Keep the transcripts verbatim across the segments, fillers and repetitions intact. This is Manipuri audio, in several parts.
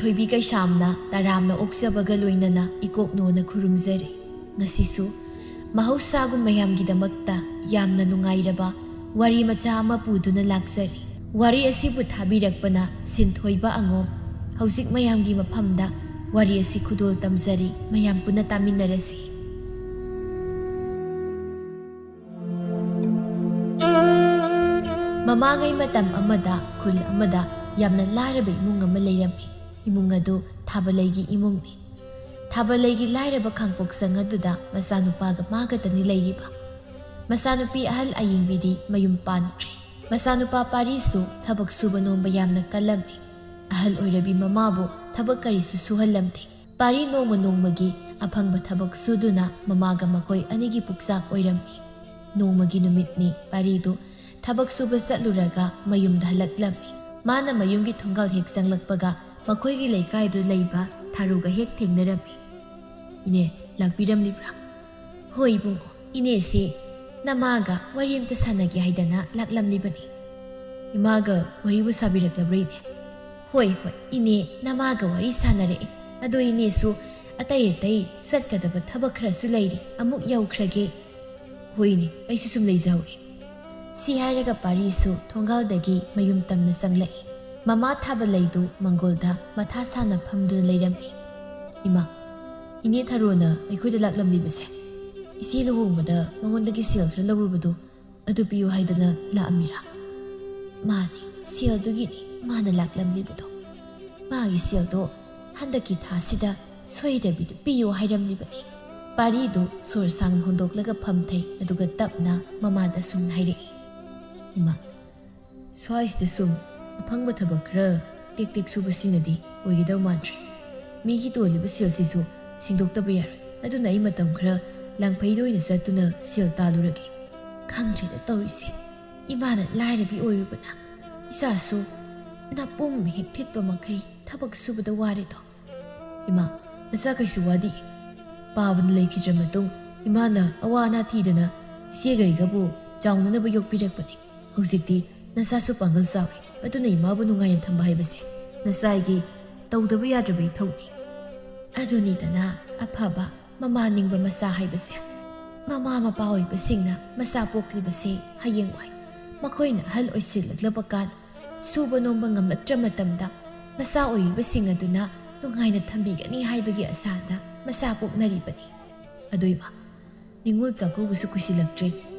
ꯊꯣꯏꯕꯤ ꯀꯩꯁꯥꯝꯅ ꯇꯔꯥꯝꯅ ꯑꯣꯛꯆꯕꯒ ꯂꯣꯏꯅꯅ ꯏꯀꯣꯛꯅꯣꯅ ꯈꯨꯔꯨꯝꯖꯔꯤ꯫ ꯉꯁꯤꯁꯨ ꯃꯍꯧꯁꯥꯒꯨꯝ ꯃꯌꯥꯝꯒꯤꯗꯃꯛꯇ ꯌꯥꯝꯅ ꯅꯨꯡꯉꯥꯏꯔꯕ ꯋꯥꯔꯤ ꯃꯆꯥ ꯑꯃ ꯄꯨꯗꯨꯅ ꯂꯥꯛꯆꯔꯤ꯫ ꯋꯥꯔꯤ ꯑꯁꯤꯕꯨ ꯊꯥꯕꯤꯔꯛꯄꯅ ꯁꯤꯟꯊꯣꯏꯕ ꯑꯉꯣꯝ꯫ ꯍꯧꯖꯤꯛ ꯃꯌꯥꯝꯒꯤ ꯃꯐꯝꯗ ꯋꯥꯔꯤ ꯑꯁꯤ ꯈꯨꯗꯣꯜ ꯇꯝꯖꯔꯤ, ꯃꯌꯥꯝ ꯄꯨꯟꯅ ꯇꯥꯃꯤꯟꯅꯔꯁꯤ꯫ ꯃꯃꯥꯡꯉꯩ ꯃꯇꯝ ꯑꯃꯗ ꯈꯨꯜ ꯑꯃꯗ ꯌꯥꯝꯅ ꯂꯥꯏꯔꯕ ꯏꯃꯨꯡ ꯑꯃ ꯂꯩꯔꯝꯃꯤ꯫ ꯏꯃꯨꯡ ꯑꯗꯨ ꯊꯥꯕꯂꯩꯒꯤ ꯏꯃꯨꯡꯅꯤ꯫ ꯊꯥꯕꯂꯩꯒꯤ ꯂꯥꯏꯔꯕ ꯈꯥꯡꯄꯣꯛꯁꯪ ꯑꯗꯨꯗ ꯃꯆꯥꯅꯨꯄꯥꯒ ꯃꯥꯒꯇꯅꯤ ꯂꯩꯔꯤꯕ꯫ ꯃꯆꯥꯅꯨꯄꯤ ꯑꯍꯜ ꯑꯌꯤꯡꯕꯤꯗꯤ ꯃꯌꯨꯝ ꯄꯥꯟꯈ꯭ꯔꯦ꯫ ꯃꯆꯥꯅꯨꯄꯥ ꯄꯥꯔꯤꯁꯨ ꯊꯕꯛ ꯁꯨꯕ ꯅꯣꯝꯕ ꯌꯥꯝꯅ ꯀꯜꯂꯝꯃꯤ꯫ ꯑꯍꯜ ꯑꯣꯏꯔꯕꯤ ꯃꯃꯥꯕꯨ ꯊꯕꯛ ꯀꯔꯤꯁꯨ ꯁꯨꯍꯜꯂꯝꯗꯦ꯫ ꯄꯥꯔꯤ ꯅꯣꯡꯃ ꯅꯣꯡꯃꯒꯤ ꯑꯐꯪꯕ ꯊꯕꯛ ꯁꯨꯗꯨꯅ ꯃꯃꯥꯒ ꯃꯈꯣꯏ ꯑꯅꯤꯒꯤ ꯄꯨꯛꯆꯥꯛ ꯑꯣꯏꯔꯝꯃꯤ꯫ ꯅꯣꯡꯃꯒꯤ ꯅꯨꯃꯤꯠꯅꯤ ꯄꯥꯔꯤꯗꯨ ꯊꯕꯛ ꯁꯨꯕ ꯆꯠꯂꯨꯔꯒ ꯃꯌꯨꯝꯗ ꯍꯜꯂꯛꯂꯝꯃꯤ꯫ ꯃꯥꯅ ꯃꯌꯨꯝꯒꯤ ꯊꯣꯡꯒꯥꯜ ꯍꯦꯛ ꯆꯪꯂꯛꯄꯒ ꯃꯈꯣꯏꯒꯤ ꯂꯩꯀꯥꯏꯗꯨ ꯂꯩꯕ ꯊꯥꯔꯨꯒ ꯍꯦꯛ ꯊꯦꯡꯅꯔꯝꯃꯤ꯫ "ꯏꯅꯦ, ꯂꯥꯛꯄꯤꯔꯝꯂꯤꯕ꯭ꯔꯥ?" "ꯍꯣꯏ ꯏꯕꯨꯡꯉꯣ, ꯏꯅꯦꯁꯤ ꯅꯃꯥꯒ ꯋꯥꯔꯤ ꯑꯝꯇ ꯁꯥꯟꯅꯒꯦ ꯍꯥꯏꯗꯅ ꯂꯥꯛꯂꯝꯂꯤꯕꯅꯤ꯫" "ꯏꯃꯥꯒ ꯋꯥꯔꯤꯕꯨ ꯁꯥꯕꯤꯔꯛꯂꯕ꯭ꯔꯥ ꯏꯅꯦ?" "ꯍꯣꯏ ꯍꯣꯏ ꯏꯅꯦ, ꯅꯃꯥꯒ ꯋꯥꯔꯤ ꯁꯥꯟꯅꯔꯛꯑꯦ꯫ ꯑꯗꯣ ꯏꯅꯦꯁꯨ ꯑꯇꯩ ꯑꯇꯩ ꯆꯠꯀꯗꯕ ꯊꯕꯛ ꯈꯔꯁꯨ ꯂꯩꯔꯤ, ꯑꯃꯨꯛ ꯌꯧꯈ꯭ꯔꯒꯦ꯫" "ꯍꯣꯏꯅꯦ, ꯑꯩꯁꯨ ꯁꯨꯝ ꯂꯩꯖꯍꯧꯔꯦ꯫" ꯁꯤ ꯍꯥꯏꯔꯒ ꯄꯥꯔꯤꯁꯨ ꯊꯣꯡꯒꯥꯜꯗꯒꯤ ꯃꯌꯨꯝ ꯇꯝꯅ ꯆꯪꯂꯛꯏ꯫ ꯃꯃꯥ ꯊꯥꯕꯂꯩꯗꯨ ꯃꯪꯒꯣꯜꯗ ꯃꯊꯥ ꯁꯥꯅ ꯐꯝꯗꯨꯅ ꯂꯩꯔꯝꯃꯤ꯫ "ꯏꯃꯥ, ꯏꯅꯦ ꯊꯔꯣꯅ ꯑꯩꯈꯣꯏꯗ ꯂꯥꯛꯂꯝꯂꯤꯕꯁꯦ ꯏꯆꯦ ꯂꯨꯍꯣꯡꯕꯗ ꯃꯉꯣꯟꯗꯒꯤ ꯁꯦꯜ ꯈꯔ ꯂꯧꯔꯨꯕꯗꯣ ꯑꯗꯨ ꯄꯤꯌꯨ ꯍꯥꯏꯗꯅ ꯂꯥꯛꯑꯝꯃꯤꯔꯥ?" "ꯃꯥꯅꯤ, ꯁꯦꯜꯗꯨꯒꯤꯅꯤ ꯃꯥꯅ ꯂꯥꯛꯂꯝꯂꯤꯕꯗꯣ꯫ ꯃꯥꯒꯤ ꯁꯦꯜꯗꯣ ꯍꯟꯗꯛꯀꯤ ꯊꯥꯁꯤꯗ ꯁꯣꯏꯗꯕꯤꯗ ꯄꯤꯌꯨ ꯍꯥꯏꯔꯝꯂꯤꯕꯅꯤ꯫" ꯄꯥꯔꯤꯗꯨ ꯁꯣꯔ ꯁꯥꯡꯅ ꯍꯣꯟꯗꯣꯛꯂꯒ ꯐꯝꯊꯩ, ꯑꯗꯨꯒ ꯇꯞꯅ ꯃꯃꯥꯗ ꯁꯨꯝꯅ ꯍꯥꯏꯔꯛꯏ, "ꯏꯃꯥ, ꯁ꯭ꯋꯥꯏꯁꯤꯗ ꯁꯨꯝ ꯑꯐꯪꯕ ꯊꯕꯛ ꯈꯔ ꯇꯦꯛ ꯇꯦꯛ ꯁꯨꯕꯁꯤꯅꯗꯤ ꯑꯣꯏꯒꯗꯧ ꯃꯥꯟꯗ꯭ꯔꯦ꯫ ꯃꯤꯒꯤ ꯇꯣꯜꯂꯤꯕ ꯁꯦꯜꯁꯤꯁꯨ ꯁꯦꯡꯗꯣꯛꯇꯕ ꯌꯥꯔꯣꯏ꯫ ꯑꯗꯨꯅ ꯑꯩ ꯃꯇꯝ ꯈꯔ ꯂꯥꯡꯐꯩꯗ ꯑꯣꯏꯅ ꯆꯠꯇꯨꯅ ꯁꯦꯜ ꯇꯥꯜꯂꯨꯔꯒꯦ꯫ ꯈꯪꯗ꯭ꯔꯦꯗ ꯇꯧꯔꯤꯁꯦ, ꯏꯃꯥꯅ ꯂꯥꯏꯔꯕꯤ ꯑꯣꯏꯔꯨꯕꯅ ꯏꯆꯥꯁꯨ ꯅꯄꯨꯝ ꯍꯦꯛ ꯊꯤꯠꯄ ꯃꯈꯩ ꯊꯕꯛ ꯁꯨꯕꯗ ꯋꯥꯔꯦꯗꯣ꯫" "ꯏꯃꯥ, ꯅꯆꯥ ꯀꯩꯁꯨ ꯋꯥꯗꯤ꯫ ꯄꯥꯕꯅ ꯂꯩꯈꯤꯗ꯭ꯔ ꯃꯇꯨꯡ ꯏꯃꯥꯅ ꯑꯋꯥ ꯑꯅꯥ ꯊꯤꯗꯅ ꯏꯆꯦꯒ ꯑꯩꯒꯕꯨ ꯆꯥꯎꯅꯅꯕ ꯌꯣꯛꯄꯤꯔꯛꯄꯅꯤ꯫ ꯍꯧꯖꯤꯛꯇꯤ ꯅꯆꯥꯁꯨ ꯄꯥꯡꯒꯜ ꯆꯥꯎꯔꯦ꯫ ꯑꯗꯨꯅ ꯏꯃꯥꯕꯨ ꯅꯨꯡꯉꯥꯏꯅ ꯊꯝꯕ ꯍꯥꯏꯕꯁꯦ ꯅꯆꯥꯒꯤ ꯇꯧꯗꯕ ꯌꯥꯗ꯭ꯔꯕ ꯏꯊꯧꯅꯤ꯫ ꯑꯗꯨꯅꯤꯗꯅ ꯑꯐꯕ ꯃꯃꯥ ꯅꯤꯡꯕ ꯃꯆꯥ ꯍꯥꯏꯕꯁꯦ꯫ ꯃꯃꯥ ꯃꯄꯥ ꯑꯣꯏꯕꯁꯤꯡꯅ ꯃꯆꯥ ꯄꯣꯛꯂꯤꯕꯁꯦ ꯍꯌꯦꯡꯋꯥꯏ ꯃꯈꯣꯏꯅ ꯑꯍꯜ ꯑꯣꯏꯁꯤꯜꯂꯛꯂꯕ ꯀꯥꯟ ꯁꯨꯕ ꯅꯣꯝꯕ ꯉꯝꯂꯛꯇ꯭ꯔ ꯃꯇꯝꯗ ꯃꯆꯥ ꯑꯣꯏꯔꯤꯕꯁꯤꯡ ꯑꯗꯨꯅ ꯅꯨꯡꯉꯥꯏꯅ ꯊꯝꯕꯤꯒꯅꯤ ꯍꯥꯏꯕꯒꯤ ꯑꯁꯥꯗ ꯃꯆꯥ ꯄꯣꯛꯅꯔꯤꯕꯅꯤ꯫ ꯑꯗꯨ ꯏꯃꯥ, ꯅꯤꯉꯣꯜ ꯆꯥꯛꯀꯧꯕꯁꯨ ꯀꯨꯏꯁꯤꯜꯂꯛꯇ꯭ꯔꯦ꯫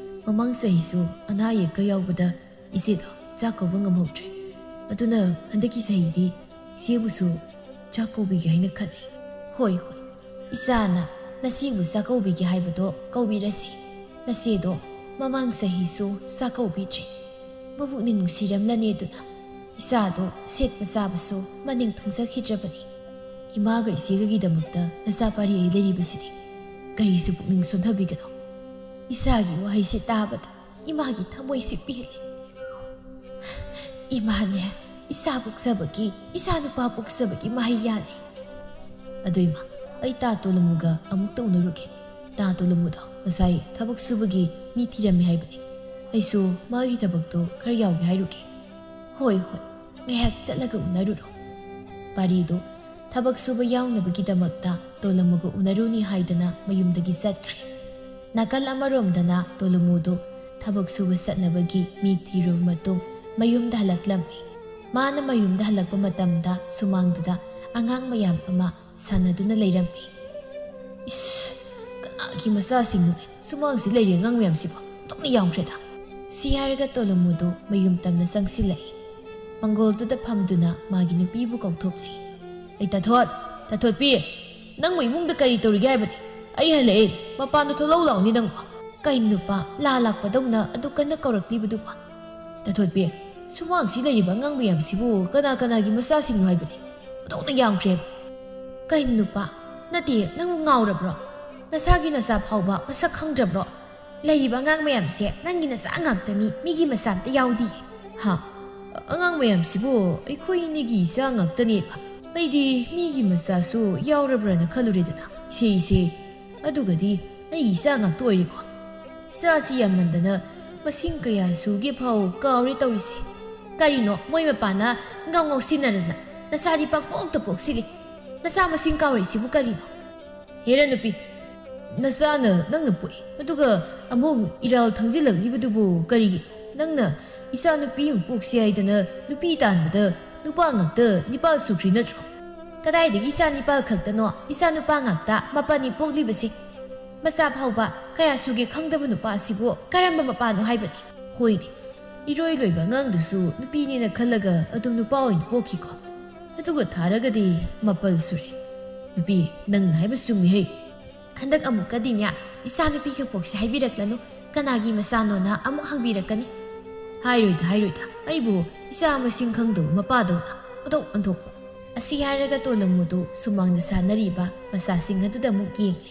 ꯃꯃꯥꯡ ꯆꯍꯤꯁꯨ ꯑꯅꯥ ꯑꯌꯦꯛꯀ ꯌꯥꯎꯕꯗ ꯏꯆꯦꯗꯣ ꯆꯥꯛ ꯀꯧꯕ ꯉꯝꯍꯧꯗ꯭ꯔꯦ꯫ ꯑꯗꯨꯅ ꯍꯟꯗꯛꯀꯤ ꯆꯍꯤꯗꯤ ꯏꯆꯦꯕꯨꯁꯨ ꯆꯥꯛ ꯀꯧꯕꯤꯒꯦ ꯍꯥꯏꯅ ꯈꯜꯂꯤ꯫ ꯍꯣꯏ, ꯍꯣꯏ, ꯏꯆꯥꯅ ꯅꯆꯦꯕꯨ ꯆꯥꯛ ꯀꯧꯕꯤꯒꯦ ꯍꯥꯏꯕꯗꯣ ꯀꯧꯕꯤꯔꯁꯤ꯫ ꯅꯆꯦꯗꯣ ꯃꯃꯥꯡ ꯆꯍꯤꯁꯨ ꯆꯥꯛ ꯀꯧꯕꯤꯗ꯭ꯔꯦ꯫ ꯃꯕꯨꯛꯅꯤꯡ ꯅꯨꯡꯁꯤꯔꯝꯂꯅꯤ ꯑꯗꯨꯅ꯫ ꯏꯆꯥꯗꯣ ꯁꯦꯠꯄ ꯆꯥꯕꯁꯨ ꯃꯅꯤꯡ ꯊꯨꯡꯖꯈꯤꯗ꯭ꯔꯕꯅꯤ꯫ ꯏꯃꯥꯒ ꯏꯆꯦꯒꯒꯤꯗꯃꯛꯇ ꯅꯆꯥ ꯄꯥꯔꯤ ꯑꯩ ꯂꯩꯔꯤꯕꯁꯤꯗꯤ ꯀꯔꯤꯁꯨ ꯄꯨꯛꯅꯤꯡ ꯁꯣꯟꯊꯕꯤꯒꯅꯨ꯫ ꯏꯆꯥꯒꯤ ꯋꯥꯍꯩꯁꯤ ꯇꯥꯕꯗ ꯏꯃꯥꯒꯤ ꯊꯃꯣꯏꯁꯤ ꯄꯦꯜꯂꯦ꯫ ꯏꯃꯥꯅꯦ, ꯏꯆꯥ ꯄꯣꯛꯆꯕꯒꯤ, ꯏꯆꯥ ꯅꯨꯄꯥ ꯄꯣꯛꯆꯕꯒꯤ ꯃꯍꯩ ꯌꯥꯜꯂꯦ꯫ ꯑꯗꯨ ꯏꯃꯥ, ꯑꯩ ꯇꯥ ꯇꯣꯂꯃꯨꯒ ꯑꯃꯨꯛꯇ ꯎꯅꯔꯨꯒꯦ꯫ ꯇꯥ ꯇꯣꯂꯃꯨꯗꯣ ꯉꯁꯥꯏ ꯊꯕꯛ ꯁꯨꯕꯒꯤ ꯃꯤ ꯊꯤꯔꯝꯃꯤ ꯍꯥꯏꯕꯅꯤ꯫ ꯑꯩꯁꯨ ꯃꯥꯒꯤ ꯊꯕꯛꯇꯣ ꯈꯔ ꯌꯥꯎꯒꯦ ꯍꯥꯏꯔꯨꯒꯦ꯫ ꯍꯣꯏ, ꯍꯣꯏ, ꯉꯥꯏꯍꯥꯛ ꯆꯠꯂꯒ ꯎꯅꯔꯨꯔꯣ꯫ ꯄꯥꯔꯤꯗꯨ ꯊꯕꯛ ꯁꯨꯕ ꯌꯥꯎꯅꯕꯒꯤꯗꯃꯛꯇ ꯇꯣꯂꯃꯨꯒ ꯎꯅꯔꯨꯅꯤ ꯍꯥꯏꯗꯅ ꯃꯌꯨꯝꯗꯒꯤ ꯆꯠꯈ꯭ꯔꯦ꯫ ꯅꯥꯀꯜ ꯑꯃꯔꯣꯝꯗꯅ ꯇꯣꯂꯃꯨꯗꯨ ꯊꯕꯛ ꯁꯨꯕ ꯆꯠꯅꯕꯒꯤ ꯃꯤ ꯊꯤꯔꯨꯕ ꯃꯇꯨꯡ ꯃꯌꯨꯝꯗ ꯍꯜꯂꯛꯂꯝꯃꯤ꯫ ꯃꯥꯅ ꯃꯌꯨꯝꯗ ꯍꯜꯂꯛꯄ ꯃꯇꯝꯗ ꯁꯨꯃꯥꯡꯗꯨꯗ ꯑꯉꯥꯡ ꯃꯌꯥꯝ ꯑꯃ ꯁꯥꯟꯅꯗꯨꯅ ꯂꯩꯔꯝꯃꯤ꯫ "ꯏꯁ, ꯀꯅꯥꯒꯤ ꯃꯆꯥꯁꯤꯡꯅꯣꯅꯦ? ꯁꯨꯃꯥꯡꯁꯤ ꯂꯩꯔꯤ ꯑꯉꯥꯡ ꯃꯌꯥꯝꯁꯤꯕꯨ ꯑꯣꯟꯊꯣꯛꯅ ꯌꯥꯝꯈ꯭ꯔꯦꯗ!" ꯁꯤ ꯍꯥꯏꯔꯒ ꯇꯣꯂꯃꯨꯗꯨ ꯃꯌꯨꯝ ꯇꯝꯅ ꯆꯪꯁꯤꯜꯂꯛꯏ꯫ ꯃꯪꯒꯣꯜꯗꯨꯗ ꯐꯝꯗꯨꯅ ꯃꯥꯒꯤ ꯅꯨꯄꯤꯕꯨ ꯀꯧꯊꯣꯛꯂꯤ꯫ "ꯑꯩ ꯇꯥꯊꯣꯠ, ꯇꯥꯊꯣꯠꯄꯤ, ꯅꯪꯕꯨ ꯏꯃꯨꯡꯗ ꯀꯔꯤ ꯇꯧꯔꯤꯒꯦ ꯍꯥꯏꯕꯅꯤ? ꯑꯩ ꯍꯜꯂꯛꯑꯦ, ꯃꯄꯥꯟꯗ ꯊꯣꯛꯂꯛꯎ ꯂꯥꯎꯅꯤ ꯅꯪꯕꯨ꯫ ꯀꯩ ꯅꯨꯄꯥ, ꯂꯥ ꯂꯥꯛꯄꯗꯧꯅ ꯑꯗꯨ ꯀꯟꯅ ꯀꯧꯔꯛꯂꯤꯕꯗꯨꯕꯨ? ꯇꯥꯊꯣꯠꯄꯤ, ꯁꯨꯃꯥꯡꯁꯤ ꯂꯩꯔꯤꯕ ꯑꯉꯥꯡ ꯃꯌꯥꯝꯁꯤꯕꯨ ꯀꯅꯥ ꯀꯅꯥꯒꯤ ꯃꯆꯥꯁꯤꯡꯅꯣ ꯍꯥꯏꯕꯅꯤ? ꯑꯣꯟꯊꯣꯛꯅ ꯌꯥꯝꯈ꯭ꯔꯦ꯫ ꯀꯩ ꯅꯨꯄꯥ, ꯅꯠꯇꯦ, ꯅꯪꯕꯨ ꯉꯥꯎꯔꯕ꯭ꯔꯣ? ꯅꯁꯥꯒꯤ ꯅꯆꯥ ꯐꯥꯎꯕ ꯃꯁꯛ ꯈꯪꯗ꯭ꯔꯕ꯭ꯔꯣ? ꯂꯩꯔꯤꯕ ꯑꯉꯥꯡ ꯃꯌꯥꯝꯁꯦ ꯅꯪꯒꯤ ꯅꯆꯥ ꯉꯥꯛꯇꯅꯤ, ꯃꯤꯒꯤ ꯃꯆꯥ ꯑꯝꯇ ꯌꯥꯎꯗꯤꯌꯦ꯫" "ꯍꯥ? ꯑꯉꯥꯡ ꯃꯌꯥꯝꯁꯤꯕꯨ ꯑꯩꯈꯣꯏ ꯏꯅꯦꯒꯤ ꯏꯆꯥ ꯉꯥꯛꯇꯅꯦꯕ? ꯑꯩꯗꯤ ꯃꯤꯒꯤ ꯃꯆꯥꯁꯨ ꯌꯥꯎꯔꯕ꯭ꯔꯅ ꯈꯜꯂꯨꯔꯦꯗꯅ꯫ ꯏꯁꯦ, ꯏꯁꯦ, ꯑꯗꯨꯒꯗꯤ ꯑꯩꯒꯤ ꯏꯆꯥ ꯉꯥꯛꯇ ꯑꯣꯏꯔꯦꯀꯣ꯫ ꯏꯆꯥꯁꯤ ꯌꯥꯝꯃꯟꯗꯅ ꯃꯁꯤꯡ ꯀꯌꯥ ꯁꯨꯒꯦ ꯐꯥꯎ ꯀꯥꯎꯔꯦ ꯇꯧꯔꯤꯁꯦ꯫ ꯀꯔꯤꯅꯣ ꯃꯣꯏ ꯃꯄꯥꯅ ꯉꯥꯎ ꯉꯥꯎꯁꯤꯟꯅꯗꯅ?" ꯅꯆꯥꯗꯤ ꯄꯪꯄꯣꯛꯇ ꯄꯣꯛꯁꯤꯜꯂꯤ꯫ ꯅꯆꯥ ꯃꯁꯤꯡ ꯀꯥꯎꯔꯛꯏꯁꯤꯕꯨ ꯀꯔꯤꯅꯣ? ꯍꯦꯔꯥ ꯅꯨꯄꯤ, ꯅꯆꯥꯅ ꯅꯪꯅ ꯄꯣꯛꯏ, ꯑꯗꯨꯒ ꯑꯃꯨꯛ ꯏꯔꯥꯜ ꯊꯪꯖꯤꯜꯂꯛꯂꯤꯕꯗꯨꯕꯨ ꯀꯔꯤꯒꯤꯅꯣ? ꯅꯪꯅ ꯏꯆꯥ ꯅꯨꯄꯤ ꯑꯃ ꯄꯣꯛꯁꯤ ꯍꯥꯏꯗꯅ ꯅꯨꯄꯤ ꯇꯥꯟꯕꯗ ꯅꯨꯄꯥ ꯉꯥꯛꯇ ꯅꯤꯄꯥꯜ ꯁꯨꯈ꯭ꯔꯤ ꯅꯠꯇ꯭ꯔꯣ? ꯀꯗꯥꯏꯗꯒꯤ ꯏꯆꯥ ꯅꯤꯄꯥꯜ ꯈꯛꯇꯅꯣ? ꯏꯆꯥ ꯅꯨꯄꯥ ꯉꯥꯛꯇ ꯃꯥꯄꯜꯅꯤ ꯄꯣꯛꯂꯤꯕꯁꯦ꯫ ꯃꯆꯥ ꯐꯥꯎꯕ ꯀꯌꯥ ꯁꯨꯒꯦ ꯈꯪꯗꯕ ꯅꯨꯄꯥ ꯑꯁꯤꯕꯨ ꯀꯔꯝꯕ ꯃꯄꯥꯅꯣ ꯍꯥꯏꯕꯅꯤ? ꯍꯣꯏꯅꯦ, ꯏꯔꯣꯏ ꯂꯣꯏꯕ ꯑꯉꯥꯡꯗꯨꯁꯨ ꯅꯨꯄꯤꯅꯦꯅ ꯈꯜꯂꯒ ꯑꯗꯨꯝ ꯅꯨꯄꯥ ꯑꯣꯏꯅ ꯄꯣꯛꯈꯤꯀꯣ꯫ ꯑꯗꯨꯒ ꯊꯥꯔꯒꯗꯤ ꯃꯥꯄꯜ ꯁꯨꯔꯦ꯫ ꯅꯨꯄꯤ, ꯅꯪꯅ ꯍꯥꯏꯕ ꯆꯨꯝꯃꯤꯍꯦ꯫ ꯍꯟꯗꯛ ꯑꯃꯨꯛꯀꯗꯤꯅꯦ, ꯏꯆꯥ ꯅꯨꯄꯤꯒ ꯄꯣꯛꯁꯦ ꯍꯥꯏꯕꯤꯔꯛꯂꯅꯨ꯫ ꯀꯅꯥꯒꯤ ꯃꯆꯥꯅꯣꯅ ꯑꯃꯨꯛ ꯍꯪꯕꯤꯔꯛꯀꯅꯤ꯫ ꯍꯥꯏꯔꯣꯏꯗ, ꯍꯥꯏꯔꯣꯏꯗ꯫ ꯑꯩꯕꯨ ꯏꯆꯥ ꯃꯁꯤꯡ ꯈꯪꯗꯕ ꯃꯄꯥꯗꯧꯅ ꯑꯣꯟꯊꯣꯛ ꯑꯣꯟꯊꯣꯛꯄ꯫ ꯑꯁꯤ ꯍꯥꯏꯔꯒ ꯇꯣꯂꯝꯃꯨꯗꯨ ꯁꯨꯃꯥꯡꯗ ꯁꯥꯟꯅꯔꯤꯕ ꯃꯆꯥꯁꯤꯡ ꯑꯗꯨꯗ ꯑꯃꯨꯛ ꯌꯦꯡꯂꯦ꯫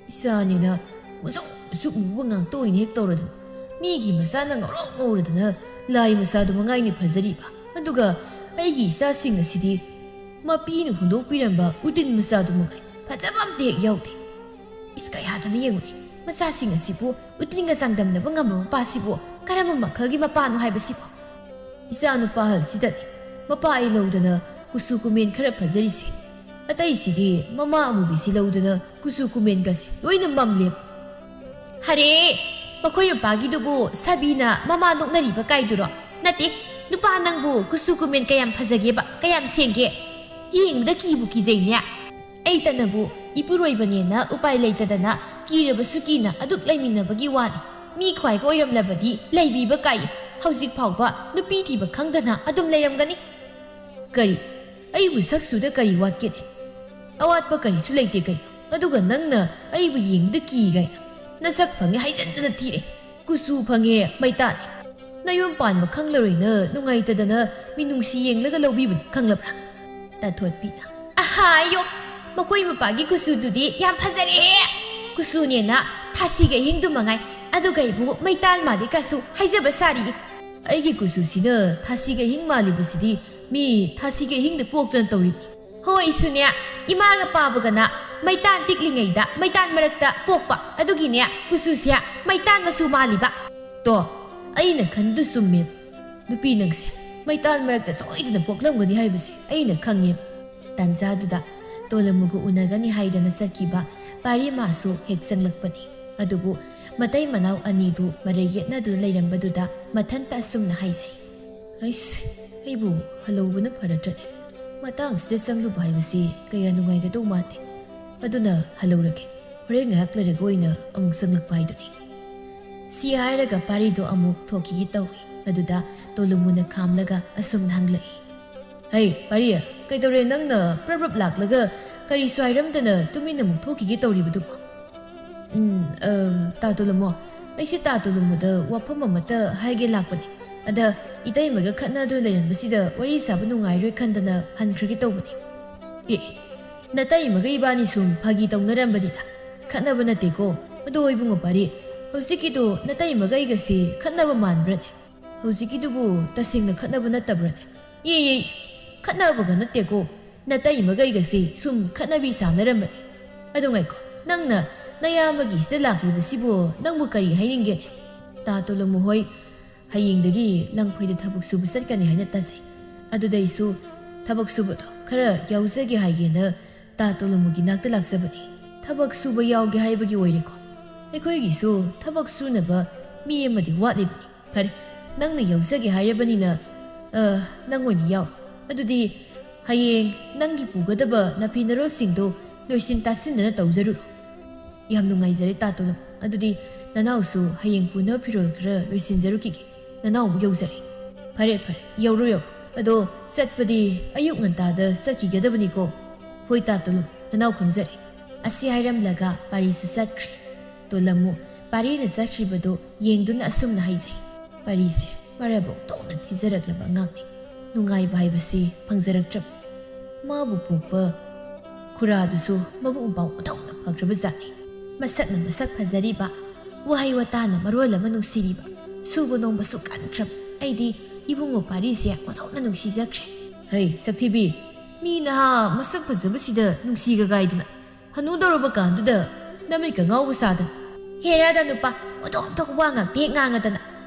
ꯏꯆꯥꯅꯤꯅ ꯃꯨꯁꯨꯛ ꯃꯨꯁꯨꯛ ꯃꯨꯕ ꯉꯥꯛꯇ ꯑꯣꯏꯅ ꯍꯦꯛ ꯇꯧꯔꯗꯅ, ꯃꯤꯒꯤ ꯃꯆꯥꯅ ꯉꯧꯔꯣꯛ ꯉꯧꯔꯗꯅ ꯂꯥꯏ ꯃꯆꯥꯗꯨ ꯃꯉꯥꯏꯅꯦ ꯐꯖꯔꯤꯕ꯫ ꯑꯗꯨꯒ ꯑꯩꯒꯤ ꯏꯆꯥꯁꯤꯡ ꯑꯁꯤꯗꯤ ꯃꯄꯤꯅ ꯍꯨꯟꯗꯣꯛꯄꯤꯔꯝꯕ ꯎꯇꯤꯟ ꯃꯆꯥꯗꯨ ꯃꯉꯥꯏ, ꯐꯖꯕ ꯑꯝꯇ ꯍꯦꯛ ꯌꯥꯎꯗꯦ꯫ ꯏꯁ, ꯀꯌꯥꯗꯨꯅ ꯌꯦꯡꯉꯨꯅꯦ, ꯃꯆꯥꯁꯤꯡ ꯑꯁꯤꯕꯨ ꯎꯇꯤꯟꯒ ꯆꯥꯡꯗꯝꯅꯕ ꯉꯝꯕ ꯃꯄꯥꯁꯤꯕꯨ ꯀꯔꯝꯕ ꯃꯈꯜꯒꯤ ꯃꯄꯥꯅꯣ ꯍꯥꯏꯕꯁꯤꯕꯨ? ꯏꯆꯥ ꯅꯨꯄꯥ ꯑꯍꯜꯁꯤꯗꯅꯤ ꯃꯄꯥ ꯑꯩ ꯂꯧꯗꯅ ꯀꯨꯆꯨ ꯀꯨꯃꯦꯟ ꯈꯔ ꯐꯖꯔꯤꯁꯦ꯫ ꯑꯇꯩꯁꯤꯗꯤ ꯃꯃꯥ ꯑꯃꯨꯕꯤꯁꯤ ꯂꯧꯗꯅ ꯀꯨꯆꯨ ꯀꯨꯃꯦꯟꯒꯁꯦ ꯂꯣꯏꯅ ꯃꯝꯂꯦ꯫ ꯍꯔꯦ, ꯃꯈꯣꯏ ꯃꯄꯥꯒꯤꯗꯨꯕꯨ ꯁꯥꯕꯤꯅ ꯃꯃꯥ ꯅꯣꯛꯅꯔꯤꯕ ꯀꯥꯏꯗꯨꯔꯣ? ꯅꯠꯇꯦ, ꯅꯨꯄꯥ ꯅꯪꯕꯨ ꯀꯨꯆꯨ ꯀꯨꯃꯦꯟ ꯀꯌꯥꯝ ꯐꯖꯒꯦꯕ, ꯀꯌꯥꯝ ꯁꯦꯡꯒꯦ? ꯌꯦꯡꯕꯗ ꯀꯤꯕꯨ ꯀꯤꯖꯩꯅꯦ꯫ ꯑꯩꯇꯅꯕꯨ ꯏꯄꯨꯔꯣꯏꯕꯅꯦꯅ ꯎꯄꯥꯏ ꯂꯩꯇꯗꯅ ꯀꯤꯔꯕꯁꯨ ꯀꯤꯅ ꯑꯗꯨꯛ ꯂꯩꯃꯤꯟꯅꯕꯒꯤ ꯋꯥꯅꯤ꯫ ꯃꯤ ꯈ꯭ꯋꯥꯏꯒ ꯑꯣꯏꯔꯝꯂꯕꯗꯤ ꯂꯩꯕꯤꯕ ꯀꯥꯏ꯫ ꯍꯧꯖꯤꯛ ꯐꯥꯎꯕ ꯅꯨꯄꯤ ꯊꯤꯕ ꯈꯪꯗꯅ ꯑꯗꯨꯝ ꯂꯩꯔꯝꯒꯅꯤ꯫ ꯀꯔꯤ? ꯑꯩꯕꯨ ꯁꯛꯁꯨꯗ ꯀꯔꯤ ꯋꯥꯠꯀꯦꯅꯦ? ꯑꯋꯥꯠꯄ ꯀꯔꯤꯁꯨ ꯂꯩꯇꯦ ꯀꯩꯅꯣ? ꯑꯗꯨꯒ ꯅꯪꯅ ꯑꯩꯕꯨ ꯌꯦꯡꯕꯗ ꯀꯤ ꯀꯥꯏꯅ꯫ ꯅꯁꯛ ꯐꯪꯉꯦ ꯍꯥꯏꯖꯟꯗꯅ ꯊꯤꯔꯦ꯫ ꯀꯨꯆꯨ ꯐꯪꯉꯦ ꯃꯩꯇꯥꯟ꯫ ꯅꯌꯨꯝ ꯄꯥꯟꯕ ꯈꯪꯂꯔꯣꯏꯅ ꯅꯨꯡꯉꯥꯏꯇꯗꯅ ꯃꯤꯅꯨꯡꯁꯤ ꯌꯦꯡꯂꯒ ꯂꯧꯕꯤꯕꯅꯤ ꯈꯪꯂꯕ꯭ꯔꯥ? ꯇꯥꯊꯣꯠꯄꯤꯅ꯫ ꯑꯍꯥꯌꯣ! ꯃꯈꯣꯏ ꯃꯄꯥꯒꯤ ꯀꯨꯆꯨꯗꯨꯗꯤ ꯌꯥꯝ ꯐꯖꯔꯦꯍꯦ! ꯀꯨꯆꯨꯅꯦꯅ ꯊꯥꯁꯤꯒ ꯍꯤꯡꯗꯨ ꯃꯉꯥꯏ꯫ ꯑꯗꯨꯒ ꯑꯩꯕꯨ ꯃꯩꯇꯥꯟ ꯃꯥꯜꯂꯤ ꯀꯥꯁꯨ ꯍꯥꯏꯖꯕ ꯁꯥꯔꯤ꯫ ꯑꯩꯒꯤ ꯀꯨꯆꯨꯁꯤꯅ ꯊꯥꯁꯤꯒ ꯍꯤꯡ ꯃꯥꯜꯂꯤꯕꯁꯤꯗꯤ ꯃꯤ ꯊꯥꯁꯤꯒ ꯍꯤꯡꯗ ꯄꯣꯛꯇꯅ ꯇꯧꯔꯤꯕꯅꯤ꯫ ꯍꯣꯏ, ꯏꯁꯨꯅꯦ, ꯏꯃꯥꯒ ꯄꯥꯕꯒꯅ ꯃꯩꯇꯥꯟ ꯄꯤꯛꯂꯤꯉꯩꯗ ꯃꯩꯇꯥꯟ ꯃꯔꯛꯇ ꯄꯣꯛꯄ, ꯑꯗꯨꯒꯤꯅꯦ ꯀꯨꯆꯨꯁꯦ ꯃꯩꯇꯥꯟ ꯃꯆꯨ ꯃꯥꯜꯂꯤꯕ꯫ ꯇꯣ, ꯑꯩꯅ ꯈꯟꯗꯨ ꯆꯨꯝꯃꯦ꯫ ꯅꯨꯄꯤ ꯅꯪꯁꯦ ꯃꯩꯇꯥꯟ ꯃꯔꯛꯇ ꯁꯣꯏꯗꯅ ꯄꯣꯛꯂꯝꯒꯅꯤ ꯍꯥꯏꯕꯁꯤ ꯑꯩꯅ ꯈꯪꯉꯦ꯫ ꯇꯥꯟꯖꯥꯗꯨꯗ ꯇꯣꯂꯃꯨꯒ ꯎꯅꯒꯅꯤ ꯍꯥꯏꯗꯅ ꯆꯠꯈꯤꯕ ꯄꯥꯔꯤ ꯃꯥꯁꯨ ꯍꯦꯛ ꯆꯪꯂꯛꯄꯅꯤ꯫ ꯑꯗꯨꯕꯨ ꯃꯇꯩ ꯃꯅꯥꯎ ꯑꯅꯤꯗꯨ ꯃꯔꯩ ꯌꯦꯠꯅꯗꯨꯅ ꯂꯩꯔꯝꯕꯗꯨꯗ ꯃꯊꯟꯇ ꯑꯁꯨꯝꯅ ꯍꯥꯏꯖꯩ꯫ ꯑꯩꯁ, ꯑꯩꯕꯨ ꯍꯜꯍꯧꯕꯅ ꯐꯔꯗ꯭ꯔꯅꯦ? ꯃꯇꯥꯡꯁꯤꯗ ꯆꯪꯂꯨꯕ ꯍꯥꯏꯕꯁꯤ ꯀꯌꯥ ꯅꯨꯡꯉꯥꯏꯒꯗꯧ ꯃꯥꯟꯗꯦ꯫ ꯑꯗꯨꯅ ꯍꯜꯍꯧꯔꯒꯦ꯫ ꯍꯣꯔꯦꯟ ꯉꯥꯏꯍꯥꯛ ꯂꯩꯔꯒ ꯑꯣꯏꯅ ꯑꯃꯨꯛ ꯆꯪꯂꯛꯄ ꯍꯥꯏꯗꯨꯅꯤ꯫ ꯁꯤ ꯍꯥꯏꯔꯒ ꯄꯥꯔꯤꯗꯣ ꯑꯃꯨꯛ ꯊꯣꯛꯈꯤꯒꯦ ꯇꯧꯏ꯫ ꯑꯗꯨꯗ ꯇꯣꯂꯨꯃꯨꯅ ꯈꯥꯝꯂꯒ ꯑꯁꯨꯝꯅ ꯍꯪꯂꯛꯏ꯫ ꯍꯩ, ꯄꯥꯔꯤ, ꯀꯩꯗꯧꯔꯦ ꯅꯪꯅ ꯄ꯭ꯔꯞ ꯄ꯭ꯔꯞ ꯂꯥꯛꯂꯒ ꯀꯔꯤꯁꯨ ꯍꯥꯏꯔꯝꯗꯅ ꯇꯨꯃꯤꯟꯅ ꯑꯃꯨꯛ ꯊꯣꯛꯈꯤꯒꯦ ꯇꯧꯔꯤꯕꯗꯨꯕꯣ? ꯎꯝ, ꯑꯝ, ꯇꯥ ꯇꯣꯂꯨꯃꯣ, ꯑꯩꯁꯦ ꯇꯥ ꯇꯣꯂꯨꯃꯣꯗ ꯋꯥꯐꯝ ꯑꯃꯇ ꯍꯥꯏꯒꯦ ꯂꯥꯛꯄꯅꯦ꯫ ꯑꯗ ꯏꯇꯩꯃꯒ ꯈꯠꯅꯗꯨꯅ ꯂꯩꯔꯝꯕꯁꯤꯗ ꯋꯥꯔꯤ ꯁꯥꯕ ꯅꯨꯡꯉꯥꯏꯔꯣꯏ ꯈꯟꯗꯅ ꯍꯟꯈ꯭ꯔꯒꯦ ꯇꯧꯕꯅꯦ꯫ ꯑꯦ, ꯅꯇꯩꯃꯒ ꯏꯕꯥꯅꯤ ꯁꯨꯝ ꯐꯥꯒꯤ ꯇꯧꯅꯔꯝꯕꯅꯤꯗ꯫ ꯈꯠꯅꯕ ꯅꯠꯇꯦꯀꯣ꯫ ꯑꯗꯣ ꯏꯕꯨꯡꯉꯣ ꯄꯥꯔꯤ, ꯍꯧꯖꯤꯛꯀꯤꯗꯣ ꯅꯇꯩꯃꯒ ꯑꯩꯒꯁꯦ ꯈꯠꯅꯕ ꯃꯥꯟꯕ꯭ꯔꯅꯦ? ꯍꯧꯖꯤꯛꯀꯤꯗꯨꯕꯨ ꯇꯁꯦꯡꯅ ꯈꯠꯅꯕ ꯅꯠꯇꯕ꯭ꯔꯅꯦ? ꯌꯦ, ꯌꯦ, ꯈꯠꯅꯕꯒ ꯅꯠꯇꯦꯀꯣ꯫ ꯅꯇꯩꯃꯒ ꯑꯩꯒꯁꯦ ꯁꯨꯝ ꯈꯠꯅꯕꯤ ꯁꯥꯟꯅꯔꯝꯕꯅꯦ꯫ ꯑꯗꯨ ꯉꯥꯏꯈꯣ, ꯅꯪꯅ ꯅꯌꯥꯝꯕꯒꯤ ꯁꯤꯗ ꯂꯥꯛꯂꯤꯕꯁꯤꯕꯨ ꯅꯪꯕꯨ ꯀꯔꯤ ꯍꯥꯏꯅꯤꯡꯒꯦꯅꯦ? ꯇꯥ ꯇꯣꯂꯨꯃꯨ ꯍꯣꯏ ꯍꯌꯦꯡꯗꯒꯤ ꯂꯪꯐꯩꯗ ꯊꯕꯛ ꯁꯨꯕ ꯆꯠꯀꯅꯤ ꯍꯥꯏꯅ ꯇꯥꯖꯩ꯫ ꯑꯗꯨꯗ ꯑꯩꯁꯨ ꯊꯕꯛ ꯁꯨꯕꯗꯣ ꯈꯔ ꯌꯥꯎꯖꯒꯦ ꯍꯥꯏꯒꯦꯅ ꯇꯥ ꯇꯣꯂꯨꯃꯨꯒꯤ ꯅꯥꯛꯇ ꯂꯥꯛꯆꯕꯅꯤ꯫ ꯊꯕꯛ ꯁꯨꯕ ꯌꯥꯎꯒꯦ ꯍꯥꯏꯕꯒꯤ ꯑꯣꯏꯔꯦꯀꯣ꯫ ꯑꯩꯈꯣꯏꯒꯤꯁꯨ ꯊꯕꯛ ꯁꯨꯅꯕ ꯃꯤ ꯑꯃꯗꯤ ꯋꯥꯠꯂꯤꯕꯅꯤ꯫ ꯐꯔꯦ, ꯅꯪꯅ ꯌꯥꯎꯖꯒꯦ ꯍꯥꯏꯔꯕꯅꯤꯅ, ꯑ, ꯅꯪ ꯑꯣꯏꯅ ꯌꯥꯎ꯫ ꯑꯗꯨꯗꯤ ꯍꯌꯦꯡ ꯅꯪꯒꯤ ꯄꯨꯒꯗꯕ ꯅꯐꯤ ꯅꯔꯣꯜꯁꯤꯡꯗꯣ ꯂꯣꯏꯁꯤꯟ ꯇꯥꯁꯤꯟꯗꯅ ꯇꯧꯖꯔꯨꯔꯣ꯫ ꯌꯥꯝ ꯅꯨꯡꯉꯥꯏꯖꯔꯦ ꯇꯥ ꯇꯣꯂꯨꯃꯨ꯫ ꯑꯗꯨꯗꯤ ꯅꯅꯥꯎꯁꯨ ꯍꯌꯦꯡ ꯄꯨꯅꯕ ꯐꯤꯔꯣꯜ ꯈꯔ ꯂꯣꯏꯁꯤꯟꯖꯔꯨꯈꯤꯒꯦ꯫ ꯅꯅꯥꯎ ꯑꯃꯨꯛ ꯌꯧꯖꯔꯦ꯫ ꯐꯔꯦ, ꯐꯔꯦ, ꯌꯧꯔꯣ, ꯌꯧꯔꯣ꯫ ꯑꯗꯣ ꯆꯠꯄꯗꯤ ꯑꯌꯨꯛ ꯉꯟꯇꯥꯗ ꯆꯠꯈꯤꯒꯗꯕꯅꯤꯀꯣ꯫ ꯍꯣꯏ ꯇꯥ ꯇꯣꯂꯨꯃꯨ, ꯅꯅꯥꯎ ꯈꯪꯖꯔꯦ꯫ ꯑꯁꯤ ꯍꯥꯏꯔꯝꯂꯒ ꯄꯥꯔꯤꯁꯨ ꯆꯠꯈ꯭ꯔꯦ꯫ ꯇꯣꯂꯨꯃꯨ ꯄꯥꯔꯤꯅ ꯆꯠꯈ꯭ꯔꯤꯕꯗꯨ ꯌꯦꯡꯗꯨꯅ ꯑꯁꯨꯝꯅ ꯍꯥꯏꯖꯩ꯫ ꯄꯥꯔꯤꯁꯦ ꯃꯔꯥꯏꯕꯛ ꯊꯣꯛꯅ ꯊꯤꯖꯔꯛꯂꯕ ꯑꯉꯥꯡꯅꯤ꯫ ꯅꯨꯡꯉꯥꯏꯕ ꯍꯥꯏꯕꯁꯤ ꯐꯪꯖꯔꯛꯇ꯭ꯔꯕ꯫ ꯃꯥꯕꯨ ꯄꯣꯛꯄ ꯈꯨꯔꯥꯗꯨꯁꯨ ꯃꯕꯨꯛ ꯃꯄꯥꯎ ꯑꯣꯟꯊꯣꯛꯅ ꯐꯈ꯭ꯔꯕ ꯖꯥꯠꯅꯤ꯫ ꯃꯁꯛꯅ ꯃꯁꯛ ꯐꯖꯔꯤꯕ, ꯋꯥꯍꯩ ꯋꯥꯇꯥꯅ ꯃꯔꯣꯜ ꯑꯃ ꯅꯨꯡꯁꯤꯔꯤꯕ, ꯁꯨꯕ ꯅꯣꯝꯕꯁꯨ ꯀꯟꯈ꯭ꯔꯕ꯫ ꯑꯩꯗꯤ ꯏꯕꯨꯡꯉꯣ ꯄꯥꯔꯤꯁꯦ ꯑꯣꯟꯊꯣꯛꯅ ꯅꯨꯡꯁꯤꯖꯈ꯭ꯔꯦ꯫ ꯍꯩ, ꯁꯛꯊꯤꯕꯤ, ꯃꯤ ꯅꯍꯥ ꯃꯁꯛ ꯐꯖꯕꯁꯤꯗ ꯅꯨꯡꯁꯤꯒ ꯀꯥꯏꯗꯅ, ꯍꯅꯨꯗꯧꯔꯕ ꯀꯥꯟꯗꯨꯗ ꯅꯃꯤꯠꯀ ꯉꯥꯎꯕ ꯁꯥꯗꯅ꯫ ꯍꯦꯔꯥꯗ ꯅꯨꯄꯥ, ꯑꯣꯟꯊꯣꯛ ꯑꯣꯟꯊꯣꯛꯄ ꯋꯥ ꯉꯥꯛꯇ ꯍꯦꯛ ꯉꯥꯡꯉꯗꯅ꯫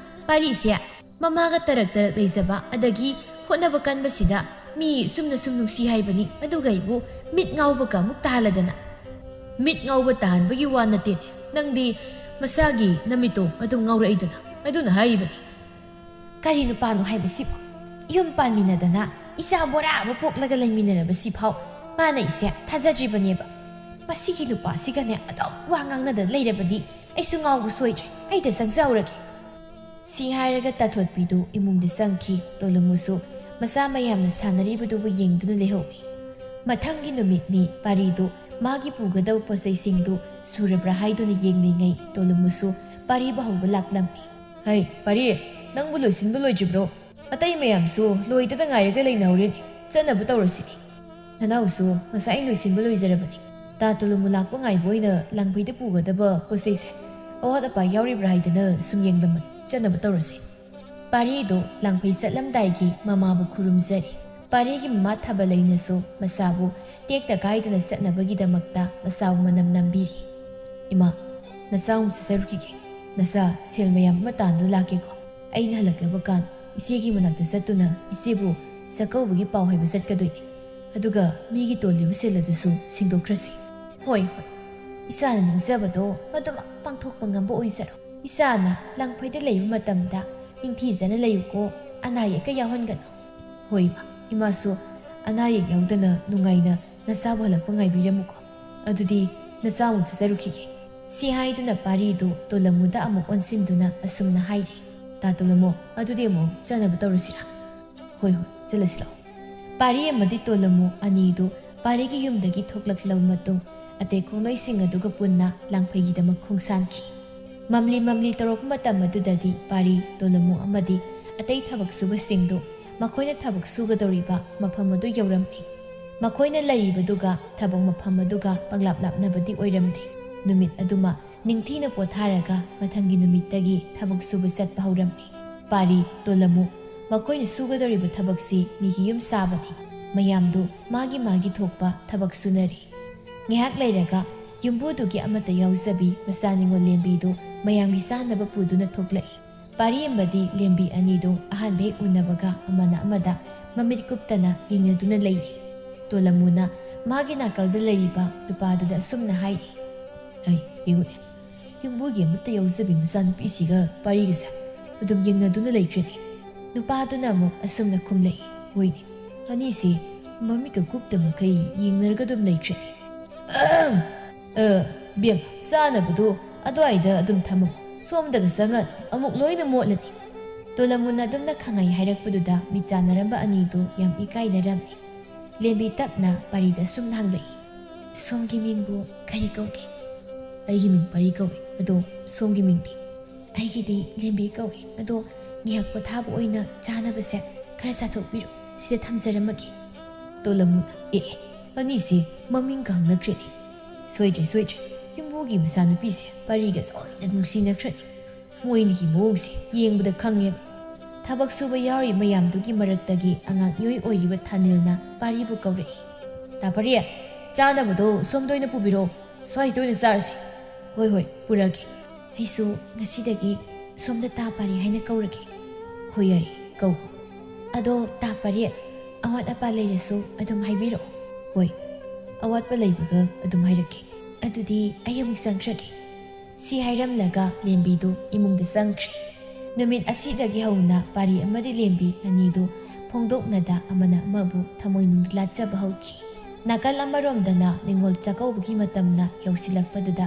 ꯄꯥꯔꯤꯁꯦ ꯃꯃꯥꯒ ꯇꯔꯛ ꯇꯔꯛ ꯂꯩꯖꯕ, ꯑꯗꯒꯤ ꯍꯣꯠꯅꯕ ꯀꯟꯕꯁꯤꯗ ꯃꯤ ꯁꯨꯝꯅ ꯁꯨꯝ ꯅꯨꯡꯁꯤ ꯍꯥꯏꯕꯅꯤ, ꯑꯗꯨꯒ ꯑꯩꯕꯨ ꯃꯤꯠ ꯉꯥꯎꯕꯒ ꯑꯃꯨꯛ ꯇꯥꯍꯜꯂꯗꯅ꯫ ꯃꯤꯠ ꯉꯥꯎꯕ ꯇꯥꯍꯟꯕꯒꯤ ꯋꯥ ꯅꯠꯇꯦ, ꯅꯪꯗꯤ ꯃꯁꯥꯒꯤ ꯅꯃꯤꯠꯇꯣ ꯑꯗꯨꯝ ꯉꯥꯎꯔꯛꯏꯗꯅ, ꯑꯗꯨꯅ ꯍꯥꯏꯔꯤꯕꯅꯤ꯫ ꯀꯔꯤ ꯅꯨꯄꯥꯅꯣ ꯍꯥꯏꯕꯁꯤꯕꯨ? ꯌꯨꯝ ꯄꯥꯟꯃꯤꯟꯅꯗꯅ ꯏꯆꯥ ꯕꯣꯔꯥ ꯑꯃ ꯄꯣꯛꯂꯒ ꯂꯩꯃꯤꯟꯅꯔꯕꯁꯤ ꯐꯥꯎ ꯃꯥꯅ ꯏꯁꯦ ꯊꯥꯖꯗ꯭ꯔꯤꯕꯅꯦꯕ꯫ ꯃꯁꯤꯒꯤ ꯅꯨꯄꯥꯁꯤꯒꯅꯦ ꯑꯗꯨꯝ ꯋꯥ ꯉꯥꯡꯅꯗꯅ ꯂꯩꯔꯕꯗꯤ ꯑꯩꯁꯨ ꯉꯥꯎꯕ ꯁꯣꯏꯗ꯭ꯔꯦ, ꯑꯩꯗ ꯆꯪꯖꯍꯧꯔꯒꯦ꯫ ꯁꯤ ꯍꯥꯏꯔꯒ ꯇꯥꯊꯣꯠꯄꯤꯗꯨ ꯏꯃꯨꯡꯗ ꯆꯪꯈꯤ꯫ ꯇꯣꯂꯨꯃꯨꯁꯨ ꯃꯆꯥ ꯃꯌꯥꯝꯅ ꯁꯥꯟꯅꯔꯤꯕꯗꯨꯕꯨ ꯌꯦꯡꯗꯨꯅ ꯂꯩꯍꯧꯏ꯫ ꯃꯊꯪꯒꯤ ꯅꯨꯃꯤꯠꯅꯤ ꯄꯥꯔꯤꯗꯨ ꯃꯥꯒꯤ ꯄꯨꯒꯗꯕ ꯄꯣꯠꯆꯩꯁꯤꯡꯗꯨ ꯁꯨꯔꯕ꯭ꯔꯥ ꯍꯥꯏꯗꯨꯅ ꯌꯦꯡꯂꯤꯉꯩ ꯇꯣꯂꯨꯃꯨꯁꯨ ꯄꯥꯔꯤꯕꯨ ꯍꯧꯕ ꯂꯥꯛꯂꯝꯃꯤ꯫ "ꯍꯩ, ꯄꯥꯔꯤ, ꯅꯪꯕꯨ ꯂꯣꯏꯁꯤꯟꯕ ꯂꯣꯏꯗ꯭ꯔꯤꯕ꯭ꯔꯣ? ꯑꯇꯩ ꯃꯌꯥꯝꯁꯨ ꯂꯣꯏꯗꯗ ꯉꯥꯏꯔꯒ ꯂꯩꯅꯍꯧꯔꯦꯅꯦ꯫ ꯆꯠꯅꯕ ꯇꯧꯔꯁꯤꯅꯦ꯫" "ꯅꯅꯥꯎꯁꯨ ꯉꯁꯥꯏ ꯂꯣꯏꯁꯤꯟꯕ ꯂꯣꯏꯖꯔꯕꯅꯤ꯫ ꯇꯥ ꯇꯣꯂꯨꯃꯨ ꯂꯥꯛꯄ ꯉꯥꯏꯕ ꯑꯣꯏꯅ ꯂꯥꯡꯐꯩꯗ ꯄꯨꯒꯗꯕ ꯄꯣꯠ ꯆꯩꯁꯦ ꯑꯋꯥꯠ ꯑꯄꯥ ꯌꯥꯎꯔꯤꯕ꯭ꯔꯥ ꯍꯥꯏꯗꯅ ꯁꯨꯝ ꯌꯦꯡꯂꯝꯕꯅꯤ꯫ ꯆꯠꯅꯕ ꯇꯧꯔꯁꯦ꯫" ꯄꯥꯔꯤꯗꯨ ꯂꯥꯡꯐꯩ ꯆꯠꯂꯝꯗꯥꯏꯒꯤ ꯃꯃꯥꯕꯨ ꯈꯨꯔꯨꯝꯖꯔꯤ꯫ ꯄꯥꯔꯤꯒꯤ ꯃꯃꯥ ꯊꯥꯕꯂꯩꯅꯁꯨ ꯃꯆꯥꯕꯨ ꯇꯦꯛꯇ ꯀꯥꯏꯗꯅ ꯆꯠꯅꯕꯒꯤꯗꯃꯛꯇ ꯃꯆꯥꯕꯨ ꯃꯅꯝ ꯅꯝꯕꯤꯔꯤ꯫ "ꯏꯃꯥ, ꯅꯆꯥ ꯑꯃꯨꯛ ꯆꯠꯆꯔꯨꯈꯤꯒꯦ꯫ ꯅꯆꯥ ꯁꯦꯜ ꯃꯌꯥꯝ ꯑꯃ ꯇꯥꯟꯗꯨ ꯂꯥꯛꯀꯦꯀꯣ꯫ ꯑꯩꯅ ꯍꯜꯂꯛꯂꯕ ꯀꯥꯟ ꯏꯆꯦꯒꯤ ꯃꯅꯥꯛꯇ ꯆꯠꯇꯨꯅ ꯏꯆꯦꯕꯨ ꯆꯥꯛꯀꯧꯕꯒꯤ ꯄꯥꯎ ꯍꯥꯏꯕ ꯆꯠꯀꯗꯣꯏꯅꯤ꯫ ꯑꯗꯨꯒ ꯃꯤꯒꯤ ꯇꯣꯜꯂꯤꯕ ꯁꯦꯜ ꯑꯗꯨꯁꯨ ꯁꯤꯡꯗꯣꯛꯈ꯭ꯔꯁꯤ꯫" "ꯍꯣꯏ, ꯍꯣꯏ꯫ ꯏꯆꯥꯅ ꯅꯤꯡꯖꯕꯗꯣ ꯃꯗꯨꯃꯛ ꯄꯥꯡꯊꯣꯛꯄ ꯉꯝꯕ ꯑꯣꯏꯖꯔꯣ꯫ ꯏꯆꯥꯅ ꯂꯥꯡꯐꯩꯗ ꯂꯩꯕ ꯃꯇꯝꯗ ꯅꯤꯡꯊꯤꯖꯅ ꯂꯩꯌꯨꯀꯣ, ꯑꯅꯥ ꯑꯌꯦꯛꯀ ꯌꯥꯎꯍꯟꯒꯅꯨ꯫" "ꯍꯣꯏ ꯏꯃꯥ, ꯏꯃꯥꯁꯨ ꯑꯅꯥ ꯑꯌꯦꯛ ꯌꯥꯎꯗꯅ ꯅꯨꯡꯉꯥꯏꯅ ꯅꯆꯥꯕꯨ ꯍꯜꯂꯛꯄ ꯉꯥꯏꯕꯤꯔꯝꯃꯨꯀꯣ꯫ ꯑꯗꯨꯗꯤ ꯅꯆꯥ ꯑꯃꯨꯛ ꯆꯠꯆꯔꯨꯈꯤꯒꯦ꯫" ꯁꯤ ꯍꯥꯏꯗꯨꯅ ꯄꯥꯔꯤꯗꯨ ꯇꯣꯂꯝꯃꯨꯗ ꯑꯃꯨꯛ ꯑꯣꯟꯁꯤꯟꯗꯨꯅ ꯑꯁꯨꯝꯅ ꯍꯥꯏꯔꯤ, "ꯇꯥ ꯇꯣꯂꯝꯃꯨ, ꯑꯗꯨꯗꯤ ꯑꯃꯨꯛ ꯆꯠꯅꯕ ꯇꯧꯔꯁꯤꯔꯥ?" "ꯍꯣꯏ, ꯍꯣꯏ, ꯆꯠꯂꯁꯤ ꯂꯥꯛꯑꯣ꯫" ꯄꯥꯔꯤ ꯑꯃꯗꯤ ꯇꯣꯂꯝꯃꯨ ꯑꯅꯤꯗꯨ ꯄꯥꯔꯤꯒꯤ ꯌꯨꯝꯗꯒꯤ ꯊꯣꯛꯂꯛꯂꯕ ꯃꯇꯨꯡ ꯑꯇꯩ ꯈꯣꯡꯂꯣꯏꯁꯤꯡ ꯑꯗꯨꯒ ꯄꯨꯟꯅ ꯂꯥꯡꯐꯩꯒꯤꯗꯃꯛ ꯈꯣꯡꯁꯥꯟꯈꯤ꯫ ꯃꯝꯂꯤ ꯃꯝꯂꯤ ꯇꯧꯔꯛꯄ ꯃꯇꯝ ꯑꯗꯨꯗꯗꯤ ꯄꯥꯔꯤ, ꯇꯣꯂꯝꯃꯨ ꯑꯃꯗꯤ ꯑꯇꯩ ꯊꯕꯛ ꯁꯨꯕꯁꯤꯡꯗꯨ ꯃꯈꯣꯏꯅ ꯊꯕꯛ ꯁꯨꯒꯗꯧꯔꯤꯕ ꯃꯐꯝ ꯑꯗꯨ ꯌꯧꯔꯝꯃꯤ꯫ ꯃꯈꯣꯏꯅ ꯂꯩꯔꯤꯕꯗꯨꯒ ꯊꯕꯛ ꯃꯐꯝ ꯑꯗꯨꯒ ꯄꯪꯂꯥꯞ ꯂꯥꯞꯅꯕꯗꯤ ꯑꯣꯏꯔꯝꯗꯦ꯫ ꯅꯨꯃꯤꯠ ꯑꯗꯨꯃ ꯅꯤꯡꯊꯤꯅ ꯄꯣꯊꯥꯔꯒ ꯃꯊꯪꯒꯤ ꯅꯨꯃꯤꯠꯇꯒꯤ ꯊꯕꯛ ꯁꯨꯕ ꯆꯠꯄ ꯍꯧꯔꯝꯃꯤ꯫ ꯄꯥꯔꯤ, ꯇꯣꯂꯝꯃꯨ, ꯃꯈꯣꯏꯅ ꯁꯨꯒꯗꯧꯔꯤꯕ ꯊꯕꯛꯁꯤ ꯃꯤꯒꯤ ꯌꯨꯝ ꯁꯥꯕꯅꯤ꯫ ꯃꯌꯥꯝꯗꯨ ꯃꯥꯒꯤ ꯃꯥꯒꯤ ꯊꯣꯛꯄ ꯊꯕꯛ ꯁꯨꯅꯔꯤ꯫ ꯉꯥꯏꯍꯥꯛ ꯂꯩꯔꯒ ꯌꯨꯝꯕꯨꯗꯨꯒꯤ ꯑꯃꯠꯇ ꯌꯥꯎꯖꯕꯤ ꯃꯆꯥ ꯅꯤꯉꯣꯜ ꯂꯦꯝꯕꯤꯗꯨ ꯃꯌꯥꯝꯒꯤ ꯆꯥꯅꯕ ꯄꯨꯗꯨꯅ ꯊꯣꯛꯂꯛꯏ꯫ ꯄꯥꯔꯤ ꯑꯃꯗꯤ ꯂꯦꯝꯕꯤ ꯑꯅꯤꯗꯨ ꯑꯍꯥꯟꯕ ꯍꯦꯛ ꯎꯅꯕꯒ ꯑꯃꯅ ꯑꯃꯗ ꯃꯃꯤꯠ ꯀꯨꯞꯇꯅ ꯌꯦꯡꯅꯗꯨꯅ ꯂꯩꯔꯤ꯫ ꯇꯣꯂꯃꯨꯅ ꯃꯥꯒꯤ ꯅꯥꯀꯜꯗ ꯂꯩꯔꯤꯕ ꯅꯨꯄꯥꯗꯨꯗ ꯑꯁꯨꯝꯅ ꯍꯥꯏꯔꯤ, "ꯑꯩ ꯌꯦꯡꯉꯨꯅꯦ, ꯌꯨꯝꯕꯨꯒꯤ ꯑꯃꯠꯇ ꯌꯥꯎꯖꯕꯤ ꯃꯆꯥꯅꯨꯄꯤꯁꯤꯒ ꯄꯥꯔꯤꯒꯁꯦ ꯑꯗꯨꯝ ꯌꯦꯡꯅꯗꯨꯅ ꯂꯩꯈ꯭ꯔꯦꯅꯦ꯫" ꯅꯨꯄꯥꯗꯨꯅ ꯑꯃꯨꯛ ꯑꯁꯨꯝꯅ ꯈꯨꯝꯂꯛꯏ, "ꯍꯣꯏꯅꯦ, ꯑꯅꯤꯁꯤ ꯃꯃꯤꯠꯀ ꯀꯨꯞꯇ ꯃꯈꯩ ꯌꯦꯡꯅꯔꯒ ꯑꯗꯨꯝ ꯂꯩꯈ꯭ꯔꯦꯅꯦ꯫" "ꯑ, ꯕꯦꯝ, ꯆꯥꯅꯕꯗꯣ ꯑꯗꯨꯋꯥꯏꯗ ꯑꯗꯨꯝ ꯊꯝꯃꯝꯃꯣ, ꯁꯣꯝꯗꯒ ꯆꯪꯉꯛꯑꯅꯨ, ꯑꯃꯨꯛ ꯂꯣꯏꯅ ꯃꯣꯠꯂꯅꯤ꯫" ꯇꯣꯂꯃꯨꯅ ꯑꯗꯨꯝꯅ ꯈꯪꯍꯩ ꯍꯥꯏꯔꯛꯄꯗꯨꯗ ꯃꯤꯠ ꯆꯥꯟꯅꯔꯝꯕ ꯑꯅꯤꯗꯨ ꯌꯥꯝ ꯏꯀꯥꯏꯅꯔꯝꯃꯤ꯫ ꯂꯦꯝꯕꯤ ꯇꯞꯅ ꯄꯥꯔꯤꯗ ꯁꯨꯝ ꯍꯪꯂꯛꯏ, "ꯁꯣꯝꯒꯤ ꯃꯤꯡꯕꯨ ꯀꯔꯤ ꯀꯧꯒꯦ?" "ꯑꯩꯒꯤ ꯃꯤꯡ ꯄꯥꯔꯤ ꯀꯧꯏ, ꯑꯗꯣ ꯁꯣꯝꯒꯤ ꯃꯤꯡꯗꯤ?" "ꯑꯩꯒꯤꯗꯤ ꯂꯦꯝꯕꯤ ꯀꯧꯏ, ꯑꯗꯣ ꯉꯥꯏꯍꯥꯛ ꯄꯣꯊꯥꯕ ꯑꯣꯏꯅ ꯆꯥꯅꯕꯁꯦ ꯈꯔ ꯆꯥꯊꯣꯛꯄꯤꯔꯣ, ꯁꯤꯗ ꯊꯝꯖꯔꯝꯃꯒꯦ꯫" ꯇꯣꯂꯃꯨꯅ, "ꯑꯦ, ꯑꯦ, ꯑꯅꯤꯁꯤ ꯃꯃꯤꯡ ꯈꯪꯅꯈ꯭ꯔꯦꯅꯦ꯫ ꯁꯣꯏꯗ꯭ꯔꯦ, ꯁꯣꯏꯗ꯭ꯔꯦ, ꯌꯨꯝꯕꯨꯒꯤ ꯃꯆꯥꯅꯨꯄꯤꯁꯦ ꯄꯥꯔꯤꯒ ꯁꯣꯏꯗꯅ ꯅꯨꯡꯁꯤꯅꯈ꯭ꯔꯅꯤ꯫ ꯃꯣꯏꯅꯤꯒꯤ ꯃꯑꯣꯡꯁꯦ ꯌꯦꯡꯕꯗ ꯈꯪꯉꯦꯕ꯫" ꯊꯕꯛ ꯁꯨꯕ ꯌꯥꯎꯔꯤ ꯃꯌꯥꯝꯗꯨꯒꯤ ꯃꯔꯛꯇꯒꯤ ꯑꯉꯥꯡ ꯏꯑꯣꯏ ꯑꯣꯏꯔꯤꯕ ꯊꯥꯅꯤꯜꯅ ꯄꯥꯔꯤꯕꯨ ꯀꯧꯔꯛꯏ, "ꯇꯥ ꯄꯥꯔꯤ, ꯆꯥꯅꯕꯗꯣ ꯁꯣꯝꯗ ꯑꯣꯏꯅ ꯄꯨꯕꯤꯔꯛꯑꯣ, ꯁ꯭ꯋꯥꯏꯁꯤꯗ ꯑꯣꯏꯅ ꯆꯥꯔꯁꯤ꯫" "ꯍꯣꯏ, ꯍꯣꯏ, ꯄꯨꯔꯛꯑꯒꯦ꯫" "ꯑꯩꯁꯨ ꯉꯁꯤꯗꯒꯤ ꯁꯣꯝꯗ ꯇꯥ ꯄꯥꯔꯤ ꯍꯥꯏꯅ ꯀꯧꯔꯒꯦ꯫" "ꯍꯣꯏ, ꯌꯥꯏ, ꯀꯧ꯫" "ꯑꯗꯣ ꯇꯥ ꯄꯥꯔꯤ, ꯑꯋꯥꯠ ꯑꯄꯥ ꯂꯩꯔꯁꯨ ꯑꯗꯨꯝ ꯍꯥꯏꯕꯤꯔꯛꯑꯣ꯫" "ꯍꯣꯏ, ꯑꯋꯥꯠꯄ ꯂꯩꯕꯒ ꯑꯗꯨꯝ ꯍꯥꯏꯔꯛꯀꯦ꯫ ꯑꯗꯨꯗꯤ ꯑꯩ ꯑꯃꯨꯛ ꯆꯪꯈ꯭ꯔꯒꯦ꯫" ꯁꯤ ꯍꯥꯏꯔꯝꯂꯒ ꯂꯦꯝꯕꯤꯗꯨ ꯏꯃꯨꯡꯗ ꯆꯪꯈ꯭ꯔꯦ꯫ ꯅꯨꯃꯤꯠ ꯑꯁꯤꯗꯒꯤ ꯍꯧꯅ ꯄꯥꯔꯤ ꯑꯃꯗꯤ ꯂꯦꯝꯕꯤ ꯑꯅꯤꯗꯨ ꯐꯣꯡꯗꯣꯛꯅꯗ ꯑꯃꯅ ꯑꯃꯕꯨ ꯊꯃꯣꯏꯅꯨꯡꯗ ꯂꯥꯠꯆꯕ ꯍꯧꯈꯤ꯫ ꯅꯥꯀꯜ ꯑꯃꯔꯣꯝꯗꯅ ꯅꯤꯉꯣꯜ ꯆꯥꯛꯀꯧꯕꯒꯤ ꯃꯇꯝꯅ ꯌꯧꯁꯤꯜꯂꯛꯄꯗꯨꯗ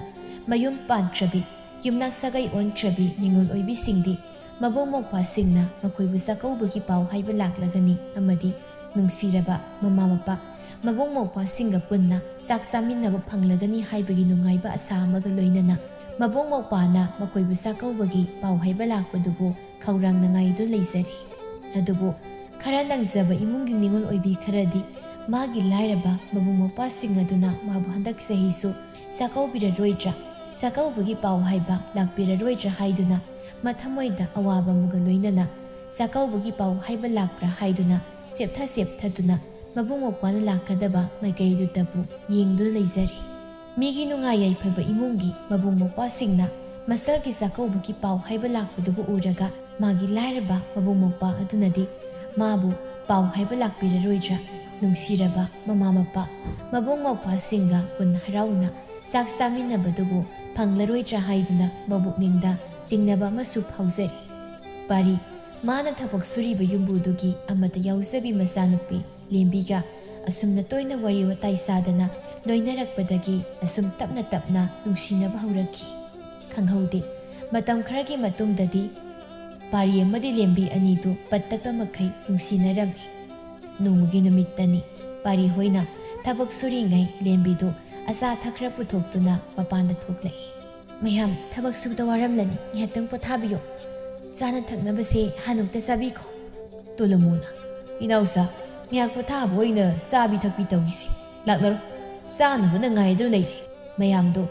ꯃꯌꯨꯝ ꯄꯥꯟꯈ꯭ꯔꯕꯤ, ꯌꯨꯝꯅꯥꯛ ꯁꯥꯒꯩ ꯑꯣꯟꯈ꯭ꯔꯕꯤ ꯅꯤꯉꯣꯜ ꯑꯣꯏꯕꯤꯁꯤꯡꯗꯤ ꯃꯕꯨꯡ ꯃꯧꯄ꯭ꯋꯥꯁꯤꯡꯅ ꯃꯈꯣꯏꯕꯨ ꯆꯥꯛꯀꯧꯕꯒꯤ ꯄꯥꯎ ꯍꯥꯏꯕ ꯂꯥꯛꯂꯒꯅꯤ ꯑꯃꯗꯤ ꯅꯨꯡꯁꯤꯔꯕ ꯃꯃꯥ ꯃꯄꯥ, ꯃꯕꯨꯡ ꯃꯧꯄ꯭ꯋꯥꯁꯤꯡꯒ ꯄꯨꯟꯅ ꯆꯥꯛ ꯆꯥꯃꯤꯟꯅꯕ ꯐꯪꯂꯒꯅꯤ ꯍꯥꯏꯕꯒꯤ ꯅꯨꯡꯉꯥꯏꯕ ꯑꯁꯥ ꯑꯃꯒ ꯂꯣꯏꯅꯅ ꯃꯕꯨꯡ ꯃꯧꯄ꯭ꯋꯥꯅ ꯃꯈꯣꯏꯕꯨ ꯆꯥꯛꯀꯧꯕꯒꯤ ꯄꯥꯎ ꯍꯥꯏꯕ ꯂꯥꯛꯄꯗꯨꯕꯨ ꯈꯧꯔꯥꯡꯅ ꯉꯥꯏꯗꯨꯅ ꯂꯩꯖꯔꯤ꯫ ꯑꯗꯨꯕꯨ ꯈꯔ ꯅꯪꯖꯕ ꯏꯃꯨꯡꯒꯤ ꯅꯤꯉꯣꯜ ꯑꯣꯏꯕꯤ ꯈꯔꯗꯤ ꯃꯥꯒꯤ ꯂꯥꯏꯔꯕ ꯃꯕꯨꯡ ꯃꯧꯄ꯭ꯋꯥꯁꯤꯡ ꯑꯗꯨꯅ ꯃꯥꯕꯨ ꯍꯟꯗꯛ ꯆꯍꯤꯁꯨ ꯆꯥꯛꯀꯧꯕꯤꯔꯔꯣꯏꯗ꯭ꯔꯥ, ꯆꯥꯛꯀꯧꯕꯒꯤ ꯄꯥꯎ ꯍꯥꯏꯕ ꯂꯥꯛꯄꯤꯔꯔꯣꯏꯗ꯭ꯔꯥ ꯍꯥꯏꯗꯨꯅ ꯃꯊꯃꯣꯏꯗ ꯑꯋꯥꯕ ꯑꯃꯒ ꯂꯣꯏꯅꯅ ꯆꯥꯛꯀꯧꯕꯒꯤ ꯄꯥꯎ ꯍꯥꯏꯕ ꯂꯥꯛꯄ꯭ꯔꯥ ꯍꯥꯏꯗꯨꯅ ꯆꯦꯞꯊ ꯆꯦꯞꯊꯗꯨꯅ ꯃꯕꯨꯡ ꯃꯧꯄ꯭ꯋꯥꯅ ꯂꯥꯛꯀꯗꯕ ꯃꯥꯏꯀꯩꯗꯨꯗꯕꯨ ꯌꯦꯡꯗꯨꯅ ꯂꯩꯖꯔꯤ꯫ ꯃꯤꯒꯤ ꯅꯨꯡꯉꯥꯏ ꯌꯥꯏꯐꯕ ꯏꯃꯨꯡꯒꯤ ꯃꯕꯨꯡ ꯃꯧꯄ꯭ꯋꯥꯁꯤꯡꯅ ꯃꯁꯜꯒꯤ ꯆꯥꯛꯀꯧꯕꯒꯤ ꯄꯥꯎ ꯍꯥꯏꯕ ꯂꯥꯛꯄꯗꯨꯕꯨ ꯎꯔꯒ ꯃꯥꯒꯤ ꯂꯥꯏꯔꯕ ꯃꯕꯨꯡ ꯃꯧꯄ꯭ꯋꯥ ꯑꯗꯨꯅꯗꯤ ꯃꯥꯕꯨ ꯄꯥꯎ ꯍꯥꯏꯕ ꯂꯥꯛꯄꯤꯔꯔꯣꯏꯗ꯭ꯔꯥ? ꯅꯨꯡꯁꯤꯔꯕ ꯃꯃꯥ ꯃꯄꯥ, ꯃꯕꯨꯡ ꯃꯧꯄ꯭ꯋꯥꯁꯤꯡꯒ ꯄꯨꯟꯅ ꯍꯔꯥꯎꯅ ꯆꯥꯛ ꯆꯥꯃꯤꯟꯅꯕꯗꯨꯕꯨ ꯐꯪꯂꯔꯣꯏꯗ꯭ꯔꯥ ꯍꯥꯏꯗꯨꯅ ꯃꯕꯨꯛꯅꯤꯡꯗ ꯆꯤꯡꯅꯕ ꯑꯃꯁꯨ ꯐꯥꯎꯖꯔꯤ꯫ ꯄꯥꯔꯤ, ꯃꯥꯅ ꯊꯕꯛ ꯁꯨꯔꯤꯕ ꯌꯨꯝꯕꯨꯗꯨꯒꯤ ꯑꯃꯠꯇ ꯌꯥꯎꯖꯕꯤ ꯃꯆꯥꯅꯨꯄꯤ ꯂꯦꯝꯕꯤꯒ ꯑꯁꯨꯝꯅ ꯇꯣꯏꯅ ꯋꯥꯔꯤ ꯋꯥꯇꯥꯏ ꯁꯥꯗꯅ ꯂꯣꯏꯅꯔꯛꯄꯗꯒꯤ ꯑꯁꯨꯝ ꯇꯞꯅ ꯇꯞꯅ ꯅꯨꯡꯁꯤꯅꯕ ꯍꯧꯔꯛꯈꯤ꯫ ꯈꯪꯍꯧꯗꯦ, ꯃꯇꯝ ꯈꯔꯒꯤ ꯃꯇꯨꯡꯗꯗꯤ ꯄꯥꯔꯤ ꯑꯃꯗꯤ ꯂꯦꯝꯕꯤ ꯑꯅꯤꯗꯨ ꯄꯠ ꯇꯠꯄ ꯃꯈꯩ ꯅꯨꯡꯁꯤꯅꯔꯝꯃꯤ꯫ ꯅꯣꯡꯃꯒꯤ ꯅꯨꯃꯤꯠꯇꯅꯤ, ꯄꯥꯔꯤ ꯍꯣꯏꯅ ꯊꯕꯛ ꯁꯨꯔꯤꯉꯩ ꯂꯦꯝꯕꯤꯗꯨ ꯑꯆꯥ ꯑꯊꯛ ꯈꯔ ꯄꯨꯊꯣꯛꯇꯨꯅ ꯃꯄꯥꯟꯗ ꯊꯣꯛꯂꯛꯏ꯫ "ꯃꯌꯥꯝ ꯊꯕꯛ ꯁꯨꯕꯗ ꯋꯥꯔꯝꯂꯅꯤ, ꯉꯥꯏꯍꯥꯛꯇꯪ ꯄꯣꯊꯥꯕꯤꯌꯨ꯫ ꯆꯥꯅ ꯊꯛꯅꯕꯁꯦ ꯍꯥꯟꯅ ꯑꯝꯇ ꯆꯥꯕꯤꯈꯣ꯫" ꯇꯣꯂꯃꯨꯅ, "ꯏꯅꯥꯎꯆꯥ, ꯉꯥꯏꯍꯥꯛ ꯄꯣꯊꯥꯕ ꯑꯣꯏꯅ ꯆꯥꯕꯤ ꯊꯛꯄꯤ ꯇꯧꯈꯤꯁꯤ꯫ ꯂꯥꯛꯅꯔꯣ, ꯆꯥꯅꯕꯅ ꯉꯥꯏꯗꯨꯅ ꯂꯩꯔꯦ꯫" ꯃꯌꯥꯝꯗꯣ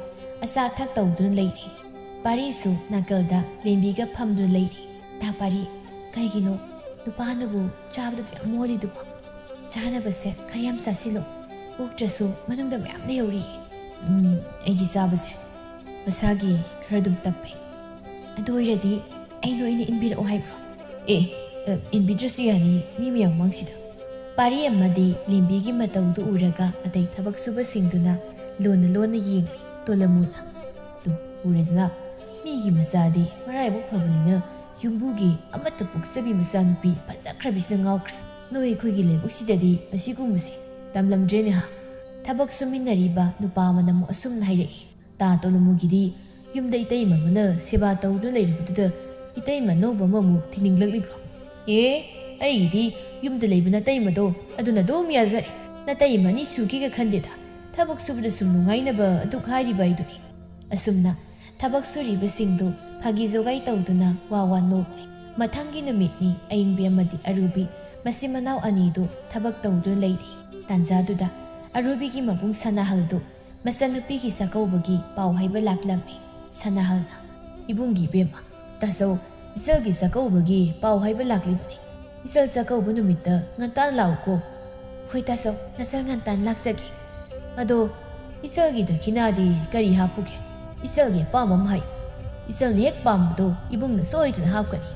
ꯑꯆꯥ ꯑꯊꯛ ꯇꯧꯗꯨꯅ ꯂꯩꯔꯦ꯫ ꯄꯥꯔꯤꯁꯨ ꯅꯥꯀꯜꯗ ꯂꯦꯝꯕꯤꯒ ꯐꯝꯗꯨꯅ ꯂꯩꯔꯤ꯫ "ꯇꯥ ꯄꯥꯔꯤ, ꯀꯩꯒꯤꯅꯣ ꯅꯨꯄꯥꯅꯕꯨ ꯆꯥꯕꯗ ꯌꯥꯝ ꯃꯣꯜꯂꯤꯗꯨꯕꯣ? ꯆꯥꯅꯕꯁꯦ ꯈꯔ ꯌꯥꯝ ꯆꯥꯁꯤꯜꯂꯣ꯫ ꯑꯣꯛꯇ꯭ꯔꯁꯨ ꯃꯅꯨꯡꯗ ꯃꯌꯥꯝ ꯂꯩꯍꯧꯔꯤꯌꯦ꯫" "ꯎꯝ, ꯑꯩꯗꯤ ꯆꯥꯕꯁꯦ ꯃꯁꯥꯒꯤ ꯈꯔ ꯑꯗꯨꯝ ꯇꯞꯄꯦ꯫" "ꯑꯗꯨ ꯑꯣꯏꯔꯗꯤ ꯑꯩ ꯅꯣꯏꯅ ꯏꯟꯕꯤꯔꯛꯑꯣ ꯍꯥꯏꯕ꯭ꯔꯣ?" "ꯑꯦ, ꯑ, ꯏꯟꯕꯤꯗ꯭ꯔꯁꯨ ꯌꯥꯅꯤ, ꯃꯤ ꯃꯌꯥꯝ ꯃꯃꯥꯡꯁꯤꯗ꯫" ꯄꯥꯔꯤ ꯑꯃꯗꯤ ꯂꯦꯝꯕꯤꯒꯤ ꯃꯇꯧꯗꯨ ꯎꯔꯒ ꯑꯇꯩ ꯊꯕꯛ ꯁꯨꯕꯁꯤꯡꯗꯨꯅ ꯂꯣꯟꯅ ꯂꯣꯟꯅ ꯌꯦꯡꯂꯤ꯫ ꯇꯣꯂꯃꯨꯅ, "ꯇꯨ, ꯎꯔꯦꯗꯅ, ꯃꯤꯒꯤ ꯃꯆꯥꯗꯤ ꯃꯔꯥꯏꯕꯛ ꯐꯕꯅꯤꯅ ꯌꯨꯝꯕꯨꯒꯤ ꯑꯃꯠꯇ ꯄꯣꯛꯆꯕꯤ ꯃꯆꯥꯅꯨꯄꯤ ꯐꯖꯈ꯭ꯔꯕꯤꯁꯤꯅ ꯉꯥꯎꯈ꯭ꯔꯦ꯫ ꯅꯣꯏ ꯑꯩꯈꯣꯏꯒꯤ ꯂꯥꯏꯕꯛꯁꯤꯗꯗꯤ ꯑꯁꯤꯒꯨꯝꯕꯁꯦ ꯇꯝꯂꯝꯗ꯭ꯔꯦꯅꯦ ꯍꯥ?" ꯊꯕꯛ ꯁꯨꯃꯤꯟꯅꯔꯤꯕ ꯅꯨꯄꯥ ꯑꯃꯅ ꯑꯃꯨꯛ ꯑꯁꯨꯝꯅ ꯍꯥꯏꯔꯛꯏ꯫ "ꯇꯥ ꯇꯣꯂꯃꯨꯒꯤꯗꯤ ꯌꯨꯝꯗ ꯏꯇꯩꯃ ꯑꯃꯅ ꯁꯦꯕꯥ ꯇꯧꯗꯨꯅ ꯂꯩꯔꯕꯗꯨꯗ ꯏꯇꯩꯃ ꯑꯅꯧꯕ ꯑꯃꯃꯨꯛ ꯊꯤꯅꯤꯡꯂꯛꯂꯤꯕ꯭ꯔꯣ?" "ꯑꯦ, ꯑꯩꯒꯤꯗꯤ ꯌꯨꯝꯗ ꯂꯩꯕ ꯅꯇꯩꯃꯗꯣ ꯑꯗꯨꯅ ꯑꯗꯨꯝ ꯌꯥꯖꯔꯦ꯫ ꯅꯇꯩꯃ ꯑꯅꯤ ꯁꯨꯒꯦꯒ ꯈꯟꯗꯦꯗ꯫ ꯊꯕꯛ ꯁꯨꯕꯗ ꯁꯨꯝ ꯅꯨꯡꯉꯥꯏꯅꯕ ꯑꯗꯨꯛ ꯍꯥꯏꯔꯤꯕ ꯑꯩꯗꯨꯅꯤ꯫" ꯑꯁꯨꯝꯅ ꯊꯕꯛ ꯁꯨꯔꯤꯕꯁꯤꯡꯗꯨ ꯐꯥꯒꯤ ꯖꯣꯒꯥꯏ ꯇꯧꯗꯨꯅ ꯋꯥ ꯋꯥ ꯅꯣꯛꯂꯤ꯫ ꯃꯊꯪꯒꯤ ꯅꯨꯃꯤꯠꯅꯤ꯫ ꯑꯌꯤꯡꯕꯤ ꯑꯃꯗꯤ ꯑꯔꯨꯕꯤ ꯃꯆꯤꯟ ꯃꯅꯥꯎ ꯑꯅꯤꯗꯨ ꯊꯕꯛ ꯇꯧꯗꯨꯅ ꯂꯩꯔꯤ꯫ ꯇꯥꯟꯖꯥꯗꯨꯗ ꯑꯔꯨꯕꯤꯒꯤ ꯃꯕꯨꯡ ꯁꯅꯥꯍꯜꯗꯨ ꯃꯆꯟꯅꯨꯄꯤꯒꯤ ꯆꯥꯛꯀꯧꯕꯒꯤ ꯄꯥꯎ ꯍꯥꯏꯕ ꯂꯥꯛꯂꯝꯃꯤ꯫ ꯁꯅꯥꯍꯜꯅ, "ꯏꯕꯨꯡꯒꯤ ꯏꯕꯦꯝꯃ, ꯇꯥꯆꯧ, ꯏꯆꯜꯒꯤ ꯆꯥꯛꯀꯧꯕꯒꯤ ꯄꯥꯎ ꯍꯥꯏꯕ ꯂꯥꯛꯂꯤꯕꯅꯤ꯫ ꯏꯆꯜ ꯆꯥꯛꯀꯧꯕ ꯅꯨꯃꯤꯠꯇ ꯉꯟꯇꯥꯅ ꯂꯥꯛꯎꯀꯣ꯫" "ꯍꯣꯏ ꯇꯥꯆꯧ, ꯅꯆꯜ ꯉꯟꯇꯥꯅ ꯂꯥꯛꯆꯒꯦ꯫ ꯑꯗꯣ ꯏꯆꯜꯒꯤ ꯗꯈꯤꯅꯥꯗꯤ ꯀꯔꯤ ꯍꯥꯞꯄꯨꯒꯦ? ꯏꯆꯜꯒꯤ ꯑꯄꯥꯝꯕ ꯑꯃ ꯍꯥꯏꯌꯨ꯫" ꯏꯆꯜꯅ ꯍꯦꯛ ꯄꯥꯝꯕꯗꯣ ꯏꯕꯨꯡꯅ ꯁꯣꯏꯗꯅ ꯍꯥꯞꯀꯅꯤ꯫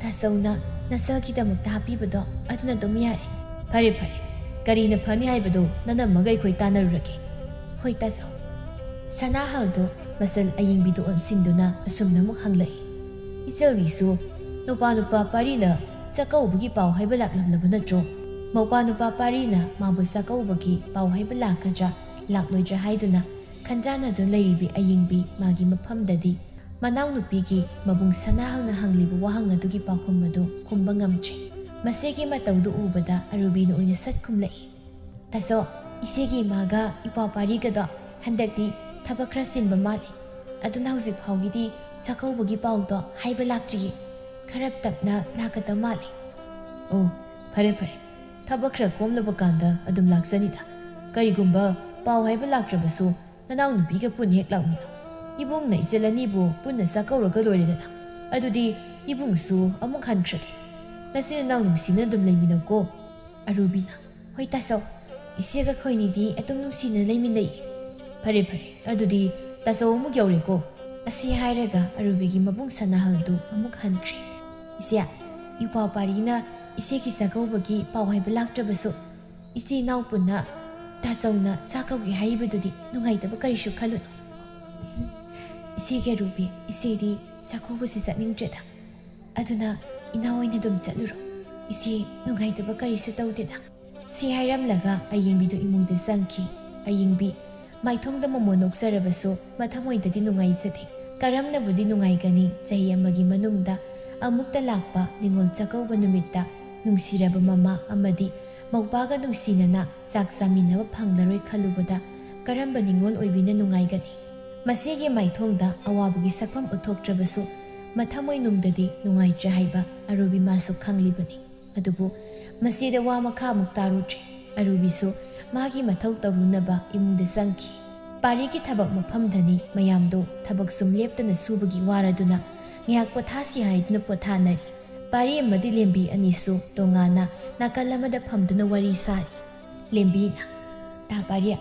ꯇꯥꯆꯧꯅ ꯅꯆꯜꯒꯤꯗꯃꯛꯇ ꯍꯥꯞꯄꯤꯕꯗꯣ ꯑꯗꯨꯅ ꯑꯗꯨꯝ ꯌꯥꯔꯦ꯫ ꯐꯔꯦ ꯐꯔꯦ, ꯀꯔꯤꯅ ꯐꯅꯤ ꯍꯥꯏꯕꯗꯣ ꯅꯅꯝꯃꯒ ꯑꯩꯈꯣꯏ ꯇꯥꯟꯅꯔꯨꯔꯒꯦ꯫ ꯍꯣꯏ ꯇꯥꯆꯧ꯫ ꯁꯅꯥꯍꯜꯗꯣ ꯃꯆꯜ ꯑꯌꯤꯡꯕꯤꯗꯨ ꯑꯣꯟꯁꯤꯟꯗꯨꯅ ꯑꯁꯨꯝꯅ ꯑꯃꯨꯛ ꯍꯪꯂꯛꯏ꯫ ꯏꯆꯜꯒꯤꯁꯨ ꯅꯨꯄꯥ ꯅꯨꯄꯥ ꯄꯥꯔꯤꯅ ꯆꯥꯛꯀꯧꯕꯒꯤ ꯄꯥꯎ ꯍꯥꯏꯕ ꯂꯥꯛꯂꯝꯂꯕ ꯅꯠꯇ꯭ꯔꯣ? ꯃꯧꯄꯥ ꯅꯨꯄꯥ ꯄꯥꯔꯤꯅ ꯃꯥꯕꯨ ꯆꯥꯛꯀꯧꯕꯒꯤ ꯄꯥꯎ ꯍꯥꯏꯕ ꯂꯥꯛꯀꯗ꯭ꯔꯥ ꯂꯥꯛꯂꯣꯏꯗ꯭ꯔꯥ ꯍꯥꯏꯗꯨꯅ ꯈꯟꯖꯥꯟꯅꯗꯨꯅ ꯂꯩꯔꯤꯕꯤ ꯑꯌꯤꯡꯕꯤ ꯃꯥꯒꯤ ꯃꯐꯝꯗꯗꯤ ꯃꯅꯥꯎꯅꯨꯄꯤꯒꯤ ꯃꯕꯨꯡ ꯁꯅꯥꯍꯜꯅ ꯍꯪꯂꯤꯕ ꯋꯥꯍꯪ ꯑꯗꯨꯒꯤ ꯄꯥꯎꯈꯨꯝ ꯑꯗꯨ ꯈꯨꯝꯕ ꯉꯝꯗ꯭ꯔꯦ꯫ ꯃꯁꯤꯒꯤ ꯃꯇꯧꯗꯨ ꯎꯕꯗ ꯑꯔꯨꯕꯤꯅ ꯑꯣꯏꯅ ꯁꯠ ꯈꯨꯝꯂꯛꯏ꯫ ꯇꯥꯆꯧ, ꯏꯆꯦꯒꯤ ꯏꯃꯥꯒ ꯏꯄ꯭ꯋꯥ ꯄꯥꯔꯤꯒꯗꯣ ꯍꯟꯗꯛꯇꯤ ꯊꯕꯛ ꯈꯔ ꯆꯤꯟꯕ ꯃꯥꯜꯂꯤ꯫ ꯑꯗꯨꯅ ꯍꯧꯖꯤꯛ ꯐꯥꯎꯒꯤꯗꯤ ꯆꯥꯛꯀꯧꯕꯒꯤ ꯄꯥꯎꯗꯣ ꯍꯥꯏꯕ ꯂꯥꯛꯇ꯭ꯔꯤꯌꯦ꯫ ꯈꯔ ꯇꯞꯅ ꯂꯥꯛꯀꯗꯕ ꯃꯥꯜꯂꯤ꯫ ꯑꯣ, ꯐꯔꯦ ꯐꯔꯦ꯫ ꯊꯕꯛ ꯈꯔ ꯀꯣꯝꯂꯕ ꯀꯥꯟꯗ ꯑꯗꯨꯝ ꯂꯥꯛꯆꯅꯤꯗ꯫ ꯀꯔꯤꯒꯨꯝꯕ ꯄꯥꯎ ꯍꯥꯏꯕ ꯂꯥꯛꯇ꯭ꯔꯕꯁꯨ ꯅꯅꯥꯎꯅꯨꯄꯤꯒ ꯄꯨꯟꯅ ꯍꯦꯛ ꯂꯥꯛꯃꯤꯟꯅꯧ꯫ ꯏꯕꯨꯡꯅ ꯏꯆꯜ ꯑꯅꯤꯕꯨ ꯄꯨꯟꯅ ꯆꯥꯛꯀꯧꯔꯒ ꯂꯣꯏꯔꯦꯗꯅ꯫ ꯑꯗꯨꯗꯤ ꯏꯕꯨꯡꯁꯨ ꯑꯃꯨꯛ ꯍꯟꯈ꯭ꯔꯒꯦ꯫ ꯅꯆꯤꯟ ꯅꯅꯥꯎ ꯅꯨꯡꯁꯤꯅ ꯑꯗꯨꯝ ꯂꯩꯃꯤꯟꯅꯧꯀꯣ꯫ ꯑꯔꯨꯕꯤꯅ, ꯍꯣꯏ ꯇꯥꯆꯧ, ꯏꯆꯦꯒ ꯑꯩꯈꯣꯏꯅꯤꯗꯤ ꯑꯗꯨꯝ ꯅꯨꯡꯁꯤꯅ ꯂꯩꯃꯤꯟꯅꯩ꯫ ꯐꯔꯦ ꯐꯔꯦ, ꯑꯗꯨꯗꯤ ꯇꯥꯆꯧ ꯑꯃꯨꯛ ꯌꯧꯔꯦꯀꯣ꯫ ꯑꯁꯤ ꯍꯥꯏꯔꯒ ꯑꯔꯨꯕꯤꯒꯤ ꯃꯕꯨꯡ ꯁꯅꯥꯍꯜꯗꯨ ꯑꯃꯨꯛ ꯍꯟꯈ꯭ꯔꯦ꯫ ꯏꯆꯦ, ꯏꯄ꯭ꯋꯥ ꯄꯥꯔꯤꯅ ꯏꯆꯦꯒꯤ ꯆꯥꯛꯀꯧꯕꯒꯤ ꯄꯥꯎ ꯍꯥꯏꯕ ꯂꯥꯛꯇ꯭ꯔꯕꯁꯨ ꯏꯆꯦ ꯏꯅꯥꯎ ꯄꯨꯟꯅ ꯇꯥꯆꯧꯅ ꯆꯥꯛ ꯀꯧꯒꯦ ꯍꯥꯏꯔꯤꯕꯗꯨꯗꯤ ꯅꯨꯡꯉꯥꯏꯇꯕ ꯀꯔꯤꯁꯨ ꯈꯜꯂꯨꯅꯨ꯫ ꯏꯆꯦꯒꯤ ꯑꯔꯨꯕꯤ, ꯏꯆꯦꯗꯤ ꯆꯥꯛꯀꯧꯕꯁꯤ ꯆꯠꯅꯤꯡꯗ꯭ꯔꯦꯗ꯫ ꯑꯗꯨꯅ ꯏꯅꯥꯎ ꯑꯣꯏꯅ ꯑꯗꯨꯝ ꯆꯠꯂꯨꯔꯣ꯫ ꯏꯆꯦ ꯅꯨꯡꯉꯥꯏꯇꯕ ꯀꯔꯤꯁꯨ ꯇꯧꯗꯦꯗ꯫ ꯁꯤ ꯍꯥꯏꯔꯝꯂꯒ ꯑꯌꯤꯡꯕꯤꯗꯨ ꯏꯃꯨꯡꯗ ꯆꯪꯈꯤ꯫ ꯑꯌꯤꯡꯕꯤ ꯃꯥꯏꯊꯣꯡꯗ ꯃꯃꯣꯟ ꯅꯣꯛꯆꯔꯕꯁꯨ ꯃꯊꯃꯣꯏꯗꯗꯤ ꯅꯨꯡꯉꯥꯏꯖꯗꯦ꯫ ꯀꯔꯝꯅꯕꯨꯗꯤ ꯅꯨꯡꯉꯥꯏꯒꯅꯤ, ꯆꯍꯤ ꯑꯃꯒꯤ ꯃꯅꯨꯡꯗ ꯑꯃꯨꯛꯇ ꯂꯥꯛꯄ ꯅꯤꯉꯣꯜ ꯆꯥꯛꯀꯧꯕ ꯅꯨꯃꯤꯠꯇ ꯅꯨꯡꯁꯤꯔꯕ ꯃꯃꯥ ꯑꯃꯗꯤ ꯃꯧꯄꯥꯒ ꯅꯨꯡꯁꯤꯅꯅ ꯆꯥꯛ ꯆꯥꯃꯤꯟꯅꯕ ꯐꯪꯂꯔꯣꯏ ꯈꯜꯂꯨꯕꯗ ꯀꯔꯝꯕ ꯅꯤꯉꯣꯜ ꯑꯣꯏꯕꯤꯅ ꯅꯨꯡꯉꯥꯏꯒꯅꯤ? ꯃꯁꯤꯒꯤ ꯃꯥꯏꯊꯣꯡꯗ ꯑꯋꯥꯕꯒꯤ ꯁꯛꯐꯝ ꯎꯠꯊꯣꯛꯇ꯭ꯔꯕꯁꯨ ꯃꯊꯃꯣꯏꯅꯨꯡꯗꯗꯤ ꯅꯨꯡꯉꯥꯏꯇ꯭ꯔꯦ ꯍꯥꯏꯕ ꯑꯔꯨꯕꯤ ꯃꯥꯁꯨ ꯈꯪꯂꯤꯕꯅꯤ꯫ ꯑꯗꯨꯕꯨ ꯃꯁꯤꯗ ꯋꯥ ꯃꯈꯥ ꯑꯃꯨꯛ ꯇꯥꯔꯨꯗ꯭ꯔꯦ꯫ ꯑꯔꯨꯕꯤꯁꯨ ꯃꯥꯒꯤ ꯃꯊꯧ ꯇꯧꯔꯨꯅꯕ ꯏꯃꯨꯡꯗ ꯆꯪꯈꯤ꯫ ꯄꯥꯔꯤꯒꯤ ꯊꯕꯛ ꯃꯐꯝꯗꯅꯤ ꯃꯌꯥꯝꯗꯣ ꯊꯕꯛ ꯁꯨꯝ ꯂꯦꯞꯇꯅ ꯁꯨꯕꯒꯤ ꯋꯥꯔꯗꯨꯅ ꯉꯥꯏꯍꯥꯛ ꯄꯣꯊꯥꯁꯤ ꯍꯥꯏꯗꯨꯅ ꯄꯣꯊꯥꯅꯔꯤ꯫ ꯄꯥꯔꯤ ꯑꯃꯗꯤ ꯂꯦꯝꯕꯤ ꯑꯅꯤꯁꯨ ꯇꯣꯉꯥꯟꯅ ꯅꯥꯀꯜ ꯑꯃꯗ ꯐꯝꯗꯨꯅ ꯋꯥꯔꯤ ꯁꯥꯔꯤ꯫ ꯂꯦꯝꯕꯤꯅ, "ꯇꯥ ꯄꯥꯔꯤ,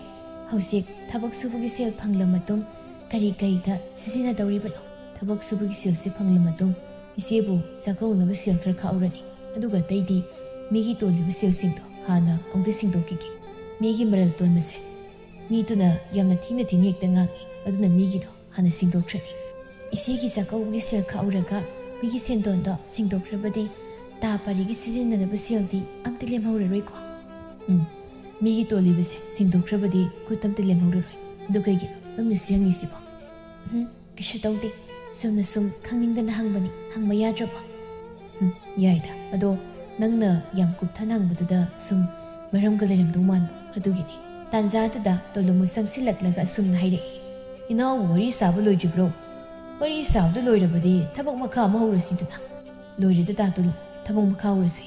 ꯍꯧꯖꯤꯛ ꯊꯕꯛ ꯁꯨꯕꯒꯤ ꯁꯦꯜ ꯐꯪꯂ ꯃꯇꯨꯡ ꯀꯔꯤ ꯀꯔꯤꯗ ꯁꯤꯖꯤꯟꯅꯗꯧꯔꯤꯕꯅꯣ? ꯊꯕꯛ ꯁꯨꯕꯒꯤ ꯁꯦꯜꯁꯦ ꯐꯪꯂ ꯃꯇꯨꯡ ꯏꯆꯦꯕꯨ ꯆꯥꯛꯀꯧꯅꯕ ꯁꯦꯜ ꯈꯔ ꯈꯥꯛꯎꯔꯅꯤ꯫ ꯑꯗꯨꯒ ꯑꯇꯩꯗꯤ ꯃꯤꯒꯤ ꯇꯣꯜꯂꯤꯕ ꯁꯦꯜꯁꯤꯡꯗꯣ ꯍꯥꯟꯅ ꯑꯃꯨꯛꯇ ꯁꯤꯡꯗꯣꯛꯈꯤꯒꯦ꯫ ꯃꯤꯒꯤ ꯃꯔꯜ ꯇꯣꯟꯕꯁꯦ ꯃꯤꯗꯨꯅ ꯌꯥꯝꯅ ꯊꯤꯅ ꯊꯤꯅ ꯍꯦꯛꯇ ꯉꯥꯡꯉꯤ꯫ ꯑꯗꯨꯅ ꯃꯤꯒꯤꯗꯣ ꯍꯥꯟꯅ ꯁꯤꯡꯗꯣꯛꯈ꯭ꯔꯅꯤ꯫ ꯏꯆꯦꯒꯤ ꯆꯥꯛꯀꯧꯕꯒꯤ ꯁꯦꯜ ꯈꯥꯛꯎꯔꯒ ꯃꯤꯒꯤ ꯁꯦꯟꯗꯣꯟꯗꯣ ꯁꯤꯡꯗꯣꯛꯈ꯭ꯔꯕꯗꯤ ꯇꯥ ꯄꯥꯔꯤꯒꯤ ꯁꯤꯖꯤꯟꯅꯅꯕ ꯁꯦꯜꯗꯤ ꯑꯝꯇ ꯂꯦꯝꯍꯧꯔꯔꯣꯏꯀꯣ꯫ ꯎꯝ, ꯃꯤꯒꯤ ꯇꯣꯜꯂꯤꯕꯁꯦ ꯁꯤꯡꯗꯣꯛꯈ꯭ꯔꯕꯗꯤ ꯈꯨꯠ ꯑꯝꯇ ꯂꯦꯝꯍꯧꯔꯔꯣꯏ꯫ ꯑꯗꯨ ꯀꯩꯒꯤꯅꯣ ꯅꯪꯅ ꯁꯤ ꯍꯪꯉꯤꯁꯤꯕꯣ? ꯎꯝ, ꯀꯩꯁꯨ ꯇꯧꯗꯦ꯫ ꯆꯨꯝꯅ ꯁꯨꯝ ꯈꯪꯅꯤꯡꯗꯅ ꯍꯪꯕꯅꯤ꯫ ꯍꯪꯕ ꯌꯥꯗ꯭ꯔꯕꯣ? ꯎꯝ, ꯌꯥꯏꯗ꯫ ꯑꯗꯣ ꯅꯪꯅ ꯌꯥꯝ ꯀꯨꯞꯊꯅ ꯍꯪꯕꯗꯨꯗ ꯁꯨꯝ ꯃꯔꯝꯒ ꯂꯩꯔꯝꯗꯧ ꯃꯥꯟꯕ ꯑꯗꯨꯒꯤꯅꯤ꯫ ꯇꯥꯟꯖꯥꯗꯨꯗ ꯇꯣꯂꯨꯃꯨ ꯆꯪꯁꯤꯜꯂꯛꯂꯒ ꯑꯁꯨꯝꯅ ꯍꯥꯏꯔꯛꯏ, "ꯏꯅꯥꯎꯕꯨ ꯋꯥꯔꯤ ꯁꯥꯕ ꯂꯣꯏꯗ꯭ꯔꯤꯕ꯭ꯔꯣ? ꯋꯥꯔꯤ ꯁꯥꯕꯗꯨ ꯂꯣꯏꯔꯕꯗꯤ ꯊꯕꯛ ꯃꯈꯥ ꯑꯃ ꯍꯧꯔꯁꯤꯗꯅ꯫" "ꯂꯣꯏꯔꯦꯗ ꯇꯥ ꯇꯣꯂꯨ, ꯊꯕꯛ ꯃꯈꯥ ꯍꯧꯔꯁꯤ꯫"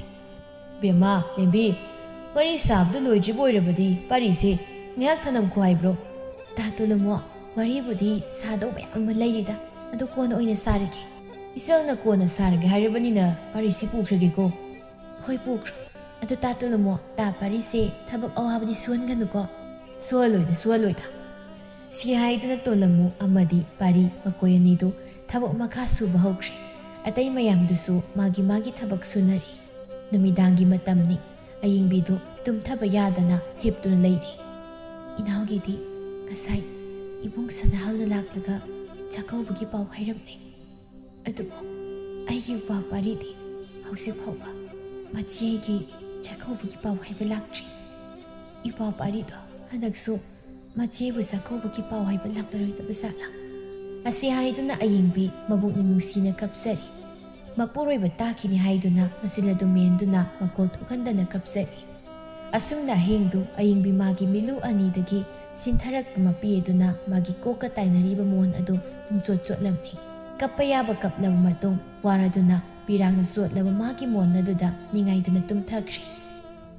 "ꯕꯦꯝꯃ, ꯂꯦꯝꯕꯤ, ꯋꯥꯔꯤ ꯁꯥꯕꯗꯨ ꯂꯣꯏꯗ꯭ꯔꯤꯕ ꯑꯣꯏꯔꯕꯗꯤ ꯄꯥꯔꯤꯁꯦ ꯉꯥꯏꯍꯥꯛ ꯊꯅꯝꯈꯣ ꯍꯥꯏꯕ꯭ꯔꯣ?" "ꯇꯥ ꯇꯣꯂꯨꯃꯨ, ꯋꯥꯔꯤꯕꯨꯗꯤ ꯁꯥꯗꯧ ꯃꯌꯥꯝ ꯑꯃ ꯂꯩꯔꯤꯗ, ꯑꯗꯨ ꯀꯣꯟꯅ ꯑꯣꯏꯅ ꯁꯥꯔꯒꯦ꯫ ꯏꯆꯜꯅ ꯀꯣꯟꯅ ꯁꯥꯔꯒꯦ ꯍꯥꯏꯔꯕꯅꯤꯅ ꯄꯥꯔꯤꯁꯤ ꯄꯨꯈ꯭ꯔꯒꯦꯀꯣ꯫" "ꯍꯣꯏ, ꯄꯨꯈ꯭ꯔꯣ꯫ ꯑꯗꯨ ꯇꯥ ꯇꯣꯂꯨꯃꯨ, ꯇꯥ ꯄꯥꯔꯤꯁꯦ ꯊꯕꯛ ꯑꯋꯥꯕꯗꯤ ꯁꯨꯍꯟꯒꯅꯨꯀꯣ꯫" "ꯁꯨꯍꯜꯂꯣꯏꯗ, ꯁꯨꯍꯜꯂꯣꯏꯗ꯫" ꯁꯤ ꯍꯥꯏꯗꯨꯅ ꯇꯣꯂꯨꯃꯨ ꯑꯃꯗꯤ ꯄꯥꯔꯤ ꯃꯈꯣꯏ ꯑꯅꯤꯗꯨ ꯊꯕꯛ ꯃꯈꯥ ꯁꯨꯕ ꯍꯧꯈ꯭ꯔꯦ꯫ ꯑꯇꯩ ꯃꯌꯥꯝꯗꯨꯁꯨ ꯃꯥꯒꯤ ꯃꯥꯒꯤ ꯊꯕꯛ ꯁꯨꯅꯔꯤ꯫ ꯅꯨꯃꯤꯗꯥꯡꯒꯤ ꯃꯇꯝꯅꯤ꯫ ꯑꯌꯤꯡꯕꯤꯗꯨ ꯇꯨꯝꯊꯕ ꯌꯥꯗꯅ ꯍꯤꯞꯇꯨꯅ ꯂꯩꯔꯤ꯫ "ꯏꯅꯥꯎꯒꯤꯗꯤ ꯉꯁꯥꯏ ꯏꯕꯨꯡ ꯁꯅꯥꯍꯜꯅ ꯂꯥꯛꯂꯒ ꯆꯥꯛꯀꯧꯕꯒꯤ ꯄꯥꯎ ꯍꯥꯏꯔꯝꯂꯦ꯫ ꯑꯗꯨꯕꯨ ꯑꯩꯒꯤ ꯏꯄ꯭ꯋꯥ ꯄꯥꯔꯤꯗꯤ ꯍꯧꯖꯤꯛ ꯐꯥꯎꯕ ꯃꯆꯦꯒꯤ ꯆꯥꯛꯀꯧꯕꯒꯤ ꯄꯥꯎ ꯍꯥꯏꯕ ꯂꯥꯛꯇ꯭ꯔꯤ꯫ ꯏꯄ꯭ꯋꯥ ꯄꯥꯔꯤꯗꯣ ꯍꯟꯗꯛꯁꯨ ꯃꯆꯦꯕꯨ ꯆꯥꯛꯀꯧꯕꯒꯤ ꯄꯥꯎ ꯍꯥꯏꯕ ꯂꯥꯛꯂꯔꯣꯏꯗꯕ ꯖꯥꯠꯂꯥ?" ꯑꯁꯤ ꯍꯥꯏꯗꯨꯅ ꯑꯌꯤꯡꯕꯤ ꯃꯕꯨꯛꯅꯤꯡ ꯅꯨꯡꯁꯤꯅ ꯀꯞꯆꯔꯤ꯫ ꯃꯄꯨꯔꯣꯏꯕ ꯇꯥꯈꯤꯅꯤ ꯍꯥꯏꯗꯨꯅ ꯃꯆꯤꯜ ꯑꯗꯨ ꯃꯦꯟꯗꯨꯅ ꯃꯈꯣꯜ ꯊꯣꯛꯍꯟꯗꯅ ꯀꯞꯆꯔꯤ꯫ ꯑꯁꯨꯝꯅ ꯑꯍꯤꯡꯗꯨ ꯑꯌꯤꯡꯕꯤ ꯃꯥꯒꯤ ꯃꯤꯠꯂꯨ ꯑꯅꯤꯗꯒꯤ ꯁꯤꯟꯊꯔꯛꯄ ꯃꯄꯤ ꯑꯗꯨꯅ ꯃꯥꯒꯤ ꯀꯣꯛꯀ ꯇꯥꯏꯅꯔꯤꯕ ꯃꯣꯟ ꯑꯗꯨ ꯄꯨꯝꯆꯣꯠ ꯆꯣꯠꯂꯝꯃꯤ꯫ ꯀꯞꯄ ꯌꯥꯕ ꯀꯞꯂꯕ ꯃꯇꯨꯡ ꯋꯥꯔꯗꯨꯅ ꯄꯤꯔꯥꯡꯅ ꯆꯣꯠꯂꯕ ꯃꯥꯒꯤ ꯃꯣꯟ ꯑꯗꯨꯗ ꯅꯤꯡꯉꯥꯏꯗꯅ ꯇꯨꯝꯊꯈ꯭ꯔꯦ꯫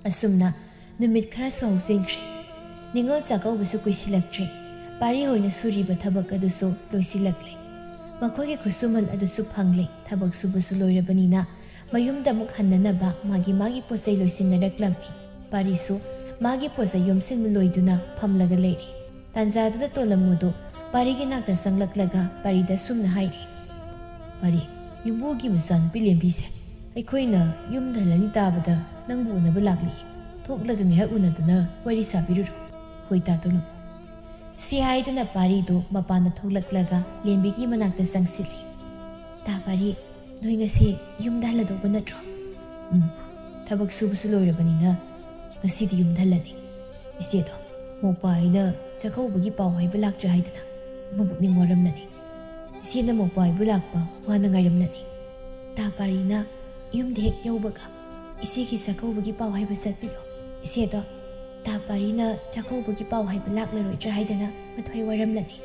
ꯑꯁꯨꯝꯅ ꯅꯨꯃꯤꯠ ꯈꯔꯁꯨ ꯍꯧꯖꯤꯟꯈ꯭ꯔꯦ꯫ ꯅꯤꯉꯣꯜ ꯆꯥꯛꯀꯧꯕꯁꯨ ꯀꯨꯏꯁꯤꯜꯂꯛꯇ꯭ꯔꯦ꯫ ꯄꯥꯔꯤ ꯍꯣꯏꯅ ꯁꯨꯔꯤꯕ ꯊꯕꯛ ꯑꯗꯨꯁꯨ ꯂꯣꯏꯁꯤꯜꯂꯛꯂꯦ꯫ ꯃꯈꯣꯏꯒꯤ ꯈꯨꯠꯁꯨꯃꯟ ꯑꯗꯨꯁꯨ ꯐꯪꯂꯦ꯫ ꯊꯕꯛ ꯁꯨꯕꯁꯨ ꯂꯣꯏꯔꯕꯅꯤꯅ ꯃꯌꯨꯝꯗ ꯑꯃꯨꯛ ꯍꯟꯅꯅꯕ ꯃꯥꯒꯤ ꯃꯥꯒꯤ ꯄꯣꯠꯆꯩ ꯂꯣꯏꯁꯤꯟꯅꯔꯛꯂꯝꯃꯤ꯫ ꯄꯥꯔꯤꯁꯨ ꯃꯥꯒꯤ ꯄꯣꯠꯆꯩ ꯌꯣꯝꯁꯤꯟꯕ ꯂꯣꯏꯗꯨꯅ ꯐꯝꯂꯒ ꯂꯩꯔꯤ꯫ ꯇꯥꯟꯖꯥꯗꯨꯗ ꯇꯣꯂꯝꯃꯨꯗꯨ ꯄꯥꯔꯤꯒꯤ ꯅꯥꯛꯇ ꯆꯪꯂꯛꯂꯒ ꯄꯥꯔꯤꯗ ꯁꯨꯝꯅ ꯍꯥꯏꯔꯤ, "ꯄꯥꯔꯤ, ꯌꯨꯝꯕꯨꯒꯤ ꯃꯆꯥꯅꯨꯄꯤ ꯂꯦꯝꯕꯤꯁꯦ ꯑꯩꯈꯣꯏꯅ ꯌꯨꯝꯗ ꯍꯜꯂꯅꯤ ꯇꯥꯕꯗ ꯅꯪꯕꯨ ꯎꯅꯕ ꯂꯥꯛꯂꯤ꯫ ꯊꯣꯛꯂꯒ ꯉꯥꯏꯍꯥꯛ ꯎꯅꯗꯨꯅ ꯋꯥꯔꯤ ꯁꯥꯕꯤꯔꯨꯔꯣ꯫ ꯍꯣꯏ ꯇꯥ ꯇꯣꯂꯨ꯫" ꯁꯤ ꯍꯥꯏꯗꯨꯅ ꯄꯥꯔꯤꯗꯨ ꯃꯄꯥꯟꯗ ꯊꯣꯛꯂꯛꯂꯒ ꯂꯦꯝꯕꯤꯒꯤ ꯃꯅꯥꯛꯇ ꯆꯪꯁꯤꯜꯂꯤ꯫ "ꯇꯥ ꯄꯥꯔꯤ, ꯅꯣꯏ ꯉꯁꯤ ꯌꯨꯝꯗ ꯍꯜꯂꯗꯧꯕ ꯅꯠꯇ꯭ꯔꯣ?" "ꯎꯝ, ꯊꯕꯛ ꯁꯨꯕꯁꯨ ꯂꯣꯏꯔꯕꯅꯤꯅ ꯉꯁꯤꯗꯤ ꯌꯨꯝꯗ ꯍꯜꯂꯅꯤ꯫ ꯏꯆꯦꯗꯣ ꯃꯧꯄꯥ ꯑꯩꯅ ꯆꯥꯛꯀꯧꯕꯒꯤ ꯄꯥꯎ ꯍꯥꯏꯕ ꯂꯥꯛꯇ꯭ꯔꯦ ꯍꯥꯏꯗꯅ ꯃꯕꯨꯛꯅꯤꯡ ꯋꯥꯔꯝꯂꯅꯤ꯫ ꯏꯆꯦꯅ ꯃꯧꯄꯥ ꯑꯩꯕꯨ ꯂꯥꯛꯄ ꯋꯥꯅ ꯉꯥꯏꯔꯝꯂꯅꯤ꯫ ꯇꯥ ꯄꯥꯔꯤꯅ ꯌꯨꯝꯗ ꯍꯦꯛ ꯌꯧꯕꯒ ꯏꯆꯦꯒꯤ ꯆꯥꯛꯀꯧꯕꯒꯤ ꯄꯥꯎ ꯍꯥꯏꯕ ꯆꯠꯄꯤꯌꯣ꯫ ꯏꯆꯦꯗꯣ ꯇꯥ ꯄꯥꯔꯤꯅ ꯆꯥꯛꯀꯧꯕꯒꯤ ꯄꯥꯎ ꯍꯥꯏꯕ ꯂꯥꯛꯂꯔꯣꯏꯗ꯭ꯔꯥ ꯍꯥꯏꯗꯅ ꯃꯊ꯭ꯋꯥꯏ ꯋꯥꯔꯝꯂꯅꯤ꯫"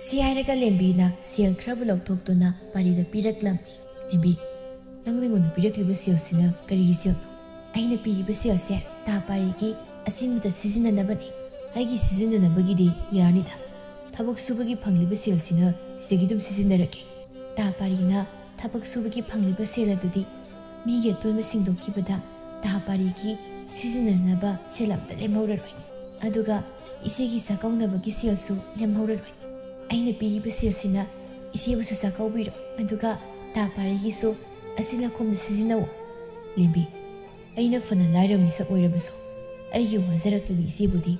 ꯁꯤ ꯍꯥꯏꯔꯒ ꯂꯦꯝꯕꯤꯅ ꯁꯦꯜ ꯈꯔꯕꯨ ꯂꯧꯊꯣꯛꯇꯨꯅ ꯄꯥꯔꯤꯗ ꯄꯤꯔꯛꯂꯝꯃꯤ꯫ "ꯂꯦꯝꯕꯤ, ꯅꯪꯅ ꯑꯩꯉꯣꯟꯗ ꯄꯤꯔꯛꯂꯤꯕ ꯁꯦꯜꯁꯤꯅ ꯀꯔꯤꯒꯤ ꯁꯦꯜꯅꯣ?" "ꯑꯩꯅ ꯄꯤꯔꯤꯕ ꯁꯦꯜꯁꯦ ꯇꯥ ꯄꯥꯔꯤꯒꯤ ꯑꯁꯤꯟꯕꯗ ꯁꯤꯖꯤꯟꯅꯅꯕꯅꯤ꯫ ꯑꯩꯒꯤ ꯁꯤꯖꯤꯟꯅꯅꯕꯒꯤꯗꯤ ꯌꯥꯔꯅꯤꯗ꯫ ꯊꯕꯛ ꯁꯨꯕꯒꯤ ꯐꯪꯂꯤꯕ ꯁꯦꯜꯁꯤꯅ ꯁꯤꯗꯒꯤ ꯑꯗꯨꯝ ꯁꯤꯖꯤꯟꯅꯔꯒꯦ꯫" ꯇꯥ ꯄꯥꯔꯤꯅ ꯊꯕꯛ ꯁꯨꯕꯒꯤ ꯐꯪꯂꯤꯕ ꯁꯦꯜ ꯑꯗꯨꯗꯤ ꯃꯤꯒꯤ ꯑꯇꯣꯟꯕ ꯁꯤꯡꯗꯣꯛꯈꯤꯕꯗ ꯇꯥ ꯄꯥꯔꯤꯒꯤ ꯁꯤꯖꯤꯟꯅꯅꯕ ꯁꯦꯜ ꯑꯝꯇ ꯂꯦꯝꯍꯧꯔꯔꯣꯏ꯫ ꯑꯗꯨꯒ ꯏꯆꯦꯒꯤ ꯆꯥꯛꯀꯧꯅꯕꯒꯤ ꯁꯦꯜꯁꯨ ꯂꯦꯝꯍꯧꯔꯔꯣꯏ꯫ ꯑꯩꯅ ꯄꯤꯔꯤꯕ ꯁꯦꯜꯁꯤꯅ ꯏꯆꯦꯕꯨꯁꯨ ꯆꯥꯛꯀꯧꯕꯤꯔꯣ, ꯑꯗꯨꯒ ꯇꯥ ꯄꯥꯔꯤꯒꯤꯁꯨ ꯑꯁꯤꯅ ꯈꯨꯝꯅ ꯁꯤꯖꯤꯟꯅꯧ꯫" "ꯂꯦꯝꯕꯤ, ꯑꯩꯅ ꯐꯅ ꯂꯥꯏꯔ ꯃꯤꯁꯛ ꯑꯣꯏꯔꯕꯁꯨ ꯑꯩꯒꯤ ꯋꯥꯖꯔꯛꯂꯤꯕ ꯏꯆꯦꯕꯨꯗꯤ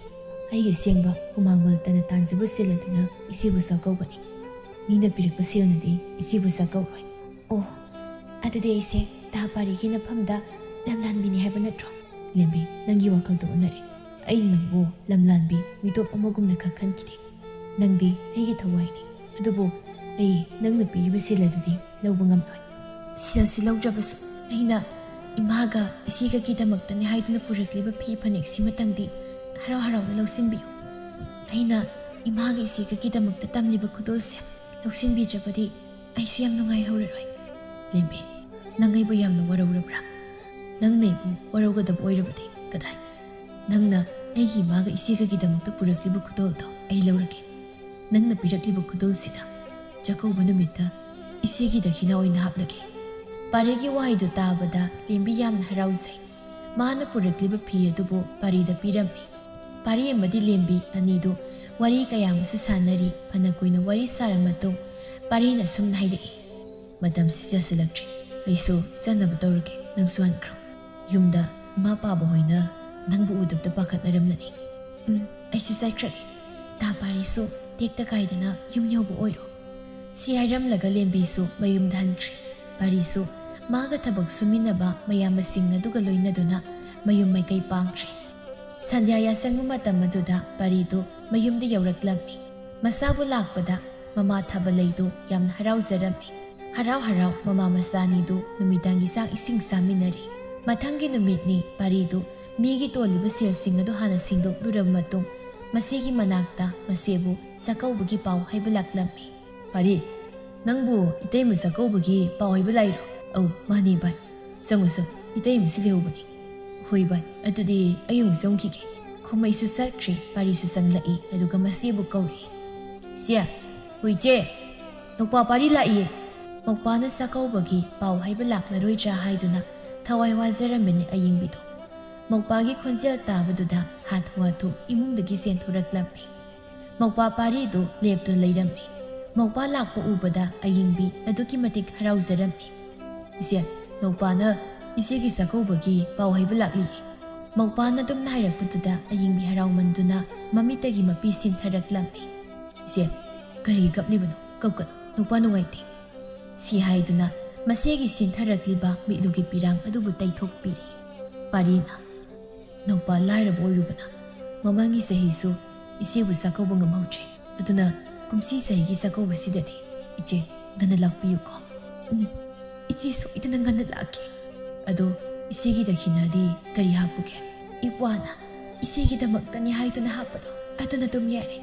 ꯑꯩꯒꯤ ꯑꯁꯦꯡꯕ ꯍꯨꯃꯥꯡ ꯃꯜꯇꯅ ꯇꯥꯟꯖꯕ ꯁꯦꯜ ꯑꯗꯨꯅ ꯏꯆꯦꯕꯨ ꯆꯥꯛꯀꯧꯒꯅꯤ꯫ ꯃꯤꯅ ꯄꯤꯔꯛꯄ ꯁꯦꯜꯅꯗꯤ ꯏꯆꯦꯕꯨ ꯆꯥꯛꯀꯧꯔꯣꯏ꯫" "ꯑꯣ, ꯑꯗꯨꯗꯤ ꯑꯩꯁꯦ ꯇꯥ ꯄꯥꯔꯤꯒꯤ ꯅꯐꯝꯗ ꯂꯝꯂꯥꯟꯕꯤꯅꯤ ꯍꯥꯏꯕ ꯅꯠꯇ꯭ꯔꯣ?" "ꯂꯦꯝꯕꯤ, ꯅꯪꯒꯤ ꯋꯥꯈꯜꯗ ꯑꯣꯟꯅꯔꯦ꯫ ꯑꯩꯅ ꯅꯪꯕꯨ ꯂꯝꯂꯥꯟꯕꯤ, ꯃꯤꯇꯣꯞ ꯑꯃꯒꯨꯝꯅ ꯈꯛ ꯈꯟꯈꯤꯗꯦ꯫ ꯅꯪꯗꯤ ꯑꯩꯒꯤ ꯊꯋꯥꯏꯅꯤ꯫ ꯑꯗꯨꯕꯨ ꯑꯩ ꯅꯪꯅ ꯄꯤꯔꯤꯕ ꯁꯦꯜ ꯑꯗꯨꯗꯤ ꯂꯧꯕ ꯉꯝꯂꯣꯏ꯫" "ꯁꯦꯜꯁꯤ ꯂꯧꯗ꯭ꯔꯕꯁꯨ ꯑꯩꯅ ꯏꯃꯥꯒ ꯏꯆꯦꯒꯒꯤꯗꯃꯛꯇꯅꯤ ꯍꯥꯏꯗꯨꯅ ꯄꯨꯔꯛꯂꯤꯕ ꯐꯤ ꯐꯅꯦꯛꯁꯤꯃꯇꯪꯗꯤ ꯍꯔꯥꯎ ꯍꯔꯥꯎꯅ ꯂꯧꯁꯤꯟꯕꯤꯌꯨ꯫ ꯑꯩꯅ ꯏꯃꯥꯒ ꯏꯆꯦꯒꯒꯤꯗꯃꯛꯇ ꯇꯝꯂꯤꯕ ꯈꯨꯗꯣꯜꯁꯦ ꯂꯧꯁꯤꯟꯕꯤꯗ꯭ꯔꯕꯗꯤ ꯑꯩꯁꯨ ꯌꯥꯝ ꯅꯨꯡꯉꯥꯏꯍꯧꯔꯔꯣꯏ꯫" "ꯂꯦꯝꯕꯤ, ꯅꯪ ꯑꯩꯕꯨ ꯌꯥꯝꯅ ꯋꯥꯔꯧꯔꯕ꯭ꯔꯥ? ꯅꯪꯅ ꯑꯩꯕꯨ ꯋꯥꯔꯧꯒꯗꯕ ꯑꯣꯏꯔꯕꯗꯤ ꯀꯗꯥꯏ? ꯅꯪꯅ ꯑꯩꯒꯤ ꯏꯃꯥꯒ ꯏꯆꯦꯒꯒꯤꯗꯃꯛꯇ ꯄꯨꯔꯛꯂꯤꯕ ꯈꯨꯗꯣꯜꯗꯣ ꯑꯩ ꯂꯧꯔꯒꯦ꯫ ꯅꯪꯅ ꯄꯤꯔꯛꯂꯤꯕ ꯈꯨꯗꯣꯜꯁꯤꯅ ꯆꯥꯛꯀꯧꯕ ꯅꯨꯃꯤꯠꯇ ꯏꯆꯦꯒꯤ ꯗꯈꯤꯅꯥ ꯑꯣꯏꯅ ꯍꯥꯞꯂꯒꯦ꯫" ꯄꯥꯔꯤꯒꯤ ꯋꯥꯍꯩꯗꯨ ꯇꯥꯕꯗ ꯂꯦꯝꯕꯤ ꯌꯥꯝꯅ ꯍꯔꯥꯎꯖꯩ꯫ ꯃꯥꯅ ꯄꯨꯔꯛꯂꯤꯕ ꯐꯤ ꯑꯗꯨꯕꯨ ꯄꯥꯔꯤꯗ ꯄꯤꯔꯝꯃꯤ꯫ ꯄꯥꯔꯤ ꯑꯃꯗꯤ ꯂꯦꯝꯕꯤ ꯑꯅꯤꯗꯨ ꯋꯥꯔꯤ ꯀꯌꯥ ꯑꯃꯁꯨ ꯁꯥꯟꯅꯔꯤ꯫ ꯐꯅ ꯀꯨꯏꯅ ꯋꯥꯔꯤ ꯁꯥꯔ ꯃꯇꯨꯡ ꯄꯥꯔꯤꯅ ꯁꯨꯝꯅ ꯍꯥꯏꯔꯛꯏ, "ꯃꯇꯝꯁꯤ ꯆꯠꯁꯤꯜꯂꯛꯇ꯭ꯔꯦ꯫ ꯑꯩꯁꯨ ꯆꯠꯅꯕ ꯇꯧꯔꯒꯦ, ꯅꯪꯁꯨ ꯍꯟꯈ꯭ꯔꯣ꯫ ꯌꯨꯝꯗ ꯏꯃꯥ ꯄꯥꯕ ꯍꯣꯏꯅ ꯅꯪꯕꯨ ꯎꯗꯕꯗ ꯄꯥꯈꯠꯅꯔꯝꯂꯅꯤ꯫ ꯎꯝ, ꯑꯩꯁꯨ ꯆꯠꯈ꯭ꯔꯒꯦ꯫ ꯇꯥ ꯄꯥꯔꯤꯁꯨ ꯇꯦꯛꯇ ꯀꯥꯏꯗꯅ ꯌꯨꯝ ꯌꯧꯕ ꯑꯣꯏꯔꯣ꯫" ꯁꯤ ꯍꯥꯏꯔꯝꯂꯒ ꯂꯦꯝꯕꯤꯁꯨ ꯃꯌꯨꯝꯗ ꯍꯟꯈ꯭ꯔꯦ꯫ ꯄꯥꯔꯤꯁꯨ ꯃꯥꯒ ꯊꯕꯛ ꯁꯨꯃꯤꯟꯅꯕ ꯃꯌꯥꯝꯕꯁꯤꯡ ꯑꯗꯨꯒ ꯂꯣꯏꯅꯗꯨꯅ ꯃꯌꯨꯝ ꯃꯥꯏꯀꯩ ꯄꯥꯡꯈ꯭ꯔꯦ꯫ ꯁꯟꯙ꯭ꯌꯥ ꯌꯥꯆꯪꯕ ꯃꯇꯝ ꯑꯗꯨꯗ ꯄꯥꯔꯤꯗꯨ ꯃꯌꯨꯝꯗ ꯌꯧꯔꯛꯂꯝꯃꯤ꯫ ꯃꯆꯥꯕꯨ ꯂꯥꯛꯄꯗ ꯃꯃꯥ ꯊꯥꯕꯂꯩꯗꯨ ꯌꯥꯝꯅ ꯍꯔꯥꯎꯖꯔꯝꯃꯤ꯫ ꯍꯔꯥꯎ ꯍꯔꯥꯎ ꯃꯃꯥ ꯃꯆꯥ ꯑꯅꯤꯗꯨ ꯅꯨꯃꯤꯗꯥꯡꯒꯤ ꯆꯥꯛ ꯏꯁꯤꯡ ꯆꯥꯃꯤꯟꯅꯔꯤ꯫ ꯃꯊꯪꯒꯤ ꯅꯨꯃꯤꯠꯅꯤ꯫ ꯄꯥꯔꯤꯗꯨ ꯃꯤꯒꯤ ꯇꯣꯜꯂꯤꯕ ꯁꯦꯜꯁꯤꯡ ꯑꯗꯨ ꯍꯥꯟꯅ ꯁꯤꯡꯗꯣꯛꯂꯨꯔꯕ ꯃꯇꯨꯡ, ꯃꯁꯤꯒꯤ ꯃꯅꯥꯛꯇ ꯃꯁꯦꯕꯨ ꯆꯥꯛꯀꯧꯕꯒꯤ ꯄꯥꯎ ꯍꯥꯏꯕ ꯂꯥꯛꯂꯝꯃꯤ꯫ "ꯄꯥꯔꯤ, ꯅꯪꯕꯨ ꯏꯇꯩꯃ ꯆꯥꯛꯀꯧꯕꯒꯤ ꯄꯥꯎ ꯍꯥꯏꯕ ꯂꯥꯛꯏꯔꯣ?" "ꯑꯧ, ꯃꯥꯅꯦ ꯚꯥꯏ꯫ ꯆꯪꯉꯨ, ꯆꯪꯉꯨ, ꯏꯇꯩꯃꯁꯨ ꯂꯩꯍꯧꯕꯅꯤ꯫" "ꯍꯣꯏ ꯚꯥꯏ, ꯑꯗꯨꯗꯤ ꯑꯩ ꯑꯃꯨꯛ ꯆꯪꯈꯤꯒꯦ꯫" ꯈꯣꯃꯩꯁꯨ ꯆꯠꯈ꯭ꯔꯦ, ꯄꯥꯔꯤꯁꯨ ꯆꯪꯂꯛꯏ, ꯑꯗꯨꯒ ꯃꯆꯦꯕꯨ ꯀꯧꯔꯛꯏ꯫ "ꯆꯦ, ꯍꯣꯏ ꯆꯦ, ꯅꯧꯄꯥ ꯄꯥꯔꯤ ꯂꯥꯛꯏꯌꯦ꯫" ꯃꯧꯄꯥꯅ ꯆꯥꯛꯀꯧꯕꯒꯤ ꯄꯥꯎ ꯍꯥꯏꯕ ꯂꯥꯛꯂꯔꯣꯏꯗ꯭ꯔꯥ ꯍꯥꯏꯗꯨꯅ ꯊꯋꯥꯏ ꯋꯥꯖꯔꯝꯕꯅꯤ ꯑꯌꯤꯡꯕꯤꯗꯣ꯫ ꯃꯧꯄꯥꯒꯤ ꯈꯣꯟꯖꯦꯜ ꯇꯥꯕꯗꯨꯗ ꯍꯥꯊꯨ ꯍꯥꯊꯨ ꯏꯃꯨꯡꯗꯒꯤ ꯆꯦꯟꯊꯣꯔꯛꯂꯝꯃꯤ꯫ ꯃꯧꯄꯥ ꯄꯥꯔꯤꯗꯨ ꯂꯦꯞꯇꯨꯅ ꯂꯩꯔꯝꯃꯤ꯫ ꯃꯧꯄꯥ ꯂꯥꯛꯄ ꯎꯕꯗ ꯑꯌꯤꯡꯕꯤ ꯑꯗꯨꯛꯀꯤ ꯃꯇꯤꯛ ꯍꯔꯥꯎꯖꯔꯝꯃꯤ꯫ "ꯏꯆꯦ, ꯅꯧꯄꯥꯅ ꯏꯆꯦꯒꯤ ꯆꯥꯛꯀꯧꯕꯒꯤ ꯄꯥꯎ ꯍꯥꯏꯕ ꯂꯥꯛꯂꯤꯌꯦ꯫" ꯃꯧꯄꯥꯅ ꯑꯗꯨꯝꯅ ꯍꯥꯏꯔꯛꯄꯗꯨꯗ ꯑꯌꯤꯡꯕꯤ ꯍꯔꯥꯎꯃꯟꯗꯨꯅ ꯃꯃꯤꯠꯇꯒꯤ ꯃꯄꯤ ꯁꯤꯟꯊꯔꯛꯂꯝꯃꯤ꯫ "ꯏꯆꯦ, ꯀꯔꯤꯒꯤ ꯀꯞꯂꯤꯕꯅꯣ? ꯀꯞꯀꯅꯨ, ꯅꯧꯄꯥ ꯅꯨꯡꯉꯥꯏꯇꯦ꯫" ꯁꯤ ꯍꯥꯏꯗꯨꯅ ꯃꯆꯦꯒꯤ ꯁꯤꯟꯊꯔꯛꯂꯤꯕ ꯃꯤꯠꯂꯨꯒꯤ ꯄꯤꯔꯥꯡ ꯑꯗꯨꯕꯨ ꯇꯩꯊꯣꯛꯄꯤꯔꯤ꯫ ꯄꯥꯔꯤꯅ, "ꯅꯧꯄꯥ ꯂꯥꯏꯔꯕ ꯑꯣꯏꯔꯨꯕꯅ ꯃꯃꯥꯡꯒꯤ ꯆꯍꯤꯁꯨ ꯏꯆꯦꯕꯨ ꯆꯥꯛꯀꯧꯕ ꯉꯝꯍꯧꯗ꯭ꯔꯦ꯫ ꯑꯗꯨꯅ ꯀꯨꯝꯁꯤ ꯆꯍꯤꯒꯤ ꯆꯥꯛꯀꯧꯕꯁꯤꯗꯗꯤ ꯏꯆꯦ ꯉꯟꯅ ꯂꯥꯛꯄꯤꯌꯨꯀꯣ꯫" "ꯎꯝ, ꯏꯆꯦ ꯁꯣꯏꯗꯅ ꯉꯟꯅ ꯂꯥꯛꯀꯦ꯫ ꯑꯗꯣ ꯏꯆꯦꯒꯤ ꯗꯈꯤꯅꯥꯗꯤ ꯀꯔꯤ ꯍꯥꯞꯄꯨꯒꯦ?" "ꯏꯄ꯭ꯋꯥꯅ ꯏꯆꯦꯒꯤꯗꯃꯛꯇꯅꯤ ꯍꯥꯏꯗꯨꯅ ꯍꯥꯞꯄꯗꯣ ꯑꯗꯨꯅ ꯑꯗꯨꯝ ꯌꯥꯔꯦ꯫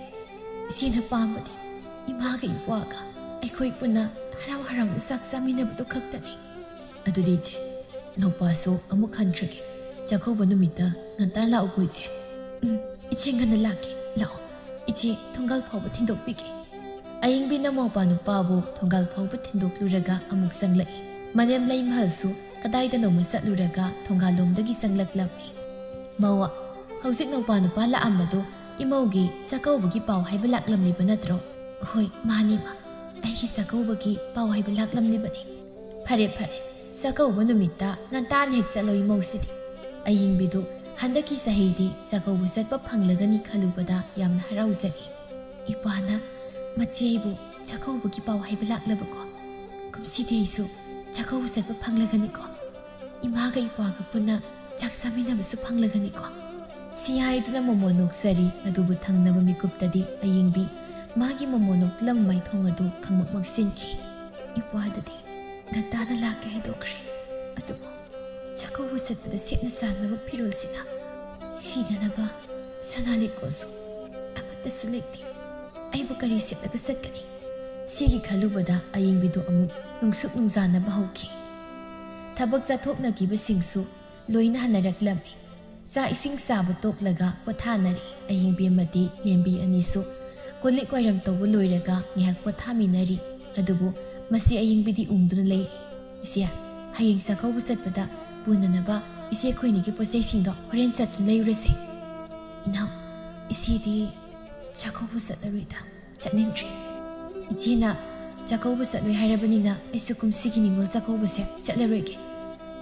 ꯏꯆꯦꯅ ꯄꯥꯝꯕꯗꯤ ꯏꯃꯥꯒ ꯏꯄ꯭ꯋꯥꯒ ꯑꯩꯈꯣꯏ ꯄꯨꯟꯅ ꯍꯔꯥꯎ ꯍꯔꯥꯎꯅ ꯆꯥꯛ ꯆꯥꯃꯤꯟꯅꯕꯗꯨ ꯈꯛꯇꯅꯤ꯫" "ꯑꯗꯨꯗꯤ ꯏꯆꯦ, ꯅꯧꯄꯥꯁꯨ ꯑꯃꯨꯛ ꯍꯟꯈ꯭ꯔꯒꯦ꯫ ꯆꯥꯛꯀꯧꯕ ꯅꯨꯃꯤꯠꯇ ꯉꯟꯇꯥ ꯂꯥꯛꯎꯀꯣ ꯏꯆꯦ꯫" "ꯎꯝ, ꯏꯆꯦ ꯉꯟꯅ ꯂꯥꯛꯀꯦ꯫ ꯂꯥꯛꯑꯣ, ꯏꯆꯦ ꯊꯣꯡꯒꯥꯜ ꯐꯥꯎꯕ ꯊꯤꯟꯗꯣꯛꯄꯤꯒꯦ꯫" ꯑꯌꯤꯡꯕꯤꯅ ꯃꯧꯄꯥ ꯅꯨꯄꯥꯕꯨ ꯊꯣꯡꯒꯥꯜ ꯐꯥꯎꯕ ꯊꯤꯟꯗꯣꯛꯂꯨꯔꯒ ꯑꯃꯨꯛ ꯆꯪꯂꯛꯏ꯫ ꯃꯅꯦꯝ ꯂꯩꯃꯍꯜꯁꯨ ꯀꯗꯥꯏꯗꯅꯣꯃ ꯆꯠꯂꯨꯔꯒ ꯊꯣꯡꯒꯥꯜꯂꯣꯝꯗꯒꯤ ꯆꯪꯂꯛꯂꯝꯃꯤ꯫ "ꯃꯧ, ꯍꯧꯖꯤꯛ ꯅꯧꯄꯥ ꯅꯨꯄꯥ ꯂꯥꯛꯑꯝꯕꯗꯨ "ꯏꯃꯧꯒꯤ ꯆꯥꯛꯀꯧꯕꯒꯤ ꯄꯥꯎ ꯍꯥꯏꯕ ꯂꯥꯛꯂꯝꯂꯤꯕ ꯅꯠꯇ꯭ꯔꯣ?" "ꯍꯣꯏ, ꯃꯥꯅꯤ, ꯏꯃꯥ꯫ ꯑꯩꯒꯤ ꯆꯥꯛꯀꯧꯕꯒꯤ ꯄꯥꯎ ꯍꯥꯏꯕ ꯂꯥꯛꯂꯝꯂꯤꯕꯅꯤ꯫" "ꯐꯔꯦ, ꯐꯔꯦ꯫ ꯆꯥꯛꯀꯧꯕ ꯅꯨꯃꯤꯠꯇ ꯉꯟꯇꯥꯅ ꯍꯦꯛ ꯆꯠꯂꯣ ꯏꯃꯧꯁꯤꯗꯤ꯫" ꯑꯌꯤꯡꯕꯤꯗꯨ ꯍꯟꯗꯛꯀꯤ ꯆꯍꯤꯗꯤ ꯆꯥꯛꯀꯧꯕ ꯆꯠꯄ ꯐꯪꯂꯒꯅꯤ ꯈꯜꯂꯨꯕꯗ ꯌꯥꯝꯅ ꯍꯔꯥꯎꯖꯔꯤ꯫ "ꯏꯄ꯭ꯋꯥꯅ ꯃꯆꯦ ꯑꯩꯕꯨ ꯆꯥꯛꯀꯧꯕꯒꯤ ꯄꯥꯎ ꯍꯥꯏꯕ ꯂꯥꯛꯂꯕꯀꯣ꯫ ꯀꯨꯝꯁꯤꯗꯤ ꯑꯩꯁꯨ ꯆꯥꯛꯀꯧꯕ ꯆꯠꯄ ꯐꯪꯂꯒꯅꯤꯀꯣ꯫ ꯏꯃꯥꯒ ꯏꯄ꯭ꯋꯥꯒ ꯄꯨꯟꯅ ꯆꯥꯛ ꯆꯥꯃꯤꯟꯅꯕꯁꯨ ꯐꯪꯂꯒꯅꯤꯀꯣ꯫" ꯁꯤ ꯍꯥꯏꯗꯨꯅ ꯃꯣꯃꯣꯟ ꯅꯣꯛꯆꯔꯤ꯫ ꯑꯗꯨꯕꯨ ꯊꯪꯅꯕ ꯃꯤꯀꯨꯞꯇꯗꯤ ꯑꯌꯤꯡꯕꯤ ꯃꯥꯒꯤ ꯃꯣꯃꯣꯟ ꯅꯣꯛꯂꯝ ꯃꯥꯏꯊꯣꯡ ꯑꯗꯨ ꯈꯪꯃꯛ ꯃꯛꯁꯤꯟꯈꯤ꯫ "ꯏꯄ꯭ꯋꯥꯗꯗꯤ ꯉꯟꯇꯥꯅ ꯂꯥꯛꯀꯦ ꯍꯥꯏꯗꯣꯛꯈ꯭ꯔꯦ꯫ ꯑꯗꯨꯕꯨ ꯆꯥꯛꯀꯧꯕ ꯆꯠꯄꯗ ꯁꯦꯠꯅ ꯆꯥꯅꯕ ꯐꯤꯔꯣꯜꯁꯤꯅ ꯁꯤꯅꯅꯕ ꯁꯅꯥ ꯂꯤꯛꯀꯣꯟꯁꯨ ꯑꯃꯠꯇꯁꯨ ꯂꯩꯇꯦ꯫ ꯑꯩꯕꯨ ꯀꯔꯤ ꯁꯦꯠꯂꯒ ꯆꯠꯀꯅꯤ?" ꯁꯤꯒꯤ ꯈꯜꯂꯨꯕꯗ ꯑꯌꯤꯡꯕꯤꯗꯨ ꯑꯃꯨꯛ ꯅꯨꯡꯁꯨꯛ ꯅꯨꯡꯖꯥꯅꯕ ꯍꯧꯈꯤ꯫ ꯊꯕꯛ ꯆꯠꯊꯣꯛꯅꯈꯤꯕꯁꯤꯡꯁꯨ ꯂꯣꯏꯅ ꯍꯟꯅꯔꯛꯂꯝꯃꯤ꯫ ꯆꯥꯛ ꯏꯁꯤꯡ ꯆꯥꯕ ꯇꯣꯛꯂꯒ ꯄꯣꯊꯥꯅꯔꯤ꯫ ꯑꯌꯤꯡꯕꯤ ꯑꯃꯗꯤ ꯂꯦꯝꯕꯤ ꯑꯅꯤꯁꯨ ꯀꯣꯜꯂꯤꯛ ꯋꯥꯏꯔꯝ ꯇꯧꯕ ꯂꯣꯏꯔꯒ ꯉꯥꯏꯍꯥꯛ ꯄꯣꯊꯥꯃꯤꯟꯅꯔꯤ꯫ ꯑꯗꯨꯕꯨ ꯃꯁꯤ ꯑꯌꯤꯡꯕꯤꯗꯤ ꯎꯪꯗꯨꯅ ꯂꯩꯔꯤ꯫ "ꯏꯆꯦ, ꯍꯌꯦꯡ ꯆꯥꯛꯀꯧꯕ ꯆꯠꯄꯗ ꯄꯨꯅꯅꯕ ꯏꯆꯦ ꯑꯩꯈꯣꯏꯅꯤꯒꯤ ꯄꯣꯠꯆꯩꯁꯤꯡꯗꯣ ꯍꯣꯔꯦꯟ ꯆꯠꯇꯨꯅ ꯂꯩꯔꯨꯔꯁꯦ꯫" "ꯏꯅꯥꯎ, ꯏꯆꯦꯗꯤ ꯆꯥꯛꯀꯧꯕ ꯆꯠꯂꯔꯣꯏꯗ, ꯆꯠꯅꯤꯡꯗ꯭ꯔꯤ꯫" "ꯏꯆꯦꯅ ꯆꯥꯛꯀꯧꯕ ꯆꯠꯂꯣꯏ ꯍꯥꯏꯔꯕꯅꯤꯅ ꯑꯩꯁꯨ ꯀꯨꯝꯁꯤꯒꯤ ꯅꯤꯉꯣꯜ ꯆꯥꯛꯀꯧꯕꯁꯦ ꯆꯠꯂꯔꯣꯏꯒꯦ꯫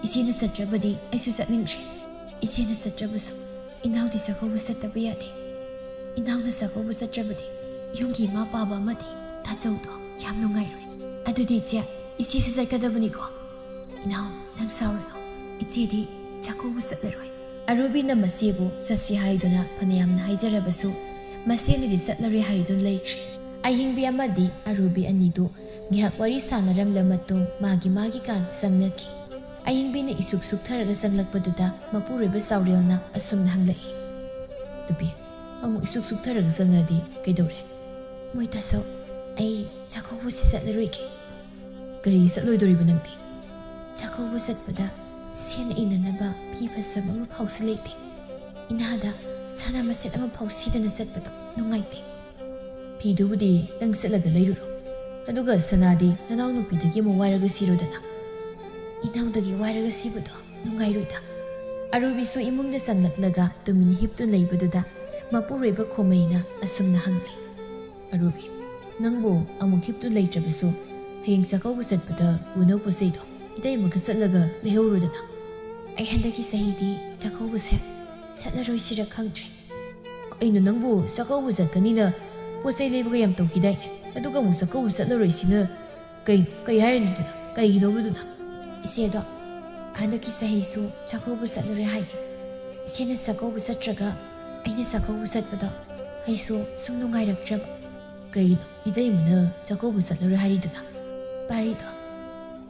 ꯏꯆꯦꯅ ꯆꯠꯇ꯭ꯔꯕꯗꯤ ꯑꯩꯁꯨ ꯆꯠꯅꯤꯡꯗ꯭ꯔꯤ꯫ ꯏꯆꯦꯅ ꯆꯠꯇ꯭ꯔꯕꯁꯨ ꯏꯅꯥꯎꯗꯤ ꯆꯥꯛꯀꯧꯕ ꯆꯠꯇꯕ ꯌꯥꯗꯦ꯫ ꯏꯅꯥꯎꯅ ꯆꯥꯛꯀꯧꯕ ꯆꯠꯇ꯭ꯔꯕꯗꯤ ꯌꯨꯝꯒꯤ ꯏꯃꯥ ꯄꯥꯕ ꯑꯃꯗꯤ ꯇꯥꯆꯧꯗꯣ ꯌꯥꯝ ꯅꯨꯡꯉꯥꯏꯔꯣꯏ꯫ ꯑꯗꯨꯗꯤ ꯏꯆꯦ, ꯏꯆꯦꯁꯨ ꯆꯠꯀꯗꯕꯅꯤꯀꯣ꯫" "ꯏꯅꯥꯎ, ꯅꯪ ꯁꯥꯎꯔꯅꯨ꯫ ꯏꯆꯦꯗꯤ ꯆꯥꯛꯀꯧꯕ ꯆꯠꯂꯔꯣꯏ꯫" ꯑꯔꯨꯕꯤꯅ ꯃꯆꯦꯕꯨ ꯆꯠꯁꯤ ꯍꯥꯏꯗꯨꯅ ꯐꯅꯌꯥꯝꯅ ꯍꯥꯏꯖꯔꯕꯁꯨ ꯃꯆꯦꯅꯗꯤ ꯆꯠꯂꯔꯣꯏ ꯍꯥꯏꯗꯨꯅ ꯂꯩꯈ꯭ꯔꯦ꯫ ꯑꯌꯤꯡꯕꯤ ꯑꯃꯗꯤ ꯑꯔꯨꯕꯤ ꯑꯅꯤꯗꯨ ꯉꯥꯏꯍꯥꯛ ꯋꯥꯔꯤ ꯁꯥꯟꯅꯔꯝꯂ ꯃꯇꯨꯡ ꯃꯥꯒꯤ ꯃꯥꯒꯤ ꯀꯥꯗ ꯆꯪꯅꯈꯤ꯫ ꯑꯌꯤꯡꯕꯤꯅ ꯏꯁꯨꯛ ꯁꯨꯛꯊꯔꯒ ꯆꯪꯂꯛꯄꯗꯨꯗ ꯃꯄꯨꯔꯣꯏꯕ ꯆꯥꯎꯔꯦꯜꯅ ꯑꯁꯨꯝꯅ ꯍꯪꯂꯛꯏ, "ꯅꯨꯄꯤ, ꯑꯃꯨꯛ ꯏꯁꯨꯛ ꯁꯨꯛꯊꯔꯒ ꯆꯪꯉꯗꯤ ꯀꯩꯗꯧꯔꯦ?" "ꯃꯣꯏ ꯇꯥꯆꯧ, ꯑꯩ ꯆꯥꯛꯀꯧꯕꯁꯤ ꯆꯠꯂꯔꯣꯏꯒꯦ꯫" "ꯀꯔꯤ ꯆꯠꯂꯣꯏꯗꯣꯔꯤꯕ ꯅꯪꯗꯤ?" "ꯆꯥꯛꯀꯧꯕ ꯆꯠꯄꯗ ꯁꯦꯠꯅ ꯏꯅꯅꯕ ꯐꯤ ꯐꯖꯕ ꯑꯃꯐꯥꯎꯁꯨ ꯂꯩꯇꯦ꯫ ꯏꯅꯥꯗ ꯁꯅꯥ ꯃꯆꯦꯠ ꯑꯃꯐꯥꯎ ꯁꯤꯗꯅ ꯆꯠꯄꯗꯣ ꯅꯨꯡꯉꯥꯏꯇꯦ꯫" "ꯐꯤꯗꯨꯕꯨꯗꯤ ꯅꯪ ꯆꯠꯂꯒ ꯂꯩꯔꯨꯔꯣ꯫ ꯑꯗꯨꯒ ꯁꯅꯥꯗꯤ ꯅꯅꯥꯎꯅꯨꯄꯤꯗꯒꯤ ꯑꯃꯨꯛ ꯋꯥꯏꯔꯒ ꯁꯤꯔꯣꯗꯅ꯫" "ꯏꯅꯥꯎꯗꯒꯤ ꯋꯥꯏꯔꯒ ꯁꯤꯕꯗꯣ ꯅꯨꯡꯉꯥꯏꯔꯣꯏꯗ꯫" ꯑꯔꯨꯕꯤꯁꯨ ꯏꯃꯨꯡꯗ ꯆꯪꯂꯛꯂꯒ ꯇꯨꯃꯤꯟ ꯍꯤꯞꯇꯨꯅ ꯂꯩꯕꯗꯨꯗ ꯃꯄꯨꯔꯣꯏꯕ ꯈꯣꯃꯩꯅ ꯑꯁꯨꯝꯅ ꯍꯪꯂꯤ꯫ "ꯑꯔꯨꯕꯤ, ꯅꯪꯕꯨ ꯑꯃꯨꯛ ꯍꯤꯞꯇꯨ ꯂꯩꯇ꯭ꯔꯕꯁꯨ ꯍꯌꯦꯡ ꯆꯥꯛꯀꯧꯕ ꯆꯠꯄꯗ ꯄꯨꯅꯕ ꯄꯣꯠ ꯆꯩꯗꯣ ꯏꯇꯩꯃꯒ ꯆꯠꯂꯒ ꯂꯩꯍꯧꯔꯣꯗꯅ꯫ ꯑꯩ ꯍꯟꯗꯛꯀꯤ ꯆꯍꯤꯗꯤ ꯆꯥꯛꯀꯧꯕꯁꯦ ꯆꯠꯂꯔꯣꯏꯁꯤꯔ ꯈꯪꯗ꯭ꯔꯦ꯫" "ꯀꯩꯅꯣ ꯅꯪꯕꯨ ꯆꯥꯛꯀꯧꯕ ꯆꯠꯀꯅꯤꯅ ꯄꯣꯠ ꯆꯩ ꯂꯩꯕꯒ ꯌꯥꯝ ꯇꯧꯈꯤꯗꯥꯏꯅꯦ? ꯑꯗꯨꯒ ꯑꯃꯨꯛ ꯆꯥꯛꯀꯧꯕ ꯆꯠꯂꯔꯣꯏꯁꯤꯅ ꯀꯩ, ꯀꯩ ꯍꯥꯏꯔꯤꯅꯣꯗꯨꯅ? ꯀꯩꯒꯤꯅꯣꯕꯗꯨꯅ?" "ꯏꯆꯦꯗꯣ ꯍꯟꯗꯛꯀꯤ ꯆꯍꯤꯁꯨ ꯆꯥꯛꯀꯧꯕ ꯆꯠꯂꯔꯣꯏ ꯍꯥꯏꯌꯦ꯫ ꯏꯆꯦꯅ ꯆꯥꯛꯀꯧꯕ ꯆꯠꯇ꯭ꯔꯒ ꯑꯩꯅ ꯆꯥꯛꯀꯧꯕ ꯆꯠꯄꯗꯣ ꯑꯩꯁꯨ ꯁꯨꯝ ꯅꯨꯡꯉꯥꯏꯔꯛꯇ꯭ꯔꯕ꯫" "ꯀꯩꯅꯣ ꯏꯇꯩꯃꯅ ꯆꯥꯛꯀꯧꯕ ꯆꯠꯂꯔꯣꯏ ꯍꯥꯏꯔꯤꯗꯨꯅ?" "ꯄꯥꯔꯤꯗꯣ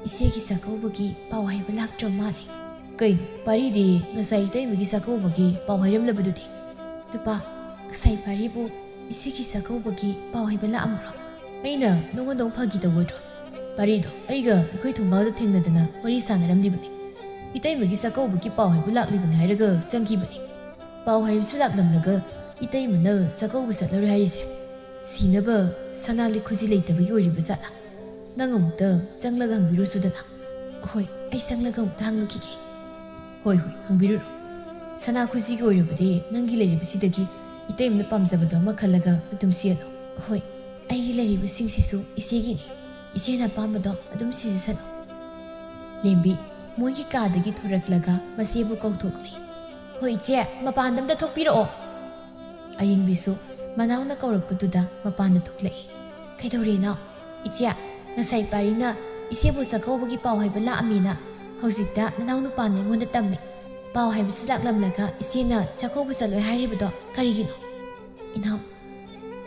ꯏꯆꯦꯒꯤ ꯆꯥꯛꯀꯧꯕꯒꯤ ꯄꯥꯎ ꯍꯥꯏꯕ ꯂꯥꯛꯇ꯭ꯔ ꯃꯥꯜꯂꯦ꯫" "ꯀꯩꯅꯣ ꯄꯥꯔꯤꯗꯤ ꯉꯁꯥꯏ ꯏꯇꯩꯃꯒꯤ ꯆꯥꯛꯀꯧꯕꯒꯤ ꯄꯥꯎ ꯍꯥꯏꯔꯝꯂꯕꯗꯨꯗꯤ?" "ꯅꯨꯄꯥ, ꯉꯁꯥꯏ ꯄꯥꯔꯤꯕꯨ ꯏꯆꯦꯒꯤ ꯆꯥꯛꯀꯧꯕꯒꯤ ꯄꯥꯎ ꯍꯥꯏꯕ ꯂꯥꯛꯑꯝꯕ꯭ꯔꯣ? ꯑꯩꯅ ꯅꯉꯣꯟꯗ ꯑꯃꯨꯛ ꯐꯥꯒꯤ ꯇꯧꯒꯗ꯭ꯔꯣ? ꯄꯥꯔꯤꯗꯣ ꯑꯩꯒ ꯑꯩꯈꯣꯏ ꯊꯣꯡꯒꯥꯜꯗ ꯊꯦꯡꯅꯗꯅ ꯋꯥꯔꯤ ꯁꯥꯟꯅꯔꯝꯂꯤꯕꯅꯤ꯫ ꯏꯇꯩꯃꯒꯤ ꯆꯥꯛꯀꯧꯕꯒꯤ ꯄꯥꯎ ꯍꯥꯏꯕ ꯂꯥꯛꯂꯤꯕꯅꯤ ꯍꯥꯏꯔꯒ ꯆꯪꯈꯤꯕꯅꯤ꯫ ꯄꯥꯎ ꯍꯥꯏꯕꯁꯨ ꯂꯥꯛꯂꯝꯂꯒ ꯏꯇꯩꯃꯅ ꯆꯥꯛꯀꯧꯕ ꯆꯠꯂꯔꯣꯏ ꯍꯥꯏꯔꯤꯁꯦ ꯁꯤꯅꯕ ꯁꯅꯥ ꯂꯤꯛ ꯈꯨꯖꯤ ꯂꯩꯇꯕꯒꯤ ꯑꯣꯏꯔꯤꯕ ꯖꯥꯠꯂꯥ? ꯅꯪ ꯑꯃꯨꯛꯇ ꯆꯪꯂꯒ ꯍꯪꯕꯤꯔꯨꯁꯨꯗꯅ꯫" "ꯍꯣꯏ, ꯑꯩ ꯆꯪꯂꯒ ꯑꯃꯨꯛꯇ ꯍꯪꯂꯨꯈꯤꯒꯦ꯫" "ꯍꯣꯏ, ꯍꯣꯏ, ꯍꯪꯕꯤꯔꯨꯔꯣ꯫ ꯁꯅꯥ ꯈꯨꯖꯤꯒꯤ ꯑꯣꯏꯔꯕꯗꯤ ꯅꯪꯒꯤ ꯂꯩꯔꯤꯕꯁꯤꯗꯒꯤ ꯏꯇꯩꯃꯅ ꯄꯥꯝꯖꯕꯗꯣ ꯑꯃ ꯈꯜꯂꯒ ꯑꯗꯨꯝ ꯁꯦꯠꯂꯣ꯫" "ꯍꯣꯏ, ꯑꯩꯒꯤ ꯂꯩꯔꯤꯕꯁꯤꯡꯁꯤꯁꯨ ꯏꯆꯦꯒꯤꯅꯤ꯫ ꯏꯆꯦꯅ ꯑꯄꯥꯝꯕꯗꯣ ꯑꯗꯨꯝ ꯁꯤꯖꯁꯅꯨ꯫" ꯂꯦꯝꯕꯤ ꯃꯣꯏꯒꯤ ꯀꯥꯗꯒꯤ ꯊꯣꯔꯛꯂꯒ ꯃꯆꯦꯕꯨ ꯀꯧꯊꯣꯛꯂꯤ꯫ "ꯍꯣꯏ ꯏꯆꯦ, ꯃꯄꯥꯟꯗ ꯑꯝꯇ ꯊꯣꯛꯄꯤꯔꯛꯑꯣ꯫" ꯑꯌꯤꯡꯕꯤꯁꯨ ꯃꯅꯥꯎꯅ ꯀꯧꯔꯛꯄꯗꯨꯗ ꯃꯄꯥꯟꯗ ꯊꯣꯛꯂꯛꯏ꯫ "ꯀꯩꯗꯧꯔꯤꯅꯣ?" "ꯏꯆꯦ, ꯉꯁꯥꯏ ꯄꯥꯔꯤꯅ ꯏꯆꯦꯕꯨ ꯆꯥꯛꯀꯧꯕꯒꯤ ꯄꯥꯎ ꯍꯥꯏꯕ ꯂꯥꯛꯑꯝꯃꯤꯅ ꯍꯧꯖꯤꯛꯇ ꯅꯅꯥꯎ ꯅꯨꯄꯥꯅ ꯑꯩꯉꯣꯟꯗ ꯇꯝꯃꯤ꯫ ꯄꯥꯎ ꯍꯥꯏꯕꯁꯨ ꯂꯥꯛꯂꯝꯂꯒ ꯏꯆꯦꯅ ꯆꯥꯛꯀꯧꯕ ꯆꯠꯂꯣꯏ ꯍꯥꯏꯔꯤꯕꯗꯣ ꯀꯔꯤꯒꯤꯅꯣ?" "ꯏꯅꯥꯎ,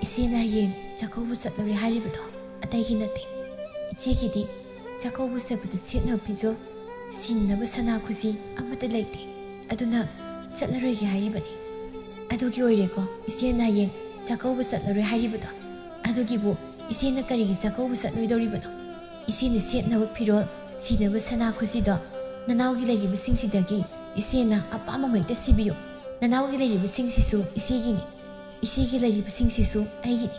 ꯏꯆꯦꯅ ꯍꯌꯦꯡ ꯆꯥꯛꯀꯧꯕ ꯆꯠꯂꯔꯣꯏ ꯍꯥꯏꯔꯤꯕꯗꯣ ꯑꯇꯩꯒꯤ ꯅꯠꯇꯦ꯫ ꯏꯆꯦꯒꯤꯗꯤ ꯆꯥꯛꯀꯧꯕ ꯆꯠꯄꯗ ꯁꯦꯠꯅꯕ ꯐꯤꯖꯣꯜ, ꯁꯤꯅꯅꯕ ꯁꯅꯥ ꯈꯨꯖꯤ ꯑꯃꯠꯇ ꯂꯩꯇꯦ꯫ ꯑꯗꯨꯅ ꯆꯠꯂꯔꯣꯏꯒꯦ ꯍꯥꯏꯔꯤꯕꯅꯤ꯫" "ꯑꯗꯨꯒꯤ ꯑꯣꯏꯔꯦꯀꯣ ꯏꯆꯦꯅ ꯍꯌꯦꯡ ꯆꯥꯛꯀꯧꯕ ꯆꯠꯂꯔꯣꯏ ꯍꯥꯏꯔꯤꯕꯗꯣ꯫ ꯑꯗꯨꯒꯤꯕꯨ ꯏꯆꯦꯅ ꯀꯔꯤꯒꯤ ꯆꯥꯛꯀꯧꯕ ꯆꯠꯂꯣꯏꯗꯧꯔꯤꯕꯅꯣ? ꯏꯆꯦꯅ ꯁꯦꯠꯅꯕ ꯐꯤꯔꯣꯜ, ꯁꯤꯅꯕ ꯁꯅꯥ ꯈꯨꯖꯤꯗꯣ ꯅꯅꯥꯎꯒꯤ ꯂꯩꯔꯤꯕꯁꯤꯡꯁꯤꯗꯒꯤ ꯏꯆꯦꯅ ꯑꯄꯥꯝꯕ ꯍꯦꯛꯇ ꯁꯤꯕꯤꯌꯨ꯫ ꯅꯅꯥꯎꯒꯤ ꯂꯩꯔꯤꯕꯁꯤꯡꯁꯤꯁꯨ ꯏꯆꯦꯒꯤꯅꯤ, ꯏꯆꯦꯒꯤ ꯂꯩꯔꯤꯕꯁꯤꯡꯁꯤꯁꯨ ꯑꯩꯒꯤꯅꯤ꯫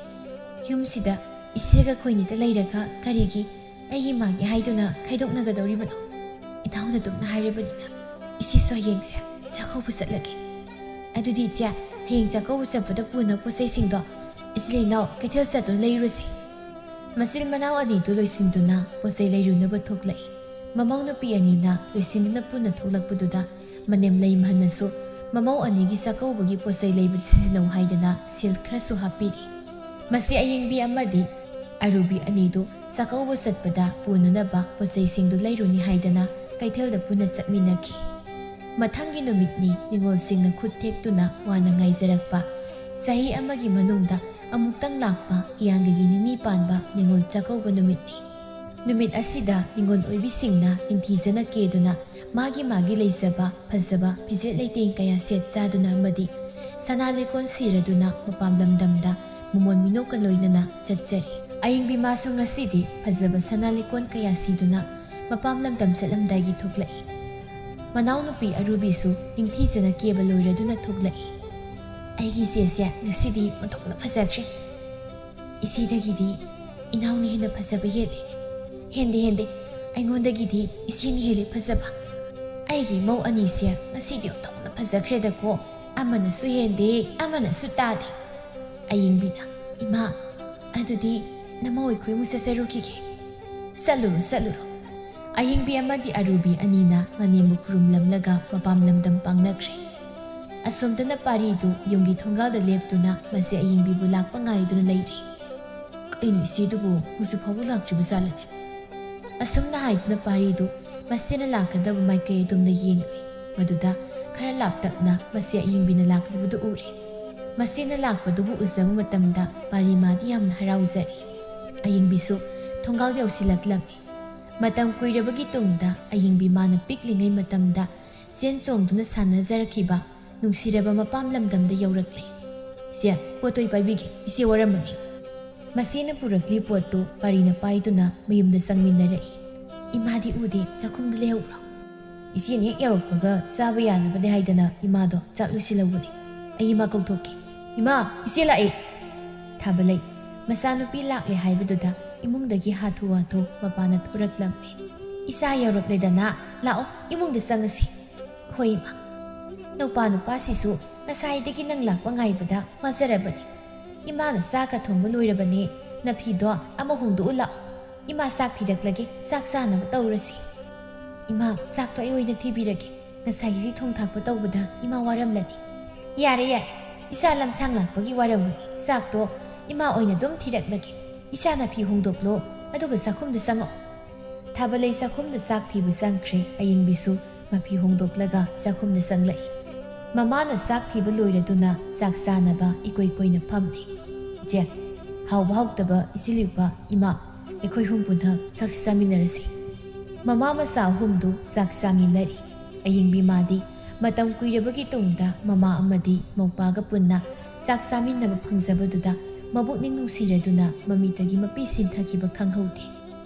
ꯌꯨꯝꯁꯤꯗ ꯏꯆꯦꯒ ꯑꯩꯈꯣꯏꯅꯤꯗ ꯂꯩꯔꯒ ꯀꯔꯤꯒꯤ ꯑꯩꯒꯤ ꯃꯥꯒꯤ ꯍꯥꯏꯗꯨꯅ ꯈꯥꯏꯗꯣꯛꯅꯒꯗꯧꯔꯤꯕꯅꯣ? ꯏꯅꯥꯎꯅ ꯑꯗꯨꯝꯅ ꯍꯥꯏꯔꯕꯅꯤꯅ ꯏꯆꯦꯁꯨ ꯍꯌꯦꯡꯁꯦ ꯆꯥꯛꯀꯧꯕ ꯆꯠꯂꯒꯦ꯫ ꯑꯗꯨꯗꯤ ꯏꯆꯦ, ꯍꯌꯦꯡ ꯆꯥꯛꯀꯧꯕ ꯆꯠꯄꯗ ꯄꯨꯅꯕ ꯄꯣꯠꯆꯩꯁꯤꯡꯗꯣ꯫ ꯏꯆꯤꯜ ꯏꯅꯥꯎ ꯀꯩꯊꯦꯜ ꯆꯠꯇꯨꯅ ꯂꯩꯔꯨꯁꯤ꯫ ꯃꯆꯤꯜ ꯃꯅꯥꯎ ꯑꯅꯤꯗꯨ ꯂꯣꯏꯁꯤꯟꯗꯨꯅ ꯄꯣꯠꯆꯩ ꯂꯩꯔꯨꯅꯕ ꯊꯣꯛꯂꯛꯏ꯫ ꯃꯃꯧ ꯅꯨꯄꯤ ꯑꯅꯤꯅ ꯂꯣꯏꯁꯤꯟꯗꯨꯅ ꯄꯨꯟꯅ ꯊꯣꯛꯂꯛꯄꯗꯨꯗ ꯃꯅꯦꯝ ꯂꯩꯃꯍꯟꯅꯁꯨ ꯃꯃꯧ ꯑꯅꯤꯒꯤ ꯆꯥꯛꯀꯧꯕꯒꯤ ꯄꯣꯠꯆꯩ ꯂꯩꯕ ꯁꯤꯖꯤꯟꯅꯧ ꯍꯥꯏꯗꯅ ꯁꯦꯜ ꯈꯔꯁꯨ ꯍꯥꯞꯄꯤꯔꯤ꯫ ꯃꯁꯤ ꯑꯌꯦꯡꯕꯤ ꯑꯃꯗꯤ ꯑꯔꯨꯕꯤ ꯑꯅꯤꯗꯨ ꯆꯥꯛꯀꯧꯕ ꯆꯠꯄꯗ ꯄꯨꯅꯅꯕ ꯄꯣꯠꯆꯩꯁꯤꯡꯗꯨ ꯂꯩꯔꯨꯅꯤ ꯍꯥꯏꯗꯅ ꯀꯩꯊꯦꯜꯗ ꯄꯨꯟꯅ ꯆꯠꯃꯤꯟꯅꯈꯤ꯫ ꯃꯊꯪꯒꯤ ꯅꯨꯃꯤꯠꯅꯤ ꯅꯤꯉꯣꯜꯁꯤꯡꯅ ꯈꯨꯠ ꯊꯦꯛꯇꯨꯅ ꯋꯥꯅ ꯉꯥꯏꯖꯔꯛꯄ, ꯆꯍꯤ ꯑꯃꯒꯤ ꯃꯅꯨꯡꯗ ꯑꯃꯨꯛꯇꯪ ꯂꯥꯛꯄ ꯏꯌꯥꯡꯒꯒꯤ ꯅꯤꯅꯤ ꯄꯥꯟꯕ ꯅꯤꯉꯣꯜ ꯆꯥꯛꯀꯧꯕ ꯅꯨꯃꯤꯠꯅꯤ꯫ ꯅꯨꯃꯤꯠ ꯑꯁꯤꯗ ꯅꯤꯉꯣꯜ ꯑꯣꯏꯕꯤꯁꯤꯡꯅ ꯅꯤꯡꯊꯤꯖꯅ ꯀꯦꯗꯨꯅ ꯃꯥꯒꯤ ꯃꯥꯒꯤ ꯂꯩꯖꯕ ꯐꯖꯕ ꯐꯤꯖꯦꯠ ꯂꯩꯇꯦꯡ ꯀꯌꯥ ꯁꯦꯠ ꯆꯥꯗꯨꯅ ꯑꯃꯗꯤ ꯁꯅꯥ ꯂꯤꯛꯀꯣꯟ ꯁꯤꯔꯗꯨꯅ ꯃꯄꯥꯝ ꯂꯝꯗꯝꯗ ꯃꯃꯣꯟ ꯃꯤꯅꯣꯛꯀ ꯂꯣꯏꯅꯅ ꯆꯠꯆꯔꯤ꯫ ꯑꯌꯦꯡꯕꯤ ꯃꯥꯁꯨ ꯉꯁꯤꯗꯤ ꯐꯖꯕ ꯁꯅꯥ ꯂꯤꯛꯀꯣꯟ ꯀꯌꯥ ꯁꯤꯗꯨꯅ ꯃꯄꯥꯝ ꯂꯝꯗꯝ ꯆꯠꯂꯝꯗꯥꯏꯒꯤ ꯊꯣꯛꯂꯛꯏ꯫ ꯃꯅꯥꯎꯅꯨꯄꯤ ꯑꯔꯨꯕꯤꯁꯨ ꯅꯤꯡꯊꯤꯖꯅ ꯀꯦꯕ ꯂꯣꯏꯔꯗꯨꯅ ꯊꯣꯛꯂꯛꯏ꯫ "ꯑꯩꯒꯤ ꯏꯆꯦꯁꯦ ꯉꯁꯤꯗꯤ ꯑꯣꯟꯊꯣꯛꯅ ꯐꯖꯈ꯭ꯔꯦ꯫ ꯏꯆꯦꯗꯒꯤꯗꯤ ꯏꯅꯥꯎꯅ ꯍꯦꯟꯅ ꯐꯖꯕ ꯍꯦꯜꯂꯤ꯫ ꯍꯦꯟꯗꯦ, ꯍꯦꯟꯗꯦ, ꯑꯩꯉꯣꯟꯗꯒꯤꯗꯤ ꯏꯆꯦꯅ ꯍꯦꯜꯂꯤ ꯐꯖꯕ꯫ ꯑꯩꯒꯤ ꯏꯃꯧ ꯑꯅꯤꯁꯦ ꯉꯁꯤꯗꯤ ꯑꯣꯟꯊꯣꯛꯅ ꯐꯖꯈ꯭ꯔꯦꯗꯀꯣ꯫ ꯑꯃꯅꯁꯨ ꯍꯦꯟꯗꯦ, ꯑꯃꯅꯁꯨ ꯇꯥꯗꯦ꯫" ꯑꯌꯦꯡꯕꯤꯅ, "ꯏꯃꯥ, ꯑꯗꯨꯗꯤ ꯅꯃꯧ ꯑꯩꯈꯣꯏ ꯑꯃꯨꯛ ꯆꯠꯆꯔꯨꯈꯤꯒꯦ꯫" "ꯆꯠꯂꯨꯔꯣ, ꯆꯠꯂꯨꯔꯣ꯫" ꯑꯌꯦꯡꯕꯤ ꯑꯃꯗꯤ ꯑꯔꯨꯕꯤ ꯑꯅꯤꯅ ꯃꯅꯦꯝꯕꯨ ꯈꯨꯔꯨꯝꯂꯝꯂꯒ ꯃꯄꯥꯝ ꯂꯝꯗꯝ ꯄꯥꯡꯅꯈ꯭ꯔꯦ꯫ ꯑꯁꯣꯝꯗꯅ ꯄꯥꯔꯤꯗꯨ ꯌꯨꯝꯒꯤ ꯊꯣꯡꯒꯥꯜꯗ ꯂꯦꯞꯇꯨꯅ ꯃꯁꯤ ꯑꯌꯦꯡꯕꯤꯕꯨ ꯂꯥꯛꯄ ꯉꯥꯏꯗꯨꯅ ꯂꯩꯔꯤ꯫ "ꯀꯩꯅꯣ, ꯏꯆꯦꯗꯨꯕꯨ ꯍꯧꯖꯤꯛ ꯐꯥꯎꯕ ꯂꯥꯛꯇ꯭ꯔꯤꯕ ꯖꯥꯠꯂꯅꯦ?" ꯑꯁꯨꯝꯅ ꯍꯥꯏꯗꯨꯅ ꯄꯥꯔꯤꯗꯨ ꯃꯁꯤꯅ ꯂꯥꯛꯀꯗꯕ ꯃꯥꯏꯀꯩ ꯑꯗꯣꯝꯗ ꯌꯦꯡꯂꯨꯏ꯫ ꯃꯗꯨꯗ ꯈꯔ ꯂꯥꯞꯇꯛꯅ ꯃꯁꯤ ꯑꯌꯦꯡꯕꯤꯅ ꯂꯥꯛꯂꯤꯕꯗꯨ ꯎꯔꯦ꯫ ꯃꯁꯤꯅ ꯂꯥꯛꯄꯗꯨꯕꯨ ꯎꯖꯕ ꯃꯇꯝꯗ ꯄꯥꯔꯤ ꯃꯥꯗꯤ ꯌꯥꯝꯅ ꯍꯔꯥꯎꯖꯔꯦ꯫ ꯑꯌꯦꯡꯕꯤꯁꯨ ꯊꯣꯡꯒꯥꯜ ꯌꯧꯁꯤꯜꯂꯛꯂꯝꯃꯤ꯫ ꯃꯇꯝ ꯀꯨꯏꯔꯕꯒꯤ ꯇꯨꯡꯗ ꯑꯌꯦꯡꯕꯤ ꯃꯥꯅ ꯄꯤꯛꯂꯤꯉꯩ ꯃꯇꯝꯗ ꯆꯦꯟ ꯆꯣꯡꯗꯨꯅ ꯁꯥꯟꯅꯖꯔꯛꯈꯤꯕ ꯅꯨꯡꯁꯤꯔꯕ ꯃꯄꯥꯝ ꯂꯝꯗꯝꯗ ꯌꯧꯔꯛꯂꯦ꯫ "ꯏꯆꯦ, ꯄꯣꯠꯇꯣ ꯑꯩ ꯄꯥꯏꯕꯤꯒꯦ, ꯏꯆꯦ ꯋꯥꯔꯝꯃꯅꯤ꯫" ꯃꯁꯤꯅ ꯄꯨꯔꯛꯂꯤ ꯄꯣꯠꯇꯨ ꯄꯥꯔꯤꯅ ꯄꯥꯏꯗꯨꯅ ꯃꯌꯨꯝꯗ ꯆꯪꯃꯤꯟꯅꯔꯛꯏ꯫ "ꯏꯃꯥꯗꯤ ꯎꯗꯦ, ꯆꯥꯛꯈꯨꯝꯗ ꯂꯩꯍꯧꯕ꯭ꯔꯣ?" "ꯏꯆꯦꯅ ꯍꯦꯛ ꯌꯧꯔꯛꯄꯒ ꯆꯥꯕ ꯌꯥꯅꯕꯅꯦ ꯍꯥꯏꯗꯅ ꯏꯃꯥꯗꯣ ꯆꯥꯛ ꯂꯣꯏꯁꯤꯜꯍꯧꯕꯅꯦ꯫ ꯑꯩ ꯏꯃꯥ ꯀꯧꯊꯣꯛꯀꯦ꯫ ꯏꯃꯥ, ꯏꯆꯦ ꯂꯥꯛꯑꯦ!" ꯊꯥꯕꯂꯩ ꯃꯆꯥꯅꯨꯄꯤ ꯂꯥꯛꯂꯦ ꯍꯥꯏꯕꯗꯨꯗ ꯏꯃꯨꯡꯗꯒꯤ ꯍꯥꯊꯨ ꯍꯥꯊꯨ ꯃꯄꯥꯅ ꯊꯣꯔꯛꯂꯝꯃꯤ꯫ "ꯏꯆꯥ ꯌꯧꯔꯛꯂꯦꯗꯅ, ꯂꯥꯛꯑꯣ, ꯏꯃꯨꯡꯗ ꯆꯪꯉꯁꯤ꯫" "ꯍꯣꯏ ꯏꯃꯥ꯫" ꯅꯨꯄꯥ ꯅꯨꯄꯥꯁꯤꯁꯨ "ꯉꯁꯥꯏꯗꯒꯤ ꯅꯪ ꯂꯥꯛꯄ ꯉꯥꯏꯕꯗ ꯋꯥꯖꯔꯕꯅꯤ꯫ ꯏꯃꯥꯅ ꯆꯥꯛꯀ ꯊꯣꯡꯕ ꯂꯣꯏꯔꯕꯅꯦ꯫ ꯅꯐꯤꯗꯣ ꯑꯃ ꯍꯣꯡꯗꯣꯛꯎ ꯂꯥꯛꯑꯣ꯫ ꯏꯃꯥ ꯆꯥꯛ ꯊꯤꯔꯛꯂꯒꯦ, ꯆꯥꯛ ꯆꯥꯅꯕ ꯇꯧꯔꯁꯤ꯫" "ꯏꯃꯥ, ꯆꯥꯛꯇꯣ ꯑꯩ ꯑꯣꯏꯅ ꯊꯤꯕꯤꯔꯒꯦ꯫ ꯉꯁꯥꯏꯒꯤ ꯊꯣꯡ ꯊꯥꯛꯄ ꯇꯧꯕꯗ ꯏꯃꯥ ꯋꯥꯔꯝꯂꯅꯤ꯫" "ꯌꯥꯔꯦ, ꯌꯥꯔꯦ꯫ ꯏꯆꯥ ꯂꯝꯁꯥꯡ ꯂꯥꯛꯄꯒꯤ ꯋꯥꯔꯝꯒꯅꯤ꯫ ꯆꯥꯛꯇꯣ ꯏꯃꯥ ꯑꯣꯏꯅ ꯑꯗꯨꯝ ꯊꯤꯔꯛꯂꯒꯦ꯫ ꯏꯆꯥ ꯅꯐꯤ ꯍꯣꯡꯗꯣꯛꯂꯣ, ꯑꯗꯨꯒ ꯆꯥꯛꯈꯨꯝꯗ ꯆꯪꯉꯛꯑꯣ꯫" ꯊꯥꯕꯂꯩ ꯆꯥꯛꯈꯨꯝꯗ ꯆꯥꯛ ꯊꯤꯕ ꯆꯪꯈ꯭ꯔꯦ꯫ ꯑꯌꯤꯡꯕꯤꯁꯨ ꯃꯐꯤ ꯍꯣꯡꯗꯣꯛꯂꯒ ꯆꯥꯛꯈꯨꯝꯗ ꯆꯪꯂꯛꯏ꯫ ꯃꯃꯥꯅ ꯆꯥꯛ ꯊꯤꯕ ꯂꯣꯏꯔꯗꯨꯅ ꯆꯥꯛ ꯆꯥꯅꯕ ꯏꯀꯣꯏ ꯀꯣꯏꯅ ꯐꯝꯂꯤ꯫ "ꯏꯆꯦ, ꯍꯥꯎꯕ ꯍꯥꯎꯇꯕ ꯏꯆꯤꯜ ꯏꯎꯄꯥ, ꯏꯃꯥ, ꯑꯩꯈꯣꯏ ꯑꯍꯨꯝ ꯄꯨꯟꯅ ꯆꯥꯛꯁꯤ ꯆꯥꯃꯤꯟꯅꯔꯁꯤ꯫" ꯃꯃꯥ ꯃꯆꯥ ꯑꯍꯨꯝꯗꯨ ꯆꯥꯛ ꯆꯥꯃꯤꯟꯅꯔꯤ꯫ ꯑꯌꯤꯡꯕꯤ ꯃꯥꯗꯤ ꯃꯇꯝ ꯀꯨꯏꯔꯕꯒꯤ ꯇꯨꯡꯗ ꯃꯃꯥ ꯑꯃꯗꯤ ꯃꯧꯄꯥꯒ ꯄꯨꯟꯅ ꯆꯥꯛ ꯆꯥꯃꯤꯟꯅꯕ ꯐꯪꯖꯕꯗꯨꯗ ꯃꯕꯨꯛꯅꯤꯡ ꯅꯨꯡꯁꯤꯔꯗꯨꯅ ꯃꯃꯤꯠꯇꯒꯤ ꯃꯄꯤ ꯁꯤꯟꯊꯈꯤꯕ ꯈꯪꯍꯧꯗꯦ꯫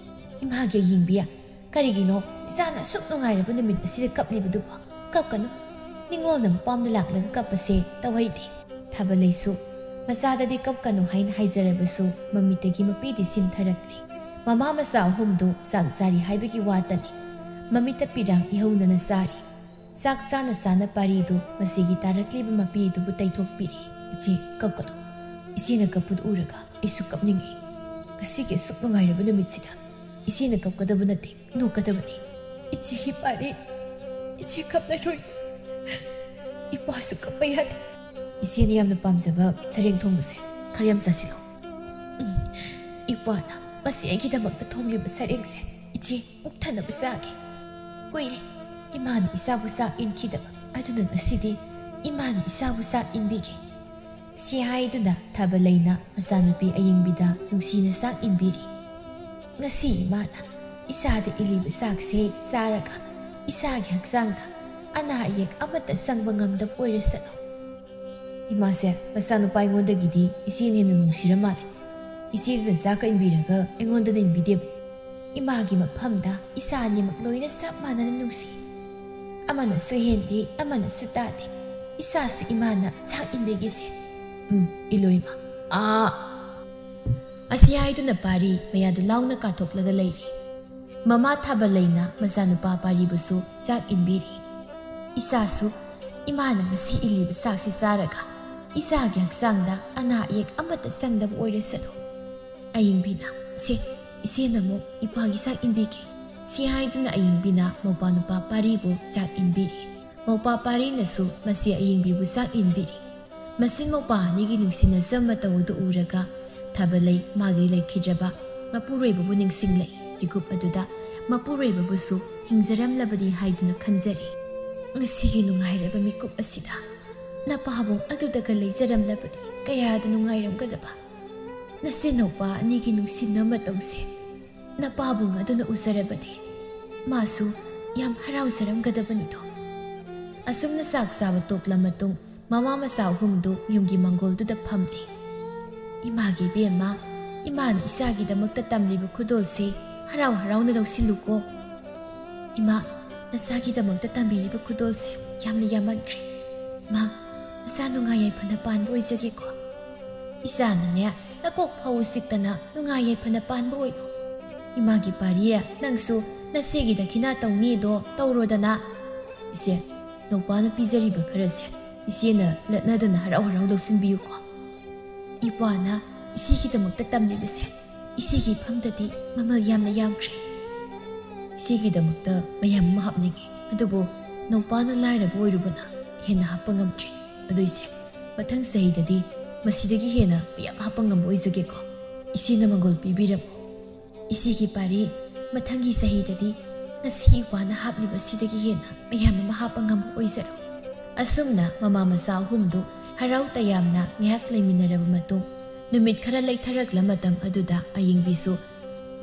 "ꯏꯃꯥꯒꯤ ꯑꯌꯤꯡꯕꯤ, ꯀꯔꯤꯒꯤꯅꯣ ꯏꯆꯥꯅ ꯑꯁꯨꯛ ꯅꯨꯡꯉꯥꯏꯔꯕ ꯅꯨꯃꯤꯠ ꯑꯁꯤꯗ ꯀꯞꯂꯤꯕꯗꯨꯕꯣ? ꯀꯞꯀꯅꯨ꯫ ꯅꯤꯡꯉꯣꯜꯅ ꯃꯄꯥꯝꯗ ꯂꯥꯛꯂꯒ ꯀꯞꯄꯁꯦ ꯇꯧꯍꯩꯗꯦ꯫" ꯊꯥꯕꯂꯩꯁꯨ ꯃꯆꯥꯗꯗꯤ ꯀꯞꯀꯅꯨ ꯍꯥꯏꯅ ꯍꯥꯏꯖꯔꯕꯁꯨ ꯃꯃꯤꯠꯇꯒꯤ ꯃꯄꯤꯗꯤ ꯁꯤꯟꯊꯔꯛꯂꯤ꯫ ꯃꯃꯥ ꯃꯆꯥ ꯑꯍꯨꯝꯗꯨ ꯆꯥꯛ ꯆꯥꯔꯤ ꯍꯥꯏꯕꯒꯤ ꯋꯥꯇꯅꯤ꯫ ꯃꯃꯤꯠꯇ ꯄꯤꯔꯥꯡ ꯏꯍꯧꯅꯅ ꯆꯥꯔꯤ꯫ ꯆꯥꯛ ꯆꯥꯅ ꯆꯥꯅ ꯄꯥꯔꯤꯗꯨ ꯃꯁꯤꯒꯤ ꯇꯥꯔꯛꯂꯤꯕ ꯃꯄꯤꯗꯨꯕꯨ ꯇꯩꯊꯣꯛꯄꯤꯔꯤ꯫ "ꯏꯆꯦ, ꯀꯞꯀꯅꯨ꯫ ꯏꯆꯦꯅ ꯀꯞꯄꯗꯨ ꯎꯔꯒ ꯑꯩꯁꯨ ꯀꯞꯅꯤꯡꯏ꯫ ꯉꯁꯤꯒꯤ ꯑꯁꯨꯛ ꯅꯨꯡꯉꯥꯏꯔꯕ ꯅꯨꯃꯤꯠꯁꯤꯗ ꯏꯆꯦꯅ ꯀꯞꯀꯗꯕ ꯅꯠꯇꯦ, ꯅꯣꯛꯀꯗꯕꯅꯤ꯫" "ꯏꯆꯦꯒꯤ ꯄꯥꯔꯤ, ꯏꯆꯦ ꯀꯞꯂꯔꯣꯏ꯫ ꯏꯄꯥꯁꯨ ꯀꯞꯄ ꯌꯥꯗꯦ꯫" "ꯏꯆꯦꯅ ꯌꯥꯝꯅ ꯄꯥꯝꯖꯕ ꯁꯔꯦꯡ ꯊꯣꯡꯕꯁꯦ ꯈꯔ ꯌꯥꯝ ꯆꯥꯁꯤꯜꯂꯣ꯫" "ꯎꯝ, ꯏꯄꯥꯅ ꯃꯁꯤ ꯑꯩꯒꯤꯗꯃꯛꯇ ꯊꯣꯡꯂꯤꯕ ꯁꯔꯦꯡꯁꯦ ꯏꯆꯦ ꯃꯨꯛꯊꯅꯕ ꯆꯥꯒꯦ꯫ ꯀꯨꯏꯔꯦ ꯏꯃꯥꯅ ꯏꯆꯥꯕꯨ ꯆꯥꯛ ꯏꯟꯈꯤꯗꯕ, ꯑꯗꯨꯅ ꯉꯁꯤꯗꯤ ꯏꯃꯥꯅ ꯏꯆꯥꯕꯨ ꯆꯥꯛ ꯏꯟꯕꯤꯒꯦ꯫" ꯁꯤ ꯍꯥꯏꯗꯨꯅ ꯊꯥꯕꯂꯩꯅ ꯃꯆꯥꯅꯨꯄꯤ ꯑꯌꯤꯡꯕꯤꯗ ꯅꯨꯡꯁꯤꯅ ꯆꯥꯛ ꯏꯟꯕꯤꯔꯤ꯫ "ꯉꯁꯤ ꯏꯃꯥꯅ ꯏꯆꯥꯗ ꯏꯜꯂꯤꯕ ꯆꯥꯛꯁꯦ ꯆꯥꯔꯒ ꯏꯆꯥꯒꯤ ꯍꯛꯆꯥꯡꯗ ꯑꯅꯥ ꯑꯌꯦꯛ ꯑꯃꯠꯇ ꯆꯪꯕ ꯉꯝꯗꯕ ꯑꯣꯏꯔꯁꯅꯨ꯫" "ꯏꯃꯥꯁꯦ ꯃꯆꯥꯅꯨꯄꯥ ꯑꯩꯉꯣꯟꯗꯒꯤꯗꯤ ꯏꯆꯦꯅ ꯍꯦꯟꯅ ꯅꯨꯡꯁꯤꯔ ꯃꯥꯜꯂꯦ꯫ ꯏꯆꯦꯗꯨꯅ ꯆꯥꯛꯀ ꯏꯟꯕꯤꯔꯒ ꯑꯩꯉꯣꯟꯗꯅ ꯏꯟꯕꯤꯗꯦꯕ꯫ ꯏꯃꯥꯒꯤ ꯃꯐꯝꯗ ꯏꯆꯥ ꯑꯅꯤꯃꯛ ꯂꯣꯏꯅ ꯆꯞ ꯃꯥꯟꯅꯅ ꯅꯨꯡꯁꯤ꯫ ꯑꯃꯅꯁꯨ ꯍꯦꯟꯗꯦ, ꯑꯃꯅꯁꯨ ꯇꯥꯗꯦ꯫ ꯏꯆꯥꯁꯨ ꯏꯃꯥꯅ ꯆꯥꯛ ꯏꯟꯕꯤꯒꯦꯁꯦ꯫" "ꯎꯝ, ꯏꯜꯂꯣ ꯏꯃꯥ꯫ ꯑꯥ!" ꯑꯁꯤ ꯍꯥꯏꯗꯨꯅ ꯄꯥꯔꯤ ꯃꯌꯥꯗꯨ ꯂꯥꯎꯅ ꯀꯥꯊꯣꯛꯂꯒ ꯂꯩꯔꯤ꯫ ꯃꯃꯥ ꯊꯥꯕꯂꯩꯅ ꯃꯆꯥꯅꯨꯄꯥ ꯄꯥꯔꯤꯕꯨꯁꯨ ꯆꯥꯛ ꯏꯟꯕꯤꯔꯤ꯫ ꯏꯆꯥꯁꯨ ꯏꯃꯥꯅ ꯉꯁꯤ ꯏꯜꯂꯤꯕ ꯆꯥꯛꯁꯤ ꯆꯥꯔꯒ ꯏꯆꯥꯒꯤ ꯍꯛꯆꯥꯡꯗ ꯑꯅꯥ ꯑꯌꯦꯛ ꯑꯃꯠꯇ ꯆꯪꯗꯕ ꯑꯣꯏꯔꯁꯅꯨ꯫ ꯑꯌꯤꯡꯕꯤꯅ, "ꯁꯦ, ꯏꯆꯦꯅ ꯑꯃꯨꯛ ꯏꯄꯥꯒꯤ ꯆꯥꯛ ꯏꯟꯕꯤꯒꯦ" ꯁꯤ ꯍꯥꯏꯗꯨꯅ ꯑꯌꯤꯡꯕꯤꯅ ꯃꯧꯄꯥ ꯅꯨꯄꯥ ꯄꯥꯔꯤꯕꯨ ꯆꯥꯛ ꯏꯟꯕꯤꯔꯤ꯫ ꯃꯧꯄꯥ ꯄꯥꯔꯤꯅꯁꯨ ꯃꯁꯤ ꯑꯌꯤꯡꯕꯤꯕꯨ ꯆꯥꯛ ꯏꯟꯕꯤꯔꯤ꯫ ꯃꯆꯤꯟ ꯃꯧꯄꯥ ꯑꯅꯤꯒꯤ ꯅꯨꯡꯁꯤꯅꯖꯕ ꯃꯇꯧ ꯑꯗꯨ ꯎꯔꯒ ꯊꯥꯕꯂꯩ ꯃꯥꯒꯤ ꯂꯩꯈꯤꯗ꯭ꯔꯕ ꯃꯄꯨꯔꯣꯏꯕꯕꯨ ꯅꯤꯡꯁꯤꯡꯂꯛꯏ꯫ ꯃꯤꯀꯨꯞ ꯑꯗꯨꯗ ꯃꯄꯨꯔꯣꯏꯕꯕꯨꯁꯨ ꯍꯤꯡꯖꯔꯝꯂꯕꯗꯤ ꯍꯥꯏꯗꯨꯅ ꯈꯟꯖꯔꯤ꯫ "ꯉꯁꯤꯒꯤ ꯅꯨꯡꯉꯥꯏꯔꯕ ꯃꯤꯀꯨꯞ ꯑꯁꯤꯗ ꯅꯄꯥꯕꯨꯡ ꯑꯗꯨꯗꯒ ꯂꯩꯖꯔꯝꯂꯕꯗꯤ ꯀꯌꯥꯗ ꯅꯨꯡꯉꯥꯏꯔꯝꯒꯗꯕ꯫ ꯅꯆꯤꯟꯅꯧꯄꯥ ꯑꯅꯤꯒꯤ ꯅꯨꯡꯁꯤꯅ ꯃꯇꯧꯁꯦ ꯅꯄꯥꯕꯨꯡ ꯑꯗꯨꯅ ꯎꯖꯔꯕꯗꯤ ꯃꯥꯁꯨ ꯌꯥꯝ ꯍꯔꯥꯎꯖꯔꯝꯒꯗꯕꯅꯤꯗꯣ"꯫ ꯑꯁꯨꯝꯅ ꯆꯥꯛ ꯆꯥꯕ ꯇꯣꯛꯂ ꯃꯇꯨꯡ ꯃꯃꯥ ꯃꯆꯥ ꯑꯍꯨꯝꯗꯨ ꯌꯨꯝꯒꯤ ꯃꯥꯡꯒꯣꯜꯗꯨꯗ ꯐꯝꯂꯤ꯫ "ꯏꯃꯥꯒꯤ ꯏꯕꯦꯝꯃ, ꯏꯃꯥꯅ ꯏꯆꯥꯒꯤꯗꯃꯛꯇ ꯇꯝꯂꯤꯕ ꯈꯨꯗꯣꯜꯁꯦ ꯍꯔꯥꯎ ꯍꯔꯥꯎꯅ ꯂꯧꯁꯤꯜꯂꯨꯀꯣ꯫ ꯏꯃꯥ, ꯅꯆꯥꯒꯤꯗꯃꯛꯇ ꯇꯝꯕꯤꯔꯤꯕ ꯈꯨꯗꯣꯜꯁꯦ ꯌꯥꯝꯅ ꯌꯥꯝꯃꯟꯈ꯭ꯔꯦ꯫ ꯃꯥ, ꯅꯆꯥ ꯅꯨꯡꯉꯥꯏ ꯌꯥꯏꯐꯅ ꯄꯥꯟꯕ ꯑꯣꯏꯖꯒꯦꯀꯣ꯫ ꯏꯆꯥꯅꯅꯦ, ꯅꯀꯣꯛ ꯐꯥꯎ ꯆꯤꯛꯇꯅ ꯅꯨꯡꯉꯥꯏ ꯌꯥꯏꯐꯅ ꯄꯥꯟꯕ ꯑꯣꯏꯌꯨ꯫ ꯏꯃꯥꯒꯤ ꯄꯥꯔꯤ, ꯅꯪꯁꯨ ꯅꯆꯦꯒꯤ ꯗꯈꯤꯅꯥ ꯇꯧꯅꯤꯗꯣ ꯇꯧꯔꯣꯗꯅ꯫ ꯏꯆꯦ, ꯅꯧꯄꯥꯅ ꯄꯤꯖꯔꯤꯕ ꯈꯔꯁꯦ ꯏꯆꯦꯅ ꯂꯠꯅꯗꯅ ꯍꯔꯥꯎ ꯍꯔꯥꯎ ꯂꯧꯁꯤꯟꯕꯤꯌꯨꯀꯣ꯫ ꯏꯄ꯭ꯋꯥꯅ ꯏꯆꯦꯒꯤꯗꯃꯛꯇ ꯇꯝꯂꯤꯕꯁꯦ ꯏꯆꯦꯒꯤ ꯏꯐꯝꯗꯗꯤ ꯃꯃꯜ ꯌꯥꯝꯅ ꯌꯥꯝꯈ꯭ꯔꯦ꯫ ꯏꯆꯦꯒꯤꯗꯃꯛꯇ ꯃꯌꯥꯝ ꯑꯃ ꯍꯥꯞꯅꯤꯡꯉꯤ, ꯑꯗꯨꯕꯨ ꯅꯧꯄꯥꯅ ꯂꯥꯏꯔꯕ ꯑꯣꯏꯔꯨꯕꯅ ꯍꯦꯟꯅ ꯍꯥꯞꯄ ꯉꯝꯗ꯭ꯔꯦ꯫ ꯑꯗꯨ ꯏꯆꯦ, ꯃꯊꯪ ꯆꯍꯤꯗꯗꯤ ꯃꯁꯤꯗꯒꯤ ꯍꯦꯟꯅ ꯃꯌꯥꯝ ꯍꯥꯞꯄ ꯉꯝꯕ ꯑꯣꯏꯖꯒꯦꯀꯣ꯫ ꯏꯆꯦꯅ ꯃꯪꯒꯣꯜ ꯄꯤꯕꯤꯔꯝꯃꯨ꯫ ꯏꯆꯦꯒꯤ ꯄꯥꯔꯤ, ꯃꯊꯪꯒꯤ ꯆꯍꯤꯗꯗꯤ ꯉꯁꯤ ꯏꯄ꯭ꯋꯥꯅ ꯍꯥꯞꯂꯤꯕꯁꯤꯗꯒꯤ ꯍꯦꯟꯅ ꯃꯌꯥꯝ ꯑꯃ ꯍꯥꯞꯄ ꯉꯝꯕ ꯑꯣꯏꯖꯔꯣ꯫ ꯑꯁꯨꯝꯅ ꯃꯃꯥ ꯃꯆꯥ ꯑꯍꯨꯝꯗꯨ ꯍꯔꯥꯎ ꯇꯌꯥꯝꯅ ꯉꯥꯏꯍꯥꯛ ꯂꯩꯃꯤꯟꯅꯔꯕ ꯃꯇꯨꯡ, ꯅꯨꯃꯤꯠ ꯈꯔ ꯂꯩꯊꯔꯛꯂ ꯃꯇꯝ ꯑꯗꯨꯗ ꯑꯌꯤꯡꯕꯤꯁꯨ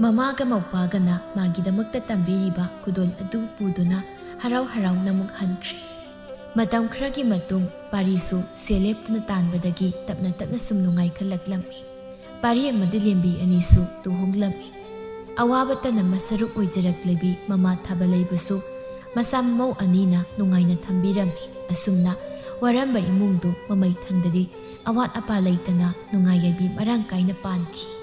ꯃꯃꯥꯒ ꯃꯧꯄꯥꯒꯅ ꯃꯥꯒꯤꯗꯃꯛꯇ ꯇꯝꯕꯤꯔꯤꯕ ꯈꯨꯗꯣꯜ ꯑꯗꯨ ꯄꯨꯗꯨꯅ ꯍꯔꯥꯎ ꯍꯔꯥꯎꯅ ꯑꯃꯨꯛ ꯍꯟꯈ꯭ꯔꯦ꯫ ꯃꯇꯝ ꯈꯔꯒꯤ ꯃꯇꯨꯡ ꯄꯥꯔꯤꯁꯨ ꯁꯦꯜ ꯂꯦꯞꯇꯅ ꯇꯥꯟꯕꯗꯒꯤ ꯇꯞꯅ ꯇꯞꯅ ꯁꯨꯝ ꯅꯨꯡꯉꯥꯏꯈꯠꯂꯛꯂꯝꯃꯤ꯫ ꯄꯥꯔꯤ ꯑꯃꯗꯤ ꯂꯦꯝꯕꯤ ꯑꯅꯤꯁꯨ ꯇꯨꯍꯣꯡꯂꯝꯃꯤ꯫ ꯑꯋꯥꯕꯇꯅ ꯃꯁꯔꯨꯛ ꯑꯣꯏꯖꯔꯛꯂꯕꯤ ꯃꯃꯥ ꯊꯥꯕꯂꯩꯕꯨꯁꯨ ꯃꯆꯥ ꯃꯃꯧ ꯑꯅꯤꯅ ꯅꯨꯡꯉꯥꯏꯅ ꯊꯝꯕꯤꯔꯝꯃꯤ꯫ ꯑꯁꯨꯝꯅ ꯋꯥꯔꯝꯕ ꯏꯃꯨꯡꯗꯨ ꯃꯃꯩ ꯊꯪꯗꯗꯤ ꯑꯋꯥꯠ ꯑꯄꯥ ꯂꯩꯇꯅ ꯅꯨꯡꯉꯥꯏ ꯌꯥꯏꯕꯤ ꯃꯔꯥꯡ ꯀꯥꯏꯅ ꯄꯥꯟꯈꯤ꯫